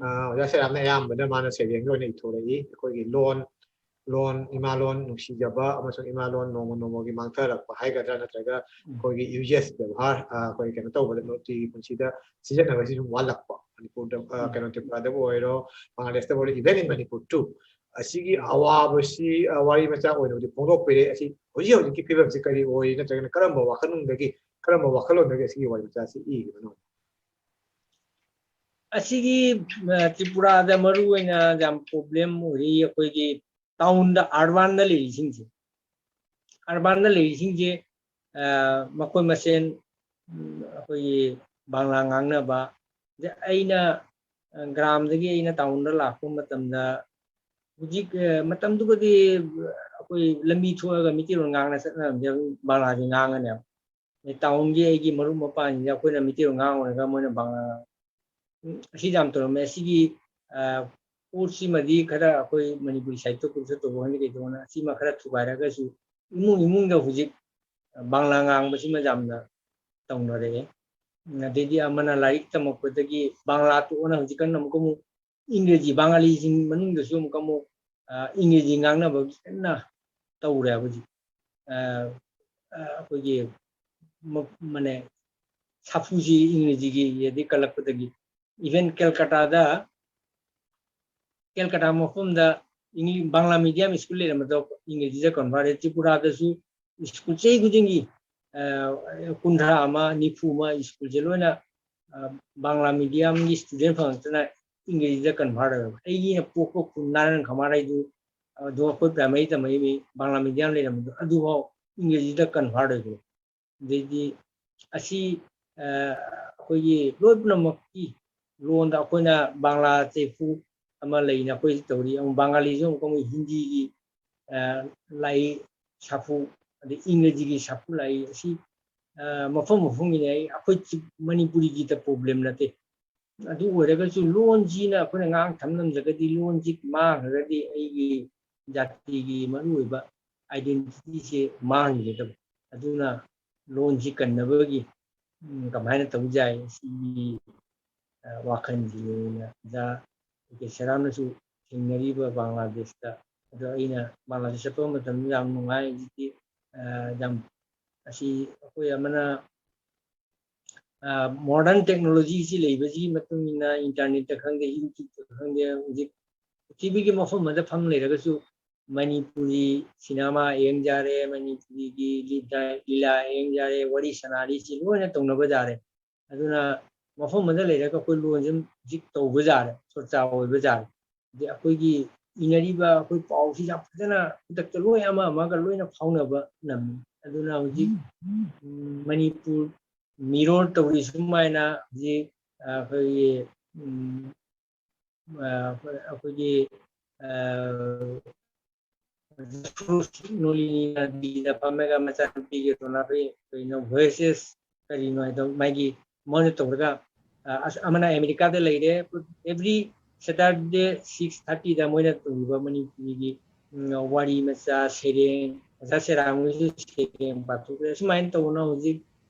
ꯑ, ꯑꯣꯖꯥ ꯁꯦꯔꯥꯝꯅ ꯑꯌꯥꯝꯕꯅ ꯃꯥꯅ ꯁꯩꯔꯦꯡꯒꯤ ꯑꯣꯏꯅ ꯏꯊꯣꯔꯛꯏ꯫ ꯑꯩꯈꯣꯏꯒꯤ ꯂꯣꯟ, ꯂꯣꯟ, ꯏꯃꯥ ꯂꯣꯟ ꯅꯨꯡꯁꯤꯖꯕ ꯑꯃꯁꯨꯡ ꯏꯃꯥ ꯂꯣꯟ ꯅꯣꯡꯃ ꯅꯣꯡꯃꯒꯤ ꯃꯥꯡꯊꯔꯛꯄ ꯍꯥꯏꯒꯗ꯭ꯔꯥ, ꯅꯠꯇ꯭ꯔꯒ ꯎꯝ꯫ ꯑꯩꯈꯣꯏꯒꯤ ꯌꯨꯖꯦꯁ ꯕꯦꯕꯥꯔ, ꯑ, ꯑꯩꯈꯣꯏ ꯀꯩꯅꯣ ꯇꯧꯕꯗ, ꯅꯨꯡꯇꯤꯒꯤ ꯄꯨꯟꯁꯤꯗ ꯁꯤꯖꯤꯟꯅꯕꯁꯤ ꯁꯨꯝ ꯋꯥꯠꯂꯛꯄ꯫ ꯃꯅꯤꯄꯨꯔꯗ, ꯑ, ꯎꯝ꯫ ꯀꯩꯅꯣ, ꯇ꯭ꯔꯤꯄꯨꯔꯥꯗꯕꯨ ꯑꯣꯏꯔꯣ, ꯕꯪꯒ꯭ꯂꯥꯗꯦꯁꯇꯕꯨ ꯑꯣꯏꯔꯣ, even in Manipur too, ꯑꯁꯤꯒꯤ ꯎꯝ꯫ ꯑꯋꯥꯕꯁꯤ, ꯑ, ꯋꯥꯔꯤ ꯃꯆꯥ ꯑꯣꯏꯅꯕꯨꯗꯤ ꯐꯣꯡꯗꯣꯛꯄꯤꯔꯦ꯫ ꯑꯁꯤ ꯍꯧꯖꯤꯛ ꯍꯧꯖꯤꯛꯀꯤ ꯐꯤꯕꯝꯁꯤ ꯀꯔꯤ ꯑꯣꯏ, ꯅꯠꯇ꯭ꯔꯒꯅ ꯀꯔꯝꯕ ꯋꯥꯈꯜꯂꯣꯟꯗꯒꯤ, ꯀꯔꯝꯕ ꯋꯥꯈꯜꯂꯣꯟꯗꯒꯤ ꯑꯁꯤꯒꯤ ꯋꯥꯔꯤ ꯃꯆꯥꯁꯤ ꯏꯔꯤꯕꯅꯣ? ꯑꯁꯤꯒꯤ, ꯑ, ꯇ꯭ꯔꯤꯄꯨꯔꯥꯗ ꯃꯔꯨ ꯑꯣꯏꯅ ꯌꯥꯝ ꯄ꯭ꯔꯣꯕ꯭ꯂꯦꯝ ꯑꯣꯏꯔꯤ ꯑꯩꯈꯣꯏꯒꯤ ꯇꯥꯎꯟꯗ, ꯑꯔꯕꯥꯟꯗ ꯂꯩꯔꯤꯁꯤꯡꯁꯦ꯫ ꯑꯔꯕꯥꯟꯗ ꯂꯩꯔꯤꯁꯤꯡꯁꯦ, ꯑ, ꯃꯈꯣꯏ ꯃꯁꯦꯟ, ꯎꯝ, ꯑꯩꯈꯣꯏꯒꯤ ꯕꯪꯂꯥ ꯉꯥꯡꯅꯕ꯫ ꯑꯗ ꯑꯩꯅ, ꯑ, ꯒ꯭ꯔꯥꯝꯗꯒꯤ ꯑꯩꯅ ꯇꯥꯎꯟꯗ ꯂꯥꯛꯄ ꯃꯇꯝꯗ, ꯍꯧꯖꯤꯛ, ꯑ, ꯃꯇꯝꯗꯨꯒꯗꯤ ꯑꯩꯈꯣꯏ ꯂꯝꯕꯤ ꯊꯣꯛꯑꯒ ꯃꯤꯇꯩꯂꯣꯟ ꯉꯥꯡꯅ ꯆꯠꯅꯔꯝꯗꯦ, ꯕꯪꯂꯥꯁꯦ ꯉꯥꯡꯉꯅꯦꯕ꯫ ꯑꯗꯩ ꯇꯥꯎꯟꯒꯤ ꯑꯩꯒꯤ ꯃꯔꯨꯞ ꯃꯄꯥꯡꯁꯤꯡꯁꯦ ꯑꯩꯈꯣꯏꯅ ꯃꯤꯇꯩꯂꯣꯟ ꯉꯥꯡꯉꯨꯔꯒ ꯃꯣꯏꯅ ꯕꯪꯂꯥ, ꯎꯝ, ꯑꯁꯤ ꯌꯥꯝ ꯇꯧꯔꯝꯃꯦ꯫ ꯑꯁꯤꯒꯤ, ꯑ, ꯄꯣꯠꯁꯤꯃꯗꯤ ꯈꯔ ꯑꯩꯈꯣꯏ ꯃꯅꯤꯄꯨꯔꯤ ꯁꯥꯍꯤꯇ꯭ꯌ ꯄꯔꯤꯁꯠ ꯇꯧꯕ ꯈꯪꯗꯦ, ꯀꯩꯗꯧꯕꯅ ꯑꯁꯤꯃ ꯈꯔ ꯊꯨꯒꯥꯏꯔꯒꯁꯨ ꯏꯃꯨꯡ ꯏꯃꯨꯡꯗ ꯍꯧꯖꯤꯛ ꯕꯪꯂꯥ ꯉꯥꯡꯕꯁꯤꯃ ꯌꯥꯝꯅ ꯇꯧꯅꯔꯛꯑꯦ꯫ ꯎꯝ, ꯑꯗꯩꯗꯤ ꯑꯃꯅ ꯂꯥꯏꯔꯤꯛ ꯇꯝꯃꯛꯄꯗꯒꯤ ꯕꯪꯂꯥ ꯇꯣꯛꯑꯅ ꯍꯧꯖꯤꯛ ꯀꯟꯅ ꯑꯃꯨꯛꯀ ꯑꯃꯨꯛ ꯏꯪꯒ꯭ꯔꯦꯖꯤ, ꯕꯪꯒꯥꯂꯤꯁꯤꯡ ꯃꯅꯨꯡꯗꯁꯨ ꯑꯃꯨꯛꯀ ꯑꯃꯨꯛ, ꯑ, ꯏꯪꯒ꯭ꯔꯦꯖꯤ ꯉꯥꯡꯅꯕ ꯀꯟꯅ ꯇꯧꯔꯦ ꯍꯧꯖꯤꯛ꯫ ꯑ, ꯑ, ꯑꯩꯈꯣꯏꯒꯤ ꯃ-, ꯃꯅꯦ, ꯁꯥꯐꯨꯁꯤ ꯏꯪꯒ꯭ꯔꯦꯖꯤꯒꯤ ꯑꯗꯩ ꯀꯜꯂꯛꯄꯗꯒꯤ, even ꯀꯦꯜꯀꯇꯥꯗ, ꯀꯦꯜꯀꯇꯥ ꯃꯐꯝꯗ ꯏꯪꯂꯤ-, ꯕꯪꯂꯥ ꯃꯤꯗꯤꯌꯝ ꯁ꯭ꯀꯨꯜ ꯂꯩꯔꯝꯕꯗꯣ ꯏꯪꯒ꯭ꯔꯦꯖꯤꯗ ꯀꯟꯚꯔꯠ, ꯇ꯭ꯔꯤꯄꯨꯔꯥꯗꯁꯨ ꯁ꯭ꯀꯨꯜ ꯆꯍꯤ ꯈꯨꯗꯤꯡꯒꯤ, ꯑ, ꯀꯨꯟꯊ꯭ꯔꯥ ꯑꯃ, ꯅꯤꯐꯨ ꯑꯃ ꯁ꯭ꯀꯨꯜꯁꯦ ꯂꯣꯏꯅ ꯕꯪꯒ꯭ꯂꯥ ꯃꯤꯗꯤꯌꯝꯒꯤ ꯁ꯭ꯇꯨꯗꯦꯟ ꯐꯪꯉꯛꯇꯅ ꯏꯪꯒ꯭ꯔꯦꯖꯤꯗ ꯀꯟꯚꯥꯔꯠ ꯑꯣꯏꯔꯕ꯫ ꯑꯩꯒꯤꯅ ꯄꯣꯛꯄ ꯈꯨꯟ ꯅꯥꯔꯟ ꯈꯃꯥꯔꯩꯗꯨ, ꯑꯗꯣ ꯑꯩꯈꯣꯏ ꯄ꯭ꯔꯥꯏꯃꯔꯤ ꯇꯝꯃꯛꯏ ꯃꯤ ꯕꯪꯒ꯭ꯂꯥ ꯃꯤꯗꯤꯌꯝ ꯂꯩꯔꯝꯕꯗꯣ, ꯑꯗꯨꯐꯥꯎ ꯏꯪꯒ꯭ꯔꯦꯖꯤꯗ ꯀꯟꯚꯥꯔꯠ ꯑꯣꯏꯈ꯭ꯔꯦ꯫ ꯑꯗꯩꯗꯤ ꯑꯁꯤ ꯑꯩꯈꯣꯏꯒꯤ ꯂꯣꯏ ꯄꯨꯝꯅꯃꯛꯀꯤ ꯂꯣꯟꯗ ꯑꯩꯈꯣꯏꯅ ꯕꯪꯒ꯭ꯂꯥ ꯆꯦꯐꯨ ꯑꯃ ꯂꯩꯅ ꯑꯩꯈꯣꯏ ꯇꯧꯔꯤ, ꯑꯃꯨꯛ ꯕꯪꯒꯥꯂꯤꯁꯨ ꯑꯃꯨꯛ ꯑꯩꯈꯣꯏ ꯍꯤꯟꯗꯤꯒꯤ ꯂꯥꯏ ꯁꯥꯐꯨ, ꯑꯗꯩ ꯏꯪꯒ꯭ꯔꯦꯖꯤꯒꯤ ꯁꯥꯐꯨ ꯂꯥꯏ ꯑꯁꯤ ꯃꯐꯝ ꯃꯐꯝꯒꯤꯅꯤ꯫ ꯑꯩ ꯑꯩꯈꯣꯏ ꯃꯅꯤꯄꯨꯔꯤꯒꯤꯗ ꯄ꯭ꯔꯣꯕ꯭ꯂꯦꯝ ꯅꯠꯇꯦ꯫ ꯑꯗꯨ ꯑꯣꯏꯔꯒꯁꯨ ꯂꯣꯟꯁꯤꯅ ꯑꯩꯈꯣꯏꯅ ꯉꯥꯡ ꯊꯝ ꯉꯝꯗ꯭ꯔꯒꯗꯤ, ꯂꯣꯟꯁꯤ ꯃꯥꯡꯈ꯭ꯔꯒꯗꯤ ꯑꯩꯒꯤ ꯖꯥꯇꯤꯒꯤ ꯃꯔꯨꯑꯣꯏꯕ identityꯁꯦ ꯃꯥꯡꯈꯤꯒꯗꯕ꯫ ꯑꯗꯨꯅ ꯂꯣꯟꯁꯤ ꯀꯟꯅꯕꯒꯤ ꯀꯃꯥꯏꯅ ꯇꯧꯕ ꯌꯥꯏ, ꯁꯤꯒꯤ ꯋꯥꯈꯜꯁꯤꯅ ꯑꯣꯖꯥ ꯀꯦ ꯁꯦꯔꯥꯝꯅꯁꯨ ꯊꯦꯡꯅꯔꯤꯕ ꯕꯪꯒ꯭ꯂꯥꯗꯦꯁꯇ꯫ ꯑꯗꯣ ꯑꯩꯅ ꯕꯪꯒ꯭ꯂꯥꯗꯦꯁ ꯆꯠꯄ ꯃꯇꯝꯗ ꯌꯥꯝ ꯅꯨꯡꯉꯥꯏ꯫ ꯍꯧꯖꯤꯛꯇꯤ ꯌꯥꯝ ꯑꯁꯤ ꯑꯩꯈꯣꯏ ꯑꯃꯅ modern technologyꯁꯤ ꯂꯩꯕꯁꯤꯒꯤ ꯃꯇꯨꯡ ꯏꯟꯅ internetꯇ ꯈꯪꯗꯦ, YouTubeꯇ ꯈꯪꯗꯦ, ꯍꯧꯖꯤꯛ ꯄ꯭ꯔꯤꯊꯤꯕꯤꯒꯤ ꯃꯐꯝ ꯑꯃꯗ ꯐꯝ ꯂꯩꯔꯒꯁꯨ ꯃꯅꯤꯄꯨꯔꯤ ꯁꯤꯅꯦꯃꯥ ꯌꯦꯡ ꯌꯥꯔꯦ, ꯃꯅꯤꯄꯨꯔꯤꯒꯤ ꯂꯤꯂꯥ ꯌꯦꯡ ꯌꯥꯔꯦ, ꯋꯥꯔꯤ ꯁꯥꯟꯅꯔꯤꯁꯤ ꯂꯣꯏꯅ ꯇꯧꯅꯕ ꯌꯥꯔꯦ꯫ ꯑꯗꯨꯅ ꯃꯐꯝ ꯑꯃꯗ ꯂꯩꯔꯒ ꯑꯩꯈꯣꯏ ꯂꯣꯟꯁꯤ ꯍꯧꯖꯤꯛ ꯇꯧꯕ ꯌꯥꯔꯦ, ꯆꯣꯔꯆꯥ ꯑꯣꯏꯕ ꯌꯥꯔꯦ꯫ ꯑꯗꯩ ꯑꯩꯈꯣꯏꯒꯤ ꯏꯅꯔꯤꯕ ꯑꯩꯈꯣꯏ ꯄꯥꯎꯁꯤ ꯌꯥꯝ ꯐꯖꯅ ꯈꯨꯗꯛꯇ ꯂꯣꯏ ꯑꯃ ꯑꯃꯒ ꯂꯣꯏꯅ ꯐꯥꯎꯅꯕ ꯉꯝꯃꯤ꯫ ꯑꯗꯨꯅ ꯍꯧꯖꯤꯛ ꯃꯅꯤꯄꯨꯔ mirror ꯇꯧꯔꯤ ꯁꯨꯃꯥꯏꯅ ꯍꯧꯖꯤꯛ ꯑꯩꯈꯣꯏꯒꯤ ꯑꯩꯈꯣꯏꯒꯤ ꯅꯣꯂꯤꯅꯤꯅ ꯗꯤꯜꯂꯤꯗ ꯐꯝꯃꯒ ꯃꯆꯥꯅꯨꯄꯤꯒꯤ ꯇꯣꯅꯥꯕꯤ ꯀꯩꯅꯣ Voices ꯀꯔꯤꯅꯣ ꯍꯥꯏꯗꯣ ꯃꯥꯒꯤ ꯃꯣꯏꯅ ꯇꯧꯔꯒ ꯑꯃꯅ ꯑꯃꯦꯔꯤꯀꯥꯗ ꯂꯩꯔꯦ꯫ Every Saturday six thirtyꯗ ꯃꯣꯏꯅ ꯇꯧꯔꯤꯕ ꯃꯅꯤꯄꯨꯔꯤꯒꯤ ꯋꯥꯔꯤ ꯃꯆꯥ ꯁꯩꯔꯦꯡ, ꯑꯣꯖꯥ ꯁꯦꯔꯥꯝꯒꯤꯁꯨ ꯁꯩꯔꯦꯡ ꯄꯥꯊꯣꯛꯈ꯭ꯔꯦ꯫ ꯑꯁꯨꯃꯥꯏꯅ ꯇꯧꯗꯅ ꯍꯧꯖꯤꯛ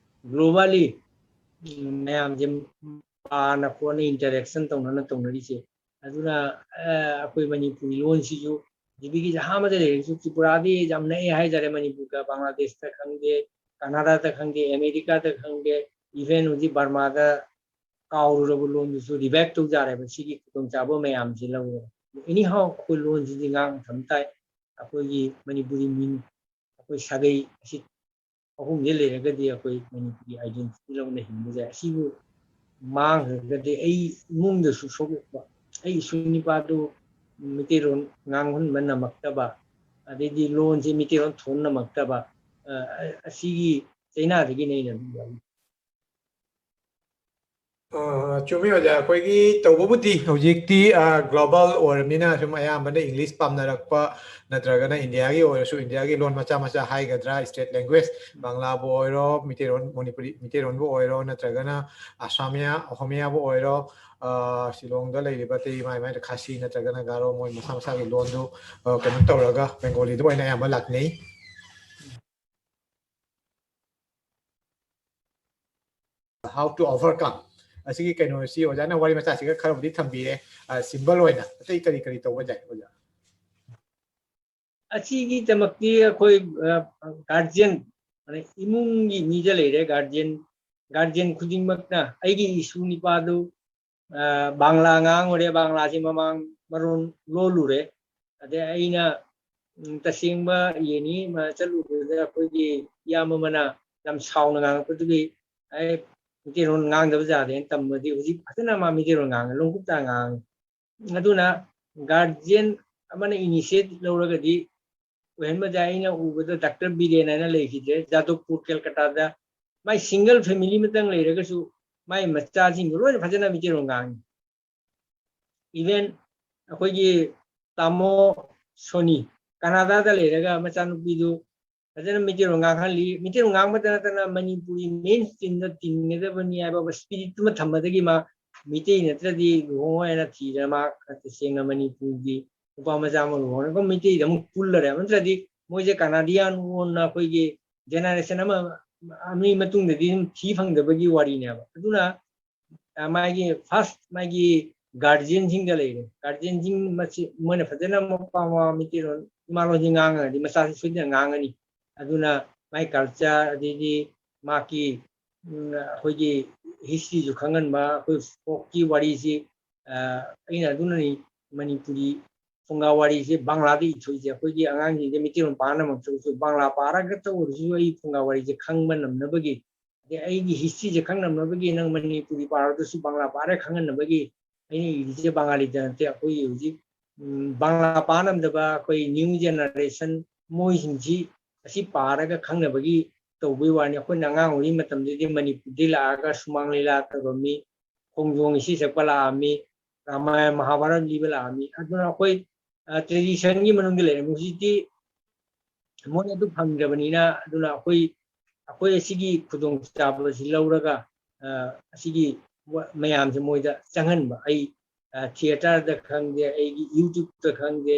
globally ꯃꯌꯥꯝꯁꯦ ꯄꯥꯅ ꯈꯣꯠꯅ interaction ꯇꯧꯅꯅ ꯇꯧꯅꯔꯤꯁꯦ꯫ ꯑꯗꯨꯅ ꯑꯩꯈꯣꯏ ꯃꯅꯤꯄꯨꯔꯤ ꯂꯣꯟꯁꯤꯁꯨ ꯄ꯭ꯔꯤꯊꯤꯕꯤꯒꯤ ꯖꯒꯥ ꯑꯃꯗ ꯂꯩꯔꯁꯨ, ꯇ꯭ꯔꯤꯄꯨꯔꯥꯗꯤ ꯌꯥꯝ ꯅꯛꯑꯦ ꯍꯥꯏꯇꯥꯔꯦ, ꯃꯅꯤꯄꯨꯔꯒ ꯕꯪꯒ꯭ꯂꯥꯗꯦꯁꯇ ꯈꯪꯗꯦ, ꯀꯅꯥꯗꯥꯗ ꯈꯪꯗꯦ, ꯑꯃꯦꯔꯤꯀꯥꯗ ꯈꯪꯗꯦ, even ꯍꯧꯖꯤꯛ ꯕꯔꯃꯥꯗ ꯀꯥꯎꯔꯨꯔꯕ ꯂꯣꯟꯗꯨꯁꯨ revive ꯇꯧꯖꯔꯦꯕ ꯁꯤꯒꯤ ꯈꯨꯗꯣꯡꯆꯥꯕ ꯃꯌꯥꯝꯁꯤ ꯂꯧꯔꯒ꯫ Anyhow, ꯑꯩꯈꯣꯏ ꯂꯣꯟꯁꯤꯗꯤ ꯉꯥꯡ ꯊꯝ ꯇꯥꯏ꯫ ꯑꯩꯈꯣꯏꯒꯤ ꯃꯅꯤꯄꯨꯔꯤ ꯃꯤꯡ, ꯑꯩꯈꯣꯏ ꯁꯥꯒꯩ ꯑꯁꯤ ꯑꯍꯨꯝꯁꯦ ꯂꯩꯔꯒꯗꯤ ꯑꯩꯈꯣꯏ ꯃꯅꯤꯄꯨꯔꯤ identity ꯂꯧꯅ ꯍꯤꯡꯕ ꯌꯥꯏ꯫ ꯑꯁꯤꯕꯨ ꯃꯥꯡꯈ꯭ꯔꯒꯗꯤ ꯑꯩ ꯏꯃꯨꯡꯗꯁꯨ ꯁꯣꯛꯂꯛꯄ, ꯑꯩ ꯏꯁꯨ ꯅꯤꯄꯥꯗꯨ ꯃꯩꯇꯩꯂꯣꯟ ꯉꯥꯡꯍꯟꯕ ꯉꯝꯃꯛꯇꯕ, ꯑꯗꯩꯗꯤ ꯂꯣꯟꯁꯦ ꯃꯩꯇꯩꯂꯣꯟ ꯊꯣꯟ ꯉꯝꯃꯛꯇꯕ, ꯑ, ꯑ, ꯑꯁꯤꯒꯤ ꯆꯩꯅꯥꯗꯒꯤꯅꯦ ꯑꯩꯅ ꯑꯗꯨꯝ ꯌꯥꯎꯏ꯫ ꯑ, ꯆꯨꯝꯃꯤ ꯑꯣꯖꯥ꯫ ꯑꯩꯈꯣꯏꯒꯤ ꯇꯧꯕꯕꯨꯗꯤ ꯍꯧꯖꯤꯛꯇꯤ, ꯑ, global ꯑꯣꯏꯔꯕꯅꯤꯅ ꯁꯨꯝ ꯑꯌꯥꯝꯕꯅ English ꯄꯥꯝꯅꯔꯛꯄ, ꯅꯠꯇ꯭ꯔꯒꯅ ꯏꯟꯗꯤꯌꯥꯒꯤ ꯑꯣꯏꯔꯁꯨ ꯏꯟꯗꯤꯌꯥꯒꯤ ꯂꯣꯟ ꯃꯆꯥ ꯃꯆꯥ ꯍꯥꯏꯒꯗ꯭ꯔꯥ, state language, ꯕꯪꯂꯥꯕꯨ ꯑꯣꯏꯔꯣ, ꯃꯩꯇꯩꯔꯣꯟ, ꯃꯅꯤꯄꯨꯔꯤ ꯃꯩꯇꯩꯔꯣꯟꯕꯨ ꯑꯣꯏꯔꯣ, ꯅꯠꯇ꯭ꯔꯒꯅ ꯑꯁꯥꯃꯤꯌꯥ, ꯑꯣꯍꯣꯃꯤꯌꯥꯕꯨ ꯑꯣꯏꯔꯣ, ꯑ, ꯁꯤꯂꯣꯡꯗ ꯂꯩꯔꯤꯕ ꯑꯇꯩ ꯃꯥꯏ ꯃꯥꯏ ꯈꯥꯁꯤ ꯅꯠꯇ꯭ꯔꯒꯅ ꯒꯥꯔꯣ, ꯃꯣꯏ ꯃꯁꯥ ꯃꯁꯥꯒꯤ ꯂꯣꯟꯗꯨ, ꯑ, ꯀꯩꯅꯣ ꯇꯧꯔꯒ ꯕꯦꯡꯒꯣꯂꯤꯗ ꯑꯣꯏꯅ ꯑꯌꯥꯝꯕ ꯂꯥꯛꯅꯩ꯫ How to overcome ꯑꯁꯤꯒꯤ ꯀꯩꯅꯣꯁꯤ ꯑꯣꯖꯥꯅ ꯋꯥꯔꯤ ꯃꯆꯥꯁꯤꯒ ꯈꯔꯕꯨꯗꯤ ꯊꯝꯕꯤꯔꯦ꯫ ꯑ, simple ꯑꯣꯏꯅ ꯑꯇꯩ ꯀꯔꯤ ꯀꯔꯤ ꯇꯧꯕ ꯌꯥꯏ ꯑꯣꯖꯥ? ꯑꯁꯤꯒꯤꯗꯃꯛꯇꯤ ꯑꯩꯈꯣꯏ, ꯑ, guardian, ꯃꯥꯅꯦ, ꯏꯃꯨꯡꯒꯤ ꯃꯤꯗ ꯂꯩꯔꯦ꯫ Guardian, guardian ꯈꯨꯗꯤꯡꯃꯛꯅ ꯑꯩꯒꯤ ꯏꯁꯨ ꯅꯤꯄꯥꯗꯨ, ꯑ, ꯕꯪꯂꯥ ꯉꯥꯡꯉꯨꯔꯦ, ꯕꯪꯂꯥꯁꯤ ꯃꯃꯥꯡ ꯃꯔꯣꯟ ꯂꯣꯜꯂꯨꯔꯦ꯫ ꯑꯗꯩ ꯑꯩꯅ, ꯎꯝ, ꯇꯁꯦꯡꯕ ꯌꯦꯡꯉꯤ, ꯃ-, ꯆꯠꯂꯨꯕꯗ ꯑꯩꯈꯣꯏꯒꯤ ꯏꯌꯥꯝꯕ ꯑꯃꯅ ꯌꯥꯝ ꯁꯥꯎꯅ ꯉꯥꯡꯉꯛꯄꯗꯨꯒꯤ ꯑꯩ ꯃꯩꯇꯩꯂꯣꯟ ꯉꯥꯡꯗꯕ ꯌꯥꯗꯦꯅ ꯇꯝꯕꯗꯤ ꯍꯧꯖꯤꯛ ꯐꯖꯅ ꯃꯥ ꯃꯩꯇꯩꯂꯣꯟ ꯉꯥꯡꯉꯦ, ꯂꯣꯡꯀꯨꯞꯇ ꯉꯥꯡꯉꯦ꯫ ꯑꯗꯨꯅ guardian ꯑꯃꯅ initiate ꯂꯧꯔꯒꯗꯤ ꯑꯣꯏꯍꯟꯕ ꯌꯥꯏ꯫ ꯑꯩꯅ ꯎꯕꯗ ꯗꯥꯛꯇꯔ ꯕꯤꯔꯦꯟ ꯍꯥꯏꯅ ꯂꯩꯈꯤꯗ꯭ꯔꯦ, ꯖꯥꯗꯕꯄꯨꯔ, ꯀꯦꯜꯀꯇꯥꯗ꯫ ꯃꯥꯏ single family ꯑꯃꯇꯪ ꯂꯩꯔꯒꯁꯨ ꯃꯥꯏ ꯃꯆꯥꯁꯤꯡꯗꯣ ꯂꯣꯏꯅ ꯐꯖꯅ ꯃꯩꯇꯩꯂꯣꯟ ꯉꯥꯡꯉꯤ꯫ Even ꯑꯩꯈꯣꯏꯒꯤ ꯇꯥꯃꯣ ꯁꯣꯅꯤ, ꯀꯅꯥꯗꯥꯗ ꯂꯩꯔꯒ ꯃꯆꯥꯅꯨꯄꯤꯗꯨ ꯐꯖꯅ ꯃꯩꯇꯩꯂꯣꯟ ꯉꯥꯡꯍꯜꯂꯤ꯫ ꯃꯩꯇꯩꯂꯣꯟ ꯉꯥꯡꯕꯗ ꯅꯠꯇꯅ ꯃꯅꯤꯄꯨꯔꯤ mainstreamꯗ ꯇꯤꯟꯒꯗꯕꯅꯤ ꯍꯥꯏꯕ spiritꯇꯨꯃ ꯊꯝꯃꯗꯒꯤ ꯃꯥ ꯃꯩꯇꯩ ꯅꯠꯇ꯭ꯔꯗꯤ ꯂꯨꯍꯣꯡꯉꯣꯏ ꯍꯥꯏꯅ ꯊꯤꯗꯅ ꯃꯥ ꯇꯁꯦꯡꯅ ꯃꯅꯤꯄꯨꯔꯒꯤ ꯅꯨꯄꯥ ꯃꯆꯥ ꯑꯃ ꯂꯨꯍꯣꯡꯉꯒ ꯃꯩꯇꯩꯗ ꯑꯃꯨꯛ ꯄꯨꯜꯂꯔꯦ꯫ ꯅꯠꯇ꯭ꯔꯗꯤ ꯃꯣꯏꯁꯦ Canadian ꯑꯣꯟꯅ ꯑꯩꯈꯣꯏꯒꯤ generation ꯑꯃ, ꯑꯅꯤ ꯃꯇꯨꯡꯗꯗꯤ ꯑꯗꯨꯝ ꯊꯤ ꯐꯪꯗꯕꯒꯤ ꯋꯥꯔꯤꯅꯦꯕ꯫ ꯑꯗꯨꯅ, ꯑ, ꯃꯥꯒꯤ first ꯃꯥꯒꯤ guardianꯁꯤꯡꯗ ꯂꯩꯔꯦ꯫ Guardianꯁꯤꯡ ꯃꯁꯤ ꯃꯣꯏꯅ ꯐꯖꯅ ꯃꯄꯥ ꯃꯃꯥ ꯃꯩꯇꯩꯂꯣꯟ ꯏꯃꯥꯂꯣꯟꯁꯤ ꯉꯥꯡꯉꯒꯗꯤ ꯃꯆꯥꯁꯤ ꯁꯣꯏꯗꯅ ꯉꯥꯡꯒꯅꯤ꯫ ꯑꯗꯨꯅ ꯃꯥꯒꯤ culture, ꯑꯗꯩꯗꯤ ꯃꯥꯒꯤ, ꯎꯝ, ꯑꯩꯈꯣꯏꯒꯤ historyꯁꯨ ꯈꯪꯍꯟꯕ, ꯑꯩꯈꯣꯏ folkꯀꯤ ꯋꯥꯔꯤꯁꯤ, ꯑ, ꯑꯩꯅ ꯑꯗꯨꯅꯅꯤ ꯃꯅꯤꯄꯨꯔꯤ ꯐꯨꯡꯒꯥ ꯋꯥꯔꯤꯁꯦ ꯕꯪꯂꯥꯗ ꯏꯊꯣꯛꯏꯁꯦ꯫ ꯑꯩꯈꯣꯏꯒꯤ ꯑꯉꯥꯡꯁꯤꯡꯁꯦ ꯃꯩꯇꯩꯂꯣꯟ ꯄꯥꯅꯕꯃꯛꯇꯁꯨ ꯕꯪꯂꯥ ꯄꯥꯔꯒꯇ ꯑꯣꯏꯔꯁꯨ ꯑꯩ ꯐꯨꯡꯒꯥ ꯋꯥꯔꯤꯁꯦ ꯈꯪꯕ ꯉꯝꯅꯕꯒꯤ ꯑꯗꯩ ꯑꯩꯒꯤ ꯍꯤꯁꯇ꯭ꯔꯤꯁꯦ ꯈꯪꯅꯅꯕꯒꯤ ꯅꯪ ꯃꯅꯤꯄꯨꯔꯤ ꯄꯥꯔꯗꯨꯁꯨ ꯕꯪꯂꯥ ꯄꯥꯔꯦ ꯈꯪꯍꯟꯅꯕꯒꯤ ꯑꯩꯅ ꯏꯔꯤꯁꯦ ꯕꯪꯒꯥꯂꯤꯗ ꯅꯠꯇꯦ꯫ ꯑꯩꯈꯣꯏꯒꯤ ꯍꯧꯖꯤꯛ ꯎꯝ, ꯕꯪꯂꯥ ꯄꯥ ꯉꯝꯗꯕ ꯑꯩꯈꯣꯏ ꯅ꯭ꯌꯨ ꯖꯦꯅꯦꯔꯦꯁꯟ ꯃꯣꯏꯁꯤꯡꯁꯤ ꯑꯁꯤ ꯄꯥꯔꯒ ꯈꯪꯅꯕꯒꯤ ꯇꯧꯕꯒꯤ ꯋꯥꯅꯤ꯫ ꯑꯩꯈꯣꯏꯅ ꯑꯉꯥꯡ ꯑꯣꯏꯔꯤꯉꯩ ꯃꯇꯝꯗꯗꯤ ꯃꯅꯤꯄꯨꯔꯗꯤ ꯂꯥꯛꯑꯒ ꯁꯨꯃꯥꯡ ꯂꯤꯂꯥ ꯇꯧꯔꯝꯃꯤ, ꯈꯣꯡꯖꯣꯝ ꯏꯁꯩ ꯁꯛꯄ ꯂꯥꯛꯑꯝꯃꯤ, ꯔꯥꯃꯥꯌꯟ ꯃꯍꯥꯚꯥꯔꯠ ꯂꯤꯕ ꯂꯥꯛꯑꯝꯃꯤ꯫ ꯑꯗꯨꯅ ꯑꯩꯈꯣꯏ ꯇ꯭ꯔꯦꯗꯤꯁꯟꯒꯤ ꯃꯅꯨꯡꯗ ꯂꯩꯔꯝꯃꯤ꯫ ꯍꯧꯖꯤꯛꯇꯤ ꯃꯣꯏ ꯑꯗꯨ ꯐꯪꯗ꯭ꯔꯕꯅꯤꯅ, ꯑꯗꯨꯅ ꯑꯩꯈꯣꯏ ꯑꯩꯈꯣꯏ ꯑꯁꯤꯒꯤ ꯈꯨꯗꯣꯡꯆꯥꯕꯁꯤ ꯂꯧꯔꯒ ꯑ, ꯑꯁꯤꯒꯤ ꯋꯥ- ꯃꯌꯥꯝꯁꯦ ꯃꯣꯏꯗ ꯆꯪꯍꯟꯕ꯫ ꯑꯩ ꯊꯤꯌꯦꯇꯔꯗ ꯈꯪꯗꯦ, ꯑꯩꯒꯤ ꯌꯨꯇ꯭ꯌꯨꯕꯇ ꯈꯪꯗꯦ,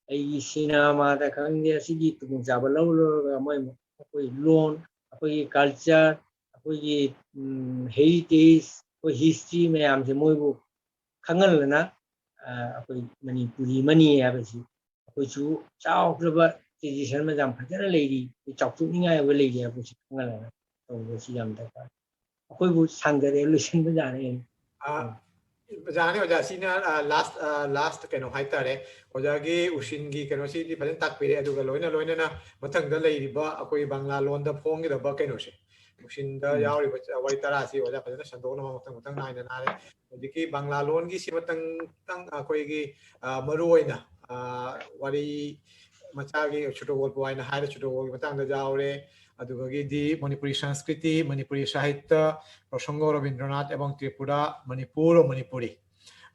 ꯑꯩꯒꯤ ꯁꯤꯅꯦꯃꯥꯗ ꯈꯪꯗꯦ, ꯑꯁꯤꯒꯤ ꯈꯨꯗꯣꯡꯆꯥꯕ ꯂꯧꯔ ꯂꯧꯔꯒ ꯃꯣꯏ ꯑꯩꯈꯣꯏ ꯂꯣꯟ, ꯑꯩꯈꯣꯏꯒꯤ ꯀꯜꯆꯔ, ꯑꯩꯈꯣꯏꯒꯤ ꯍꯦꯔꯤꯇꯦꯖ, ꯑꯩꯈꯣꯏ ꯍꯤꯁꯇ꯭ꯔꯤ ꯃꯌꯥꯝꯁꯦ ꯃꯣꯏꯕꯨ ꯈꯪꯍꯜꯂꯅ ꯑ, ꯑꯩꯈꯣꯏ ꯃꯅꯤꯄꯨꯔꯤ ꯑꯃꯅꯤ ꯍꯥꯏꯕꯁꯤ ꯑꯩꯈꯣꯏꯁꯨ ꯆꯥꯎꯈ꯭ꯔꯕ ꯇ꯭ꯔꯦꯗꯤꯁꯟ ꯑꯃ ꯌꯥꯝ ꯐꯖꯅ ꯂꯩꯔꯤ, ꯑꯩꯈꯣꯏ ꯆꯥꯎꯊꯣꯛꯅꯤꯡꯉꯥꯏ ꯑꯣꯏꯕ ꯂꯩꯔꯤ ꯍꯥꯏꯕꯁꯤ ꯈꯪꯍꯜꯂꯒ ꯇꯧꯕꯁꯤ ꯌꯥꯝ ꯗꯔꯀꯥꯔ꯫ ꯑꯩꯈꯣꯏꯕꯨ ꯁꯥꯡꯗꯔꯦ, ꯂꯣꯏꯁꯤꯟꯕ ꯌꯥꯔꯦ꯫ ꯑꯥ, ꯑꯣꯖꯥꯅꯤ, ꯑꯣꯖꯥ, ꯁꯤꯅ ꯂꯥꯁ ꯂꯥꯁ ꯀꯩꯅꯣ ꯍꯥꯏꯇꯥꯔꯦ꯫ ꯑꯣꯖꯥꯒꯤ ꯎꯁꯤꯟꯒꯤ ꯀꯩꯅꯣꯁꯤꯗꯤ ꯐꯖꯅ ꯇꯥꯛꯄꯤꯔꯦ, ꯑꯗꯨꯒ ꯂꯣꯏꯅ ꯂꯣꯏꯅꯅ ꯃꯊꯪꯗ ꯂꯩꯔꯤꯕ ꯑꯩꯈꯣꯏ ꯕꯪꯂꯥ ꯂꯣꯟꯗ ꯐꯣꯡꯒꯗꯕ ꯀꯩꯅꯣꯁꯦ, ꯎꯁꯤꯟꯗ ꯎꯝ꯫ ꯌꯥꯎꯔꯤꯕ ꯋꯥꯔꯤ ꯇꯔꯥꯁꯤ ꯑꯣꯖꯥ ꯐꯖꯅ ꯁꯟꯗꯣꯛꯅꯕ ꯃꯊꯪ ꯃꯊꯪ ꯅꯥꯏꯅ ꯅꯥꯔꯦ꯫ ꯍꯧꯖꯤꯛꯀꯤ ꯕꯪꯂꯥ ꯂꯣꯟꯒꯤꯁꯤ ꯃꯇꯪ ꯃꯇꯪ ꯑꯩꯈꯣꯏꯒꯤ ꯑ, ꯃꯔꯨ ꯑꯣꯏꯅ ꯑ, ꯋꯥꯔꯤ ꯃꯆꯥꯒꯤ ꯁꯨꯇꯣꯒꯣꯜꯄꯨ ꯍꯥꯏꯅ ꯍꯥꯏꯔ ꯁꯨꯇꯣꯒꯣꯜꯒꯤ ꯃꯇꯥꯡꯗ ꯌꯥꯎꯔꯦ꯫ ꯑꯗꯨꯗꯒꯤꯗꯤ ꯃꯅꯤꯄꯨꯔꯤ ꯁꯪꯁꯀ꯭ꯔꯤꯇꯤ, ꯃꯅꯤꯄꯨꯔꯤ ꯁꯥꯍꯤꯇ꯭ꯌ, ꯄ꯭ꯔꯁꯪꯒꯣ ꯔꯕꯤꯟꯗ꯭ꯔꯅꯥꯊ ꯑꯦꯕꯪ ꯇ꯭ꯔꯤꯄꯨꯔꯥ, ꯃꯅꯤꯄꯨꯔ ꯑꯣ ꯃꯅꯤꯄꯨꯔꯤ꯫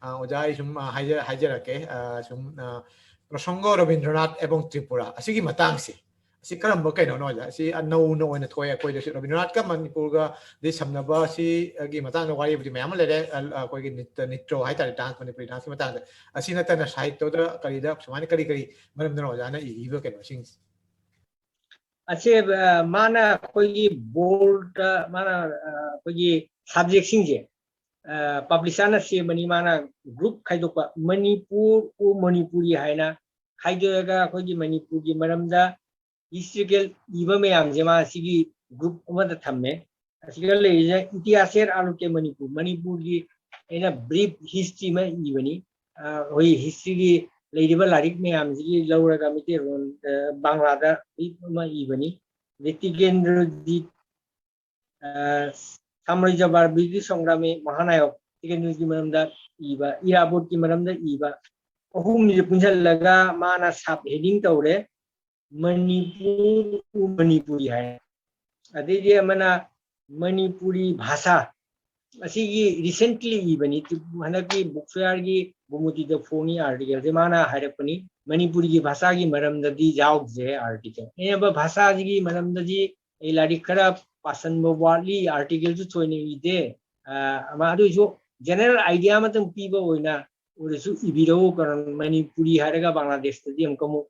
ꯑ, ꯑꯣꯖꯥ, ꯑꯩ ꯁꯨꯝ ꯑ, ꯍꯥꯏꯖ- ꯍꯥꯏꯖꯔꯛꯀꯦ꯫ ꯑ, ꯁꯨꯝ ꯑ, ꯄ꯭ꯔꯁꯪꯒꯣ ꯔꯕꯤꯟꯗ꯭ꯔꯅꯥꯊ ꯑꯦꯕꯪ ꯇ꯭ꯔꯤꯄꯨꯔꯥ ꯑꯁꯤꯒꯤ ꯃꯇꯥꯡꯁꯦ, ꯑꯁꯤ ꯀꯔꯝꯕ ꯀꯩꯅꯣꯅꯣ ꯑꯣꯖꯥ? ꯑꯁꯤ ꯑꯅꯧꯅ ꯑꯣꯏꯅ ꯊꯣꯛꯑꯦ ꯑꯩꯈꯣꯏꯗꯁꯨ꯫ ꯔꯕꯤꯟꯗ꯭ꯔꯅꯥꯊꯀ ꯃꯅꯤꯄꯨꯔꯒꯗꯤ ꯁꯝꯅꯕ ꯑꯁꯤꯒꯤ ꯃꯇꯥꯡꯗ ꯋꯥꯔꯤꯕꯨꯗꯤ ꯃꯌꯥꯝ ꯑꯃ ꯂꯩꯔꯦ꯫ ꯑ, ꯑꯩꯈꯣꯏꯒꯤ ꯅꯤꯇ꯭ꯌ- ꯅꯤꯇ꯭ꯌꯣ ꯍꯥꯏꯇꯥꯔꯦ, ꯗꯥꯟꯁ, ꯃꯅꯤꯄꯨꯔꯤ ꯗꯥꯟꯁꯀꯤ ꯃꯇꯥꯡꯗ꯫ ꯑꯁꯤ ꯅꯠꯇꯅ ꯁꯥꯍꯤꯇ꯭ꯌꯗ ꯀꯔꯤꯗ ꯁꯨꯃꯥꯏꯅ ꯀꯔꯤ ꯀꯔꯤ ꯃꯔꯝꯗꯅꯣ ꯑꯣꯖꯥꯅ ꯏꯔꯤꯕ ꯀꯩꯅꯣꯁꯤꯡꯁꯦ? ꯑꯁꯦ ꯑ, ꯃꯥꯅ ꯑꯩꯈꯣꯏꯒꯤ ꯕꯣꯜꯗ ꯃꯥꯅ ꯑ, ꯑꯩꯈꯣꯏꯒꯤ ꯁꯕꯖꯦꯛꯁꯤꯡꯁꯦ ꯄꯕ꯭ꯂꯤꯁꯔꯅ ꯁꯦꯝꯕꯅꯤ꯫ ꯃꯥꯅ ꯒ꯭ꯔꯨꯞ ꯈꯥꯏꯗꯣꯛꯄ, ꯃꯅꯤꯄꯨꯔ ꯑꯣ ꯃꯅꯤꯄꯨꯔꯤ ꯍꯥꯏꯅ ꯈꯥꯏꯗꯣꯛꯑꯒ ꯑꯩꯈꯣꯏꯒꯤ ꯃꯅꯤꯄꯨꯔꯒꯤ ꯃꯔꯝꯗ ꯍꯤꯁꯇ꯭ꯔꯤꯀꯦꯜ ꯏꯕ ꯃꯌꯥꯝꯁꯦ ꯃꯥ ꯁꯤꯒꯤ ꯒ꯭ꯔꯨꯞ ꯑꯃꯗ ꯊꯝꯃꯦ꯫ ꯑꯁꯤꯗ ꯂꯩꯔꯤꯁꯦ ꯏꯇꯤꯍꯥꯁ ꯑꯦ ꯑꯥꯂꯣꯀꯦ ꯃꯅꯤꯄꯨꯔ, ꯃꯅꯤꯄꯨꯔꯒꯤ ꯑꯩꯅ ꯕ꯭ꯔꯤꯐ ꯍꯤꯁꯇ꯭ꯔꯤ ꯑꯃ ꯏꯕꯅꯤ꯫ ꯑ, ꯑꯩꯈꯣꯏ ꯍꯤꯁꯇ꯭ꯔꯤꯒꯤ ꯂꯩꯔꯤꯕ ꯂꯥꯏꯔꯤꯛ ꯃꯌꯥꯝꯁꯤꯒꯤ ꯂꯧꯔꯒ ꯃꯩꯇꯩꯂꯣꯟ ꯑ, ꯕꯪꯂꯥꯗ ꯕ꯭ꯔꯤꯐ ꯑꯃ ꯏꯕꯅꯤ꯫ ꯑꯗꯩ ꯇꯤꯀꯦꯟꯗ꯭ꯔꯖꯤꯠ ꯑ, ꯁꯥꯝꯔꯩꯖꯕꯥꯔ ꯕꯤꯔ ꯁꯪꯒ꯭ꯔꯥꯃꯤ ꯃꯍꯥꯅꯥꯌꯛ ꯇꯤꯀꯦꯟꯗ꯭ꯔꯖꯤꯠꯀꯤ ꯃꯔꯝꯗ ꯏꯕ, ꯏꯔꯥꯕꯣꯠꯀꯤ ꯃꯔꯝꯗ ꯏꯕ, ꯑꯍꯨꯝꯁꯦ ꯄꯨꯟꯁꯤꯜꯂꯒ ꯃꯥꯅ sub heading ꯇꯧꯔꯦ, ꯃꯅꯤꯄꯨꯔ ꯃꯅꯤꯄꯨꯔꯤ ꯍꯥꯏ꯫ ꯑꯗꯩꯗꯤ ꯑꯃꯅ ꯃꯅꯤꯄꯨꯔꯤ ꯚꯥꯁꯥ, ꯑꯁꯤꯒꯤ recently ꯏꯕꯅꯤ, ꯍꯟꯗꯛꯀꯤ book fairꯒꯤ ꯒꯣꯃꯇꯤꯗ ꯐꯣꯡꯉꯤ articleꯁꯦ꯫ ꯃꯥꯅ ꯍꯥꯏꯔꯛꯄꯅꯤ, ꯃꯅꯤꯄꯨꯔꯤꯒꯤ ꯚꯥꯁꯥꯒꯤ ꯃꯔꯝꯗꯗꯤ ꯌꯥꯎꯗ꯭ꯔꯦ article꯫ ꯑꯩꯅ ꯚꯥꯁꯥꯁꯤꯒꯤ ꯃꯔꯝꯗꯗꯤ ꯑꯩ ꯂꯥꯏꯔꯤꯛ ꯈꯔ ꯄꯥꯁꯟꯕ ꯋꯥꯠꯂꯤ, articleꯁꯨ ꯊꯣꯏꯅ ꯏꯗꯦ꯫ ꯑ, ꯑꯃ, ꯑꯗꯨꯏꯁꯨ general idea ꯑꯃꯇꯪ ꯄꯤꯕ ꯑꯣꯏꯅ ꯑꯣꯏꯔꯁꯨ ꯏꯕꯤꯔꯛꯎ, ꯀꯔꯝ ꯃꯅꯤꯄꯨꯔꯤ ꯍꯥꯏꯔꯒ ꯕꯪꯒ꯭ꯂꯥꯗꯦꯁꯇꯗꯤ ꯑꯃꯨꯛꯀ ꯑꯃꯨꯛ,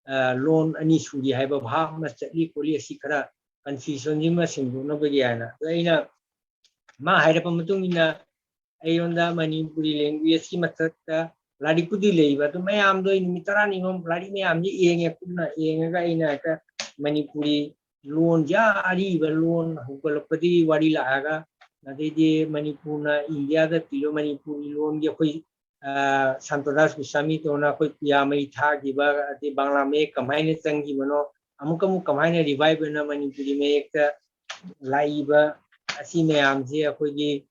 ꯑ, ꯂꯣꯟ ꯑꯅꯤ ꯁꯨꯔꯤ ꯍꯥꯏꯕ ꯚꯥꯕ ꯑꯃ ꯆꯠꯂꯤ ꯈꯣꯠꯂꯤ, ꯑꯁꯤ ꯈꯔ confusionꯁꯤꯃ ꯁꯦꯡꯗꯣꯛꯅꯕꯒꯤ ꯍꯥꯏꯅ꯫ ꯑꯗꯣ ꯑꯩꯅ, ꯃꯥ ꯍꯥꯏꯔꯛꯄ ꯃꯇꯨꯡ ꯏꯟꯅ ꯑꯩꯉꯣꯟꯗ ꯃꯅꯤꯄꯨꯔꯤ languageꯀꯤ ꯃꯊꯛꯇ ꯂꯥꯏꯔꯤꯛꯄꯨꯗꯤ ꯂꯩꯕ, ꯑꯗꯨ ꯃꯌꯥꯝꯗꯣ ꯑꯩ ꯅꯨꯃꯤꯠ ꯇꯔꯥꯅꯤ ꯔꯣꯝ ꯂꯥꯏꯔꯤꯛ ꯃꯌꯥꯝꯁꯤ ꯌꯦꯡꯉꯦ, ꯀꯨꯞꯅ ꯌꯦꯡꯉꯒ ꯑꯩꯅ ꯍꯦꯛꯇ ꯃꯅꯤꯄꯨꯔꯤ ꯂꯣꯟꯁꯦ, ꯑꯔꯤꯕ ꯂꯣꯟ ꯍꯧꯒꯠꯂꯛꯄꯗꯒꯤ ꯋꯥꯔꯤ ꯂꯥꯛꯑꯒ, ꯑꯗꯩꯗꯤ ꯃꯅꯤꯄꯨꯔꯅ ꯏꯟꯗꯤꯌꯥꯗ ꯄꯤꯕ ꯃꯅꯤꯄꯨꯔꯤ ꯂꯣꯟꯒꯤ ꯑꯩꯈꯣꯏ, ꯑ, ꯁꯥꯟꯇꯗꯥꯁ ꯒꯣꯁ꯭ꯋꯥꯃꯤ ꯇꯧꯅ ꯑꯩꯈꯣꯏ ꯄꯨꯌꯥ ꯃꯩ ꯊꯥꯈꯤꯕ, ꯑꯗꯩ ꯕꯪꯒ꯭ꯂꯥ ꯃꯌꯦꯛ ꯀꯃꯥꯏꯅ ꯆꯪꯈꯤꯕꯅꯣ, ꯑꯃꯨꯛ ꯑꯃꯨꯛ ꯀꯃꯥꯏꯅ revive ꯑꯣꯏꯅ ꯃꯅꯤꯄꯨꯔꯤ ꯃꯌꯦꯛꯇ ꯂꯥꯛꯏꯕ, ꯑꯁꯤ ꯃꯌꯥꯝꯁꯦ ꯑꯩꯈꯣꯏꯒꯤ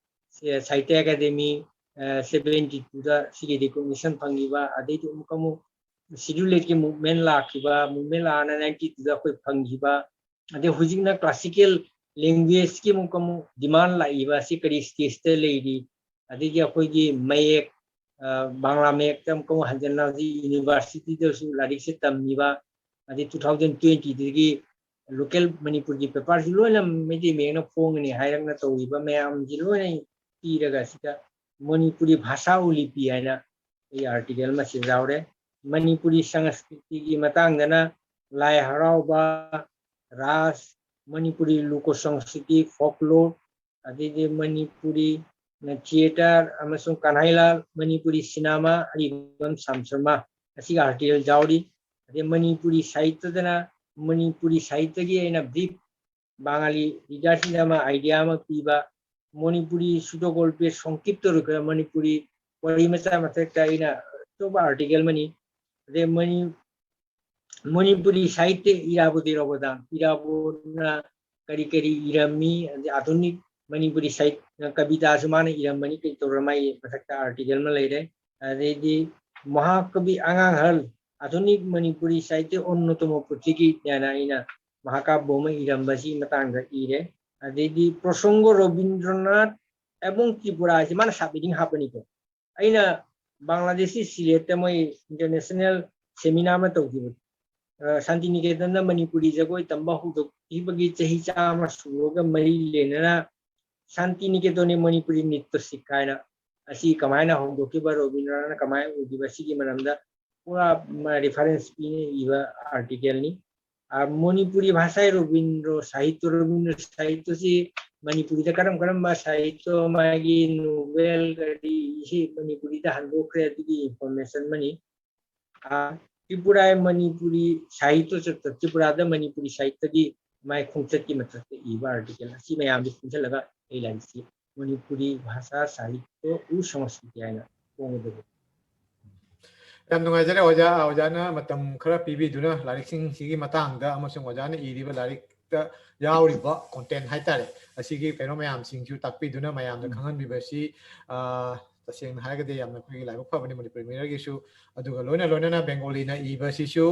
ꯁꯥꯍꯤꯇ꯭ꯌ ꯑꯦꯀꯥꯗꯦꯃꯤ, ꯑ, seventy twoꯗ ꯁꯤꯒꯤ recognition ꯐꯪꯈꯤꯕ, ꯑꯗꯩꯗꯤ ꯑꯃꯨꯛ ꯑꯃꯨꯛ Scheduled Caste movement ꯂꯥꯛꯈꯤꯕ, movement ꯂꯥꯛꯑꯅ ninety twoꯗ ꯑꯩꯈꯣꯏ ꯐꯪꯈꯤꯕ, ꯑꯗꯩ ꯍꯧꯖꯤꯛꯅ classical languageꯀꯤ ꯑꯃꯨꯛ ꯑꯃꯨꯛ demand ꯂꯥꯛꯏꯕ, ꯑꯁꯤ ꯀꯔꯤ stageꯇ ꯂꯩꯔꯤ? ꯑꯗꯒꯤ ꯑꯩꯈꯣꯏꯒꯤ ꯃꯌꯦꯛ, ꯑ, ꯕꯪꯒ꯭ꯂꯥ ꯃꯌꯦꯛꯇ ꯑꯃꯨꯛ ꯑꯃꯨꯛ ꯍꯟꯖꯟꯅ ꯍꯧꯖꯤꯛ universityꯗꯁꯨ ꯂꯥꯏꯔꯤꯛꯁꯦ ꯇꯝꯃꯤꯕ, ꯑꯗꯩ two thousand twentyꯗꯒꯤ local ꯃꯅꯤꯄꯨꯔꯒꯤ paperꯁꯤ ꯂꯣꯏꯅ ꯃꯩꯇꯩ ꯃꯌꯦꯛꯅ ꯐꯣꯡꯒꯅꯤ ꯍꯥꯏꯔꯒꯅ ꯇꯧꯔꯤꯕ ꯃꯌꯥꯝꯁꯤ ꯂꯣꯏꯅ ꯄꯤꯔꯒ ꯁꯤꯗ ꯃꯅꯤꯄꯨꯔꯤ ꯚꯥꯁꯥ ꯎ ꯂꯤꯄꯤ ꯍꯥꯏꯅ ꯑꯩ article ꯑꯃ ꯁꯤꯗ ꯌꯥꯎꯔꯦ꯫ ꯃꯅꯤꯄꯨꯔꯤ ꯁꯪꯁꯀ꯭ꯔꯤꯇꯤꯒꯤ ꯃꯇꯥꯡꯗꯅ ꯂꯥꯏ ꯍꯔꯥꯎꯕ, ꯔꯥꯁ, ꯃꯅꯤꯄꯨꯔꯤ ꯂꯣꯀ ꯁꯪꯁꯀ꯭ꯔꯤꯇꯤ, folklore, ꯑꯗꯩꯗꯤ ꯃꯅꯤꯄꯨꯔꯤ theatre ꯑꯃꯁꯨꯡ ꯀꯟꯍꯩꯂꯥꯜ, ꯃꯅꯤꯄꯨꯔꯤ cinema, ꯑꯔꯤꯕꯝ ꯁ꯭ꯌꯥꯝ ꯁꯔꯃ, ꯑꯁꯤꯒꯤ article ꯌꯥꯎꯔꯤ꯫ ꯑꯗꯩ ꯃꯅꯤꯄꯨꯔꯤ ꯁꯥꯍꯤꯇ꯭ꯌꯗꯅ, ꯃꯅꯤꯄꯨꯔꯤ ꯁꯥꯍꯤꯇ꯭ꯌꯒꯤ ꯑꯩꯅ brief ꯕꯪꯒꯥꯂꯤ readerꯁꯤꯡꯗ ꯑꯃ idea ꯑꯃ ꯄꯤꯕ, ꯃꯅꯤꯄꯨꯔꯤ ꯁꯨꯗꯣꯒꯣꯜꯄꯦ ꯁꯪꯀꯤꯞꯇ ꯑꯣꯏꯔꯒ ꯃꯅꯤꯄꯨꯔꯤ ꯋꯥꯔꯤ ꯃꯆꯥ ꯃꯊꯛꯇ ꯑꯩꯅ ꯑꯆꯧꯕ article ꯑꯃꯅꯤ꯫ ꯑꯗꯩ ꯃꯅꯤ-, ꯃꯅꯤꯄꯨꯔꯤ ꯁꯥꯍꯤꯇ꯭ꯌ ꯏꯔꯥꯕꯣꯠ ꯏꯔꯥꯕꯣꯠ ꯗꯥꯝ, ꯏꯔꯥꯕꯣꯠꯅ ꯀꯔꯤ ꯀꯔꯤ ꯏꯔꯝꯃꯤ, ꯑꯗꯩ ꯑꯥꯙꯨꯅꯤꯛ ꯃꯅꯤꯄꯨꯔꯤ ꯁꯥꯍꯤꯠ-, ꯀꯕꯤꯇꯥꯁꯨ ꯃꯥꯅ ꯏꯔꯝꯕꯅꯤ, ꯀꯩ ꯇꯧꯔ ꯃꯥꯒꯤ ꯃꯊꯛꯇ ꯑꯥꯔꯇꯤꯀꯜ ꯑꯃ ꯂꯩꯔꯦ꯫ ꯑꯗꯩꯗꯤ ꯃꯍꯥꯀꯕꯤ ꯑꯉꯥꯡ ꯑꯍꯜ, ꯑꯥꯙꯨꯅꯤꯛ ꯃꯅꯤꯄꯨꯔꯤ ꯁꯥꯍꯤꯇ꯭ꯌ ꯑꯣꯟꯅꯇꯃ ꯄꯨꯊꯤꯒꯤ ꯍꯥꯏꯅ ꯑꯩꯅ ꯃꯍꯥꯀꯥꯕ꯭ꯌ ꯑꯃ ꯏꯔꯝꯕꯁꯤ ꯃꯇꯥꯡꯗ ꯏꯔꯦ꯫ ꯑꯗꯩꯗꯤ ꯄ꯭ꯔꯁꯪꯒ ꯔꯕꯤꯟꯗ꯭ꯔꯅꯥꯊ ꯑꯦꯕꯣꯡ ꯇ꯭ꯔꯤꯄꯨꯔꯥ ꯍꯥꯏꯁꯦ ꯃꯥꯅ ꯁꯕꯍꯦꯗꯤꯡ ꯍꯥꯞꯄꯅꯤꯀꯣ꯫ ꯑꯩꯅ ꯕꯪꯒ꯭ꯂꯥꯗꯦꯁꯀꯤ ꯁꯤꯂꯦꯠꯇ ꯃꯣꯏ ꯏꯟꯇꯔꯅꯦꯁꯅꯦꯜ ꯁꯦꯃꯤꯅꯥꯔ ꯑꯃ ꯇꯧꯈꯤꯕ, ꯑ, ꯁꯥꯟꯇꯤꯅꯤꯀꯦꯇꯟꯗ ꯃꯅꯤꯄꯨꯔꯤ ꯖꯒꯣꯏ ꯇꯝꯕ ꯍꯧꯗꯣꯛꯈꯤꯕꯒꯤ ꯆꯍꯤ ꯆꯥꯝꯃ ꯁꯨꯕꯒ ꯃꯔꯤ ꯂꯩꯅꯅ ꯁꯥꯟꯇꯤꯅꯤꯀꯦꯇꯟꯒꯤ ꯃꯅꯤꯄꯨꯔꯤ ꯅ꯭ꯔꯤꯇ꯭ꯌ ꯁꯤꯈꯥ ꯍꯥꯏꯅ ꯑꯁꯤ ꯀꯃꯥꯏꯅ ꯍꯧꯗꯣꯛꯈꯤꯕ, ꯔꯕꯤꯟꯗ꯭ꯔꯅꯥꯊꯅ ꯀꯃꯥꯏꯅ ꯑꯣꯏꯈꯤꯕ, ꯁꯤꯒꯤ ꯃꯔꯝꯗ ꯄꯨꯔꯥ ꯔꯤꯐꯔꯦꯟꯁ ꯄꯤꯅ ꯏꯕ ꯑꯥꯔꯇꯤꯀꯜꯅꯤ꯫ ꯑ, ꯃꯅꯤꯄꯨꯔꯤ ꯚꯥꯁꯥ ꯔꯕꯤꯟꯗ꯭ꯔ ꯁꯥꯍꯤꯇ꯭ꯌ, ꯔꯕꯤꯟꯗ꯭ꯔ ꯁꯥꯍꯤꯇ꯭ꯌꯁꯤ ꯃꯅꯤꯄꯨꯔꯤꯗ ꯀꯔꯝ ꯀꯔꯝꯕ ꯁꯥꯍꯤꯇ꯭ꯌ, ꯃꯥꯒꯤ ꯅꯣꯚꯦꯜ ꯀꯔꯤ ꯁꯤ ꯃꯅꯤꯄꯨꯔꯤꯗ ꯍꯟꯗꯣꯛꯈ꯭ꯔꯦ, ꯑꯗꯨꯒꯤ ꯏꯟꯐꯣꯔꯃꯦꯁꯟ ꯑꯃꯅꯤ꯫ ꯑ, ꯇ꯭ꯔꯤꯄꯨꯔꯥ ꯃꯅꯤꯄꯨꯔꯤ ꯁꯥꯍꯤꯇ꯭ꯌ ꯆꯠꯇ, ꯇ꯭ꯔꯤꯄꯨꯔꯥꯗ ꯃꯅꯤꯄꯨꯔꯤ ꯁꯥꯍꯤꯇ꯭ꯌꯒꯤ ꯃꯥꯏ ꯈꯣꯡꯆꯠꯀꯤ ꯃꯊꯛꯇ ꯏꯕ ꯑꯥꯔꯇꯤꯀꯜ ꯑꯁꯤ ꯃꯌꯥꯝꯁꯤ ꯄꯨꯟꯁꯤꯜꯂꯒ ꯑꯩ ꯂꯥꯏꯔꯤꯛꯁꯤ ꯃꯅꯤꯄꯨꯔꯤ ꯚꯥꯁꯥ ꯁꯥꯍꯤꯇ꯭ꯌ ꯎ ꯁꯪꯁꯀ꯭ꯔꯤꯇꯤ ꯍꯥꯏꯅ ꯐꯣꯡꯒꯗꯕꯅꯤ꯫ ꯌꯥꯝ ꯅꯨꯡꯉꯥꯏꯖꯔꯦ ꯑꯣꯖꯥ꯫ ꯑꯣꯖꯥꯅ ꯃꯇꯝ ꯈꯔ ꯄꯤꯕꯤꯗꯨꯅ ꯂꯥꯏꯔꯤꯛꯁꯤꯡꯁꯤꯒꯤ ꯃꯇꯥꯡꯗ ꯑꯃꯁꯨꯡ ꯑꯣꯖꯥꯅ ꯏꯔꯤꯕ ꯂꯥꯏꯔꯤꯛꯇ ꯌꯥꯎꯔꯤꯕ ꯀꯣꯟꯇꯦꯟ ꯍꯥꯏꯇꯥꯔꯦ, ꯑꯁꯤꯒꯤ ꯀꯩꯅꯣ ꯃꯌꯥꯝꯁꯤꯡꯁꯨ ꯇꯥꯛꯄꯤꯗꯨꯅ ꯃꯌꯥꯝꯗ ꯈꯪꯍꯟꯕꯤꯕꯁꯤ, ꯑ, ꯇꯁꯦꯡꯅ ꯍꯥꯏꯔꯒꯗꯤ ꯌꯥꯝꯅ ꯑꯩꯈꯣꯏꯒꯤ ꯂꯥꯏꯕꯛ ꯐꯕꯅꯤ ꯃꯅꯤꯄꯨꯔꯤ ꯃꯤꯔꯔꯒꯤꯁꯨ꯫ ꯑꯗꯨꯒ ꯂꯣꯏꯅ ꯂꯣꯏꯅꯅ ꯕꯦꯡꯒꯣꯂꯤꯅ ꯏꯕꯁꯤꯁꯨ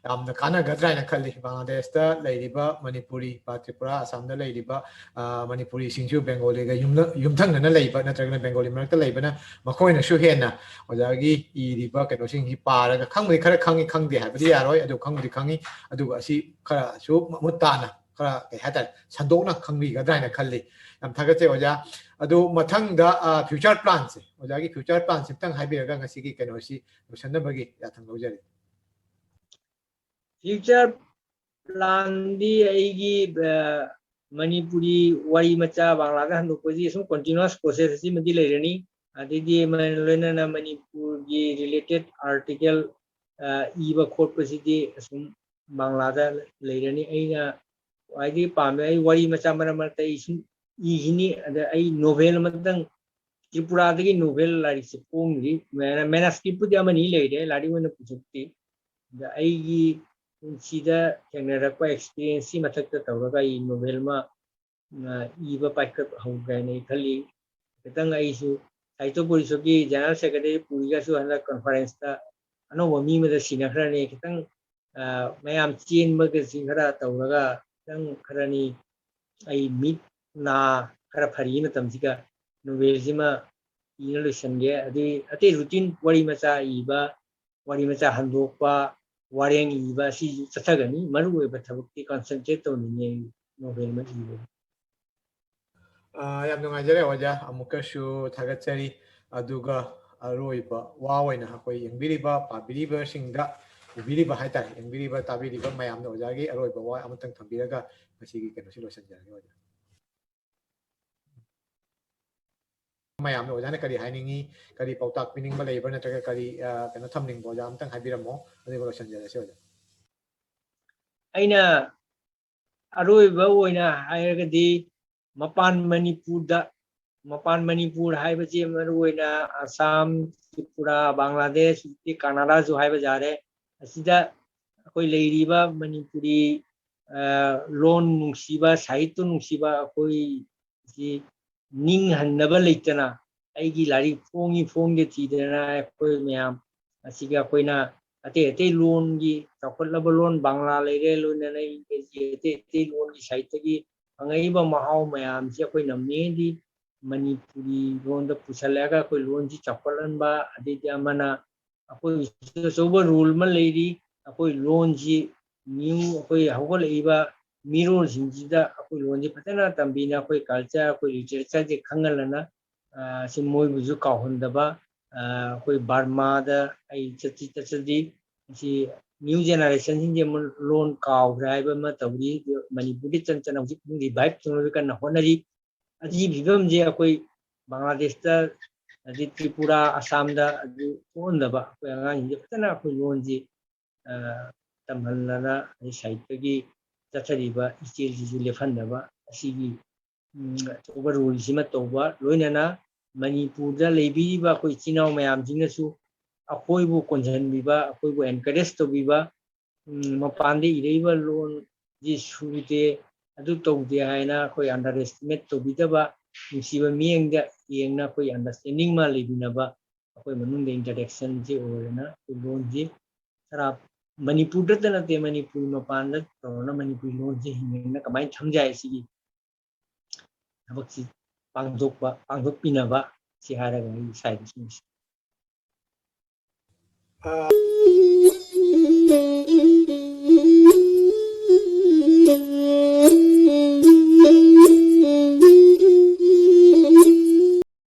ꯌꯥꯝꯅ ꯀꯥꯟꯅꯒꯗ꯭ꯔꯥ ꯍꯥꯏꯅ ꯈꯜꯂꯤ꯫ ꯕꯪꯒ꯭ꯂꯥꯗꯦꯁꯇ ꯂꯩꯔꯤꯕ ꯃꯅꯤꯄꯨꯔꯤ, ꯇ꯭ꯔꯤꯄꯨꯔꯥ, ꯑꯁꯥꯝꯗ ꯂꯩꯔꯤꯕ, ꯑ, ꯃꯅꯤꯄꯨꯔꯤꯁꯤꯡꯁꯨ ꯕꯦꯡꯒꯣꯂꯤꯒ ꯌꯨꯝꯂ-, ꯌꯨꯝꯊꯪꯅꯅ ꯂꯩꯕ ꯅꯠꯇ꯭ꯔꯒꯅ ꯕꯦꯡꯒꯣꯂꯤ ꯃꯔꯛꯇ ꯂꯩꯕꯅ ꯃꯈꯣꯏꯅꯁꯨ ꯍꯦꯟꯅ ꯑꯣꯖꯥꯒꯤ ꯏꯔꯤꯕ ꯀꯩꯅꯣꯁꯤꯡꯁꯤ ꯄꯥꯔꯒ ꯈꯪꯕꯗꯤ ꯈꯔ ꯈꯪꯉꯤ, ꯈꯪꯗꯦ ꯍꯥꯏꯕꯗꯤ ꯌꯥꯔꯣꯏ, ꯑꯗꯨ ꯈꯪꯕꯨꯗꯤ ꯈꯪꯉꯤ꯫ ꯑꯗꯨꯒ ꯑꯁꯤ ꯈꯔꯁꯨ ꯃꯃꯨꯠ ꯇꯥꯅ, ꯈꯔ, ꯀꯩ ꯍꯥꯏꯇꯥꯔꯦ, ꯁꯟꯗꯣꯛꯅ ꯈꯪꯕꯤꯒꯗ꯭ꯔꯥ ꯍꯥꯏꯅ ꯈꯜꯂꯤ꯫ ꯌꯥꯝ ꯊꯥꯒꯠꯆꯩ ꯑꯣꯖꯥ꯫ ꯑꯗꯨ ꯃꯊꯪꯗ, ꯑ, ꯐ꯭ꯌꯨꯆꯔ ꯄ꯭ꯂꯥꯟꯁꯦ, ꯑꯣꯖꯥꯒꯤ ꯐ꯭ꯌꯨꯆꯔ ꯄ꯭ꯂꯥꯟꯁꯦ ꯑꯝꯇꯪ ꯍꯥꯏꯕꯤꯔꯒ ꯉꯁꯤꯒꯤ ꯀꯩꯅꯣꯁꯤ ꯂꯣꯏꯁꯤꯟꯅꯕꯒꯤ ꯌꯥꯊꯪ ꯂꯧꯖꯔꯤ꯫ ꯐ꯭ꯌꯨꯆꯔ ꯄ꯭ꯂꯥꯟꯗꯤ ꯑꯩꯒꯤ, ꯑ, ꯃꯅꯤꯄꯨꯔꯤ ꯋꯥꯔꯤ ꯃꯆꯥ ꯕꯪꯒ꯭ꯂꯥꯗ ꯍꯟꯗꯣꯛꯄꯁꯤ ꯁꯨꯝ ꯀꯟꯇꯤꯅ꯭ꯌꯨꯁ ꯄ꯭ꯔꯣꯁꯦꯁ ꯑꯁꯤꯃꯗꯤ ꯂꯩꯔꯅꯤ꯫ ꯑꯗꯩꯗꯤ ꯃ-, ꯂꯣꯏꯅꯅ ꯃꯅꯤꯄꯨꯔꯒꯤ ꯔꯤꯂꯦꯇꯦꯠ ꯑꯥꯔꯇꯤꯀꯜ, ꯑ, ꯏꯕ ꯈꯣꯠꯄꯁꯤꯗꯤ ꯑꯁꯨꯝ ꯕꯪꯒ꯭ꯂꯥꯗ ꯂꯩꯔꯅꯤ꯫ ꯑꯩꯅ ꯈ꯭ꯋꯥꯏꯗꯒꯤ ꯄꯥꯝꯕ, ꯑꯩ ꯋꯥꯔꯤ ꯃꯆꯥ ꯃꯔꯛ ꯃꯔꯛꯇ ꯑꯩ ꯁꯨꯝ ꯏꯈꯤꯅꯤ꯫ ꯑꯗ ꯑꯩ ꯅꯣꯚꯦꯜ ꯑꯃꯇꯪ ꯇ꯭ꯔꯤꯄꯨꯔꯥꯗꯒꯤ ꯅꯣꯚꯦꯜ ꯂꯥꯏꯔꯤꯛꯁꯦ ꯐꯣꯡꯗ꯭ꯔꯤ꯫ ꯃꯦ-, ꯃꯦꯅꯁꯀ꯭ꯔꯤꯞꯄꯨꯗꯤ ꯑꯃꯅꯤ ꯂꯩꯔꯦ, ꯂꯥꯏꯔꯤꯛ ꯑꯣꯏꯅ ꯄꯨꯊꯣꯛꯇ꯭ꯔꯤ꯫ ꯑꯗ ꯑꯩꯒꯤ ꯄꯨꯟꯁꯤꯗ ꯊꯦꯡꯅꯔꯛꯄ experienceꯀꯤ ꯃꯊꯛꯇ ꯇꯧꯔꯒ ꯑꯩ novel ꯑꯃ, ꯑ, ꯏꯕ ꯄꯥꯏꯈꯠꯍꯧꯒꯦ ꯍꯥꯏꯅ ꯑꯩ ꯈꯜꯂꯤ꯫ ꯈꯤꯇꯪ ꯑꯩꯁꯨ ꯁꯥꯍꯤꯇ꯭ꯌ ꯄꯔꯤꯁꯠꯀꯤ general secretary ꯄꯨꯔꯤꯒꯁꯨ ꯍꯟꯗꯛ conferenceꯇ ꯑꯅꯧꯕ ꯃꯤ ꯑꯃꯗ ꯁꯤꯟꯅꯈ꯭ꯔꯅꯤ꯫ ꯈꯤꯇꯪ, ꯑ, ꯃꯌꯥꯝ ꯆꯦꯟꯕꯒꯁꯤ ꯈꯔ ꯇꯧꯔꯒ ꯈꯤꯇꯪ ꯈꯔꯅꯤ ꯑꯩ ꯃꯤꯠ ꯅꯥ ꯈꯔ ꯐꯔꯤ ꯃꯇꯝꯁꯤꯒ novelꯁꯤꯃ ꯏꯅ ꯂꯣꯏꯁꯤꯟꯒꯦ꯫ ꯑꯗꯨꯒꯤ ꯑꯇꯩ routine ꯋꯥꯔꯤ ꯃꯆꯥ ꯏꯕ, ꯋꯥꯔꯤ ꯃꯆꯥ ꯍꯟꯗꯣꯛꯄ, ꯋꯥꯔꯦꯡ ꯏꯕ ꯑꯁꯤꯁꯨ ꯆꯠꯊꯒꯅꯤ꯫ ꯃꯔꯨꯑꯣꯏꯕ ꯊꯕꯛꯇꯤ concentrate ꯇꯧꯅꯤꯡꯉꯦ novel ꯑꯃ ꯏꯕ꯫ ꯑ, ꯌꯥꯝ ꯅꯨꯡꯉꯥꯏꯖꯔꯦ ꯑꯣꯖꯥ, ꯑꯃꯨꯛꯀꯁꯨ ꯊꯥꯒꯠꯆꯔꯤ꯫ ꯑꯗꯨꯒ ꯑꯔꯣꯏꯕ ꯋꯥ ꯑꯣꯏꯅ ꯑꯩꯈꯣꯏ ꯌꯦꯡꯕꯤꯔꯤꯕ, ꯄꯥꯕꯤꯔꯤꯕꯁꯤꯡꯗ, ꯎꯕꯤꯔꯤꯕ ꯍꯥꯏꯇꯥꯔꯦ, ꯌꯦꯡꯕꯤꯔꯤꯕ, ꯇꯥꯕꯤꯔꯤꯕ ꯃꯌꯥꯝꯗ ꯑꯣꯖꯥꯒꯤ ꯑꯔꯣꯏꯕ ꯋꯥ ꯑꯃꯇꯪ ꯊꯝꯕꯤꯔꯒ ꯉꯁꯤꯒꯤ ꯀꯩꯅꯣꯁꯤ ꯂꯣꯏꯁꯤꯟꯖꯔꯒꯦ ꯑꯣꯖꯥ꯫ ꯃꯌꯥꯝꯗ ꯑꯣꯖꯥꯅ ꯀꯔꯤ ꯍꯥꯏꯅꯤꯡꯉꯤ, ꯀꯔꯤ ꯄꯥꯎꯇꯥꯛ ꯄꯤꯅꯤꯡꯕ ꯂꯩꯕ꯭ꯔꯥ, ꯅꯠꯇ꯭ꯔꯒ ꯀꯔꯤ, ꯑ, ꯀꯩꯅꯣ ꯊꯝꯅꯤꯡꯕ, ꯑꯣꯖꯥ ꯑꯃꯇꯪ ꯍꯥꯏꯕꯤꯔꯝꯃꯣ, ꯑꯗꯨꯒ ꯂꯣꯏꯁꯤꯟꯖꯔꯁꯤ ꯑꯣꯖꯥ꯫ ꯑꯩꯅ ꯑꯔꯣꯏꯕ ꯑꯣꯏꯅ ꯍꯥꯏꯔꯒꯗꯤ ꯃꯄꯥꯟ ꯃꯅꯤꯄꯨꯔꯗ, ꯃꯄꯥꯟ ꯃꯅꯤꯄꯨꯔ ꯍꯥꯏꯕꯁꯤ ꯃꯔꯨꯑꯣꯏꯅ ꯑꯁꯥꯝ, ꯇ꯭ꯔꯤꯄꯨꯔꯥ, ꯕꯪꯒ꯭ꯂꯥꯗꯦꯁ, ꯍꯧꯖꯤꯛꯇꯤ ꯀꯅꯥꯗꯥꯁꯨ ꯍꯥꯏꯕ ꯌꯥꯔꯦ꯫ ꯑꯁꯤꯗ ꯑꯩꯈꯣꯏ ꯂꯩꯔꯤꯕ ꯃꯅꯤꯄꯨꯔꯤ, ꯑ, ꯂꯣꯟ ꯅꯨꯡꯁꯤꯕ, ꯁꯥꯍꯤꯇ꯭ꯌ ꯅꯨꯡꯁꯤꯕ ꯑꯩꯈꯣꯏꯁꯤ ꯅꯤꯡꯍꯟꯅꯕ ꯂꯩꯇꯅ ꯑꯩꯒꯤ ꯂꯥꯏꯔꯤꯛ ꯐꯣꯡꯉꯤ ꯐꯣꯡꯗꯦ ꯊꯤꯗꯅ ꯑꯩꯈꯣꯏ ꯃꯌꯥꯝ ꯑꯁꯤꯒ ꯑꯩꯈꯣꯏꯅ ꯑꯇꯩ ꯑꯇꯩ ꯂꯣꯟꯒꯤ, ꯆꯥꯎꯈꯠꯂꯕ ꯂꯣꯟ ꯕꯪꯒ꯭ꯂꯥ ꯂꯩꯔꯦ, ꯂꯣꯏꯅꯅ ꯏꯪꯒ꯭ꯔꯦꯖꯤ, ꯑꯇꯩ ꯑꯇꯩ ꯂꯣꯟꯒꯤ ꯁꯥꯍꯤꯇ꯭ꯌꯒꯤ ꯐꯪꯉꯛꯏꯕ ꯃꯍꯥꯎ ꯃꯌꯥꯝꯁꯤ ꯑꯩꯈꯣꯏ ꯅꯝꯃꯦꯗꯤ ꯃꯅꯤꯄꯨꯔꯤ ꯂꯣꯟꯗ ꯄꯨꯁꯜꯂꯛꯑꯒ ꯑꯩꯈꯣꯏ ꯂꯣꯟꯁꯤ ꯆꯥꯎꯈꯠꯍꯟꯕ, ꯑꯗꯩꯗꯤ ꯑꯃꯅ ꯑꯩꯈꯣꯏꯒꯤꯁꯨ ꯑꯆꯧꯕ role ꯑꯃ ꯂꯩꯔꯤ꯫ ꯑꯩꯈꯣꯏ ꯂꯣꯟꯁꯤ new ꯑꯩꯈꯣꯏ ꯍꯧꯒꯠꯂꯛꯏꯕ ꯃꯤꯔꯣꯜꯁꯤꯡꯁꯤꯗ ꯑꯩꯈꯣꯏ ꯂꯣꯟꯁꯤ ꯐꯖꯅ ꯇꯝꯕꯤꯅ ꯑꯩꯈꯣꯏ culture, ꯑꯩꯈꯣꯏ literatureꯁꯦ ꯈꯪꯍꯜꯂꯅ, ꯑ, ꯁꯤ ꯃꯣꯏꯕꯨꯁꯨ ꯀꯥꯎꯍꯟꯗꯕ, ꯑ, ꯑꯩꯈꯣꯏ ꯕꯔꯃꯥꯗ ꯑꯩ ꯆꯠꯁꯤ ꯆꯠꯆꯗꯤ ꯁꯤ new generationꯁꯤꯡꯁꯦ ꯑꯃꯨꯛ ꯂꯣꯟ ꯀꯥꯎꯈ꯭ꯔꯦ ꯍꯥꯏꯕ ꯑꯃ ꯇꯧꯔꯤ꯫ ꯃꯅꯤꯄꯨꯔꯗ ꯆꯟ ꯆꯟꯅ ꯍꯧꯖꯤꯛ ꯑꯃꯨꯛ revive ꯇꯧꯅꯕꯒꯤ ꯀꯟꯅ ꯍꯣꯠꯅꯔꯤ꯫ ꯑꯁꯤꯒꯤ ꯐꯤꯕꯝꯁꯦ ꯑꯩꯈꯣꯏ ꯕꯪꯒ꯭ꯂꯥꯗꯦꯁꯇ, ꯑꯗꯩ ꯇ꯭ꯔꯤꯄꯨꯔꯥ, ꯑꯁꯥꯝꯗ ꯑꯗꯨ ꯊꯣꯛꯍꯟꯗꯕ ꯑꯩꯈꯣꯏ ꯑꯉꯥꯡꯁꯤꯡꯁꯦ ꯐꯖꯅ ꯑꯩꯈꯣꯏ ꯂꯣꯟꯁꯤ, ꯑ, ꯇꯝꯍꯟꯗꯅ ꯑꯗꯩ ꯁꯥꯍꯤꯇ꯭ꯌꯒꯤ ꯆꯠꯊꯔꯤꯕ ꯏꯆꯦꯜꯁꯤꯁꯨ ꯂꯦꯞꯍꯟꯗꯕ ꯑꯁꯤꯒꯤ, ꯎꯝ, ꯑꯆꯧꯕ roleꯁꯤꯃ ꯇꯧꯕ, ꯂꯣꯏꯅꯅ ꯃꯅꯤꯄꯨꯔꯗ ꯂꯩꯕꯤꯔꯤꯕ ꯑꯩꯈꯣꯏ ꯏꯆꯤꯟ ꯏꯅꯥꯎ ꯃꯌꯥꯝꯁꯤꯡꯅꯁꯨ ꯑꯩꯈꯣꯏꯕꯨ ꯀꯣꯟꯁꯤꯟꯕꯤꯕ, ꯑꯩꯈꯣꯏꯕꯨ encourage ꯇꯧꯕꯤꯕ, ꯎꯝ, ꯃꯄꯥꯟꯗ ꯏꯔꯛꯏꯕ ꯂꯣꯟꯁꯤ ꯁꯨꯗꯦ, ꯑꯗꯨ ꯇꯧꯗꯦ ꯍꯥꯏꯅ ꯑꯩꯈꯣꯏ underestimate ꯇꯧꯕꯤꯗꯕ, ꯅꯨꯡꯁꯤꯕ ꯃꯤꯠꯌꯦꯡꯗ ꯌꯦꯡꯅ ꯑꯩꯈꯣꯏ understanding ꯑꯃ ꯂꯩꯃꯤꯟꯅꯕ, ꯑꯩꯈꯣꯏ ꯃꯅꯨꯡꯗ interaction ꯁꯤ ꯑꯣꯏꯔꯅ ꯑꯩꯈꯣꯏ ꯂꯣꯟꯁꯤ ꯈꯔ ꯃꯅꯤꯄꯨꯔꯗꯇ ꯅꯠꯇꯦ, ꯃꯅꯤꯄꯨꯔ ꯃꯄꯥꯟꯗ ꯇꯧꯔꯅ ꯃꯅꯤꯄꯨꯔꯤ ꯂꯣꯟꯁꯤ ꯍꯤꯡꯅ ꯀꯃꯥꯏꯅ ꯊꯝꯖꯥꯏ ꯁꯤꯒꯤ ꯊꯕꯛꯁꯤ ꯄꯥꯡꯊꯣꯛꯄ, ꯄꯥꯡꯊꯣꯛꯄꯤꯅꯕ ꯁꯤ ꯍꯥꯏꯔꯒ ꯑꯩ ꯁ꯭ꯋꯥꯏꯗ ꯁꯨꯝ ꯑ,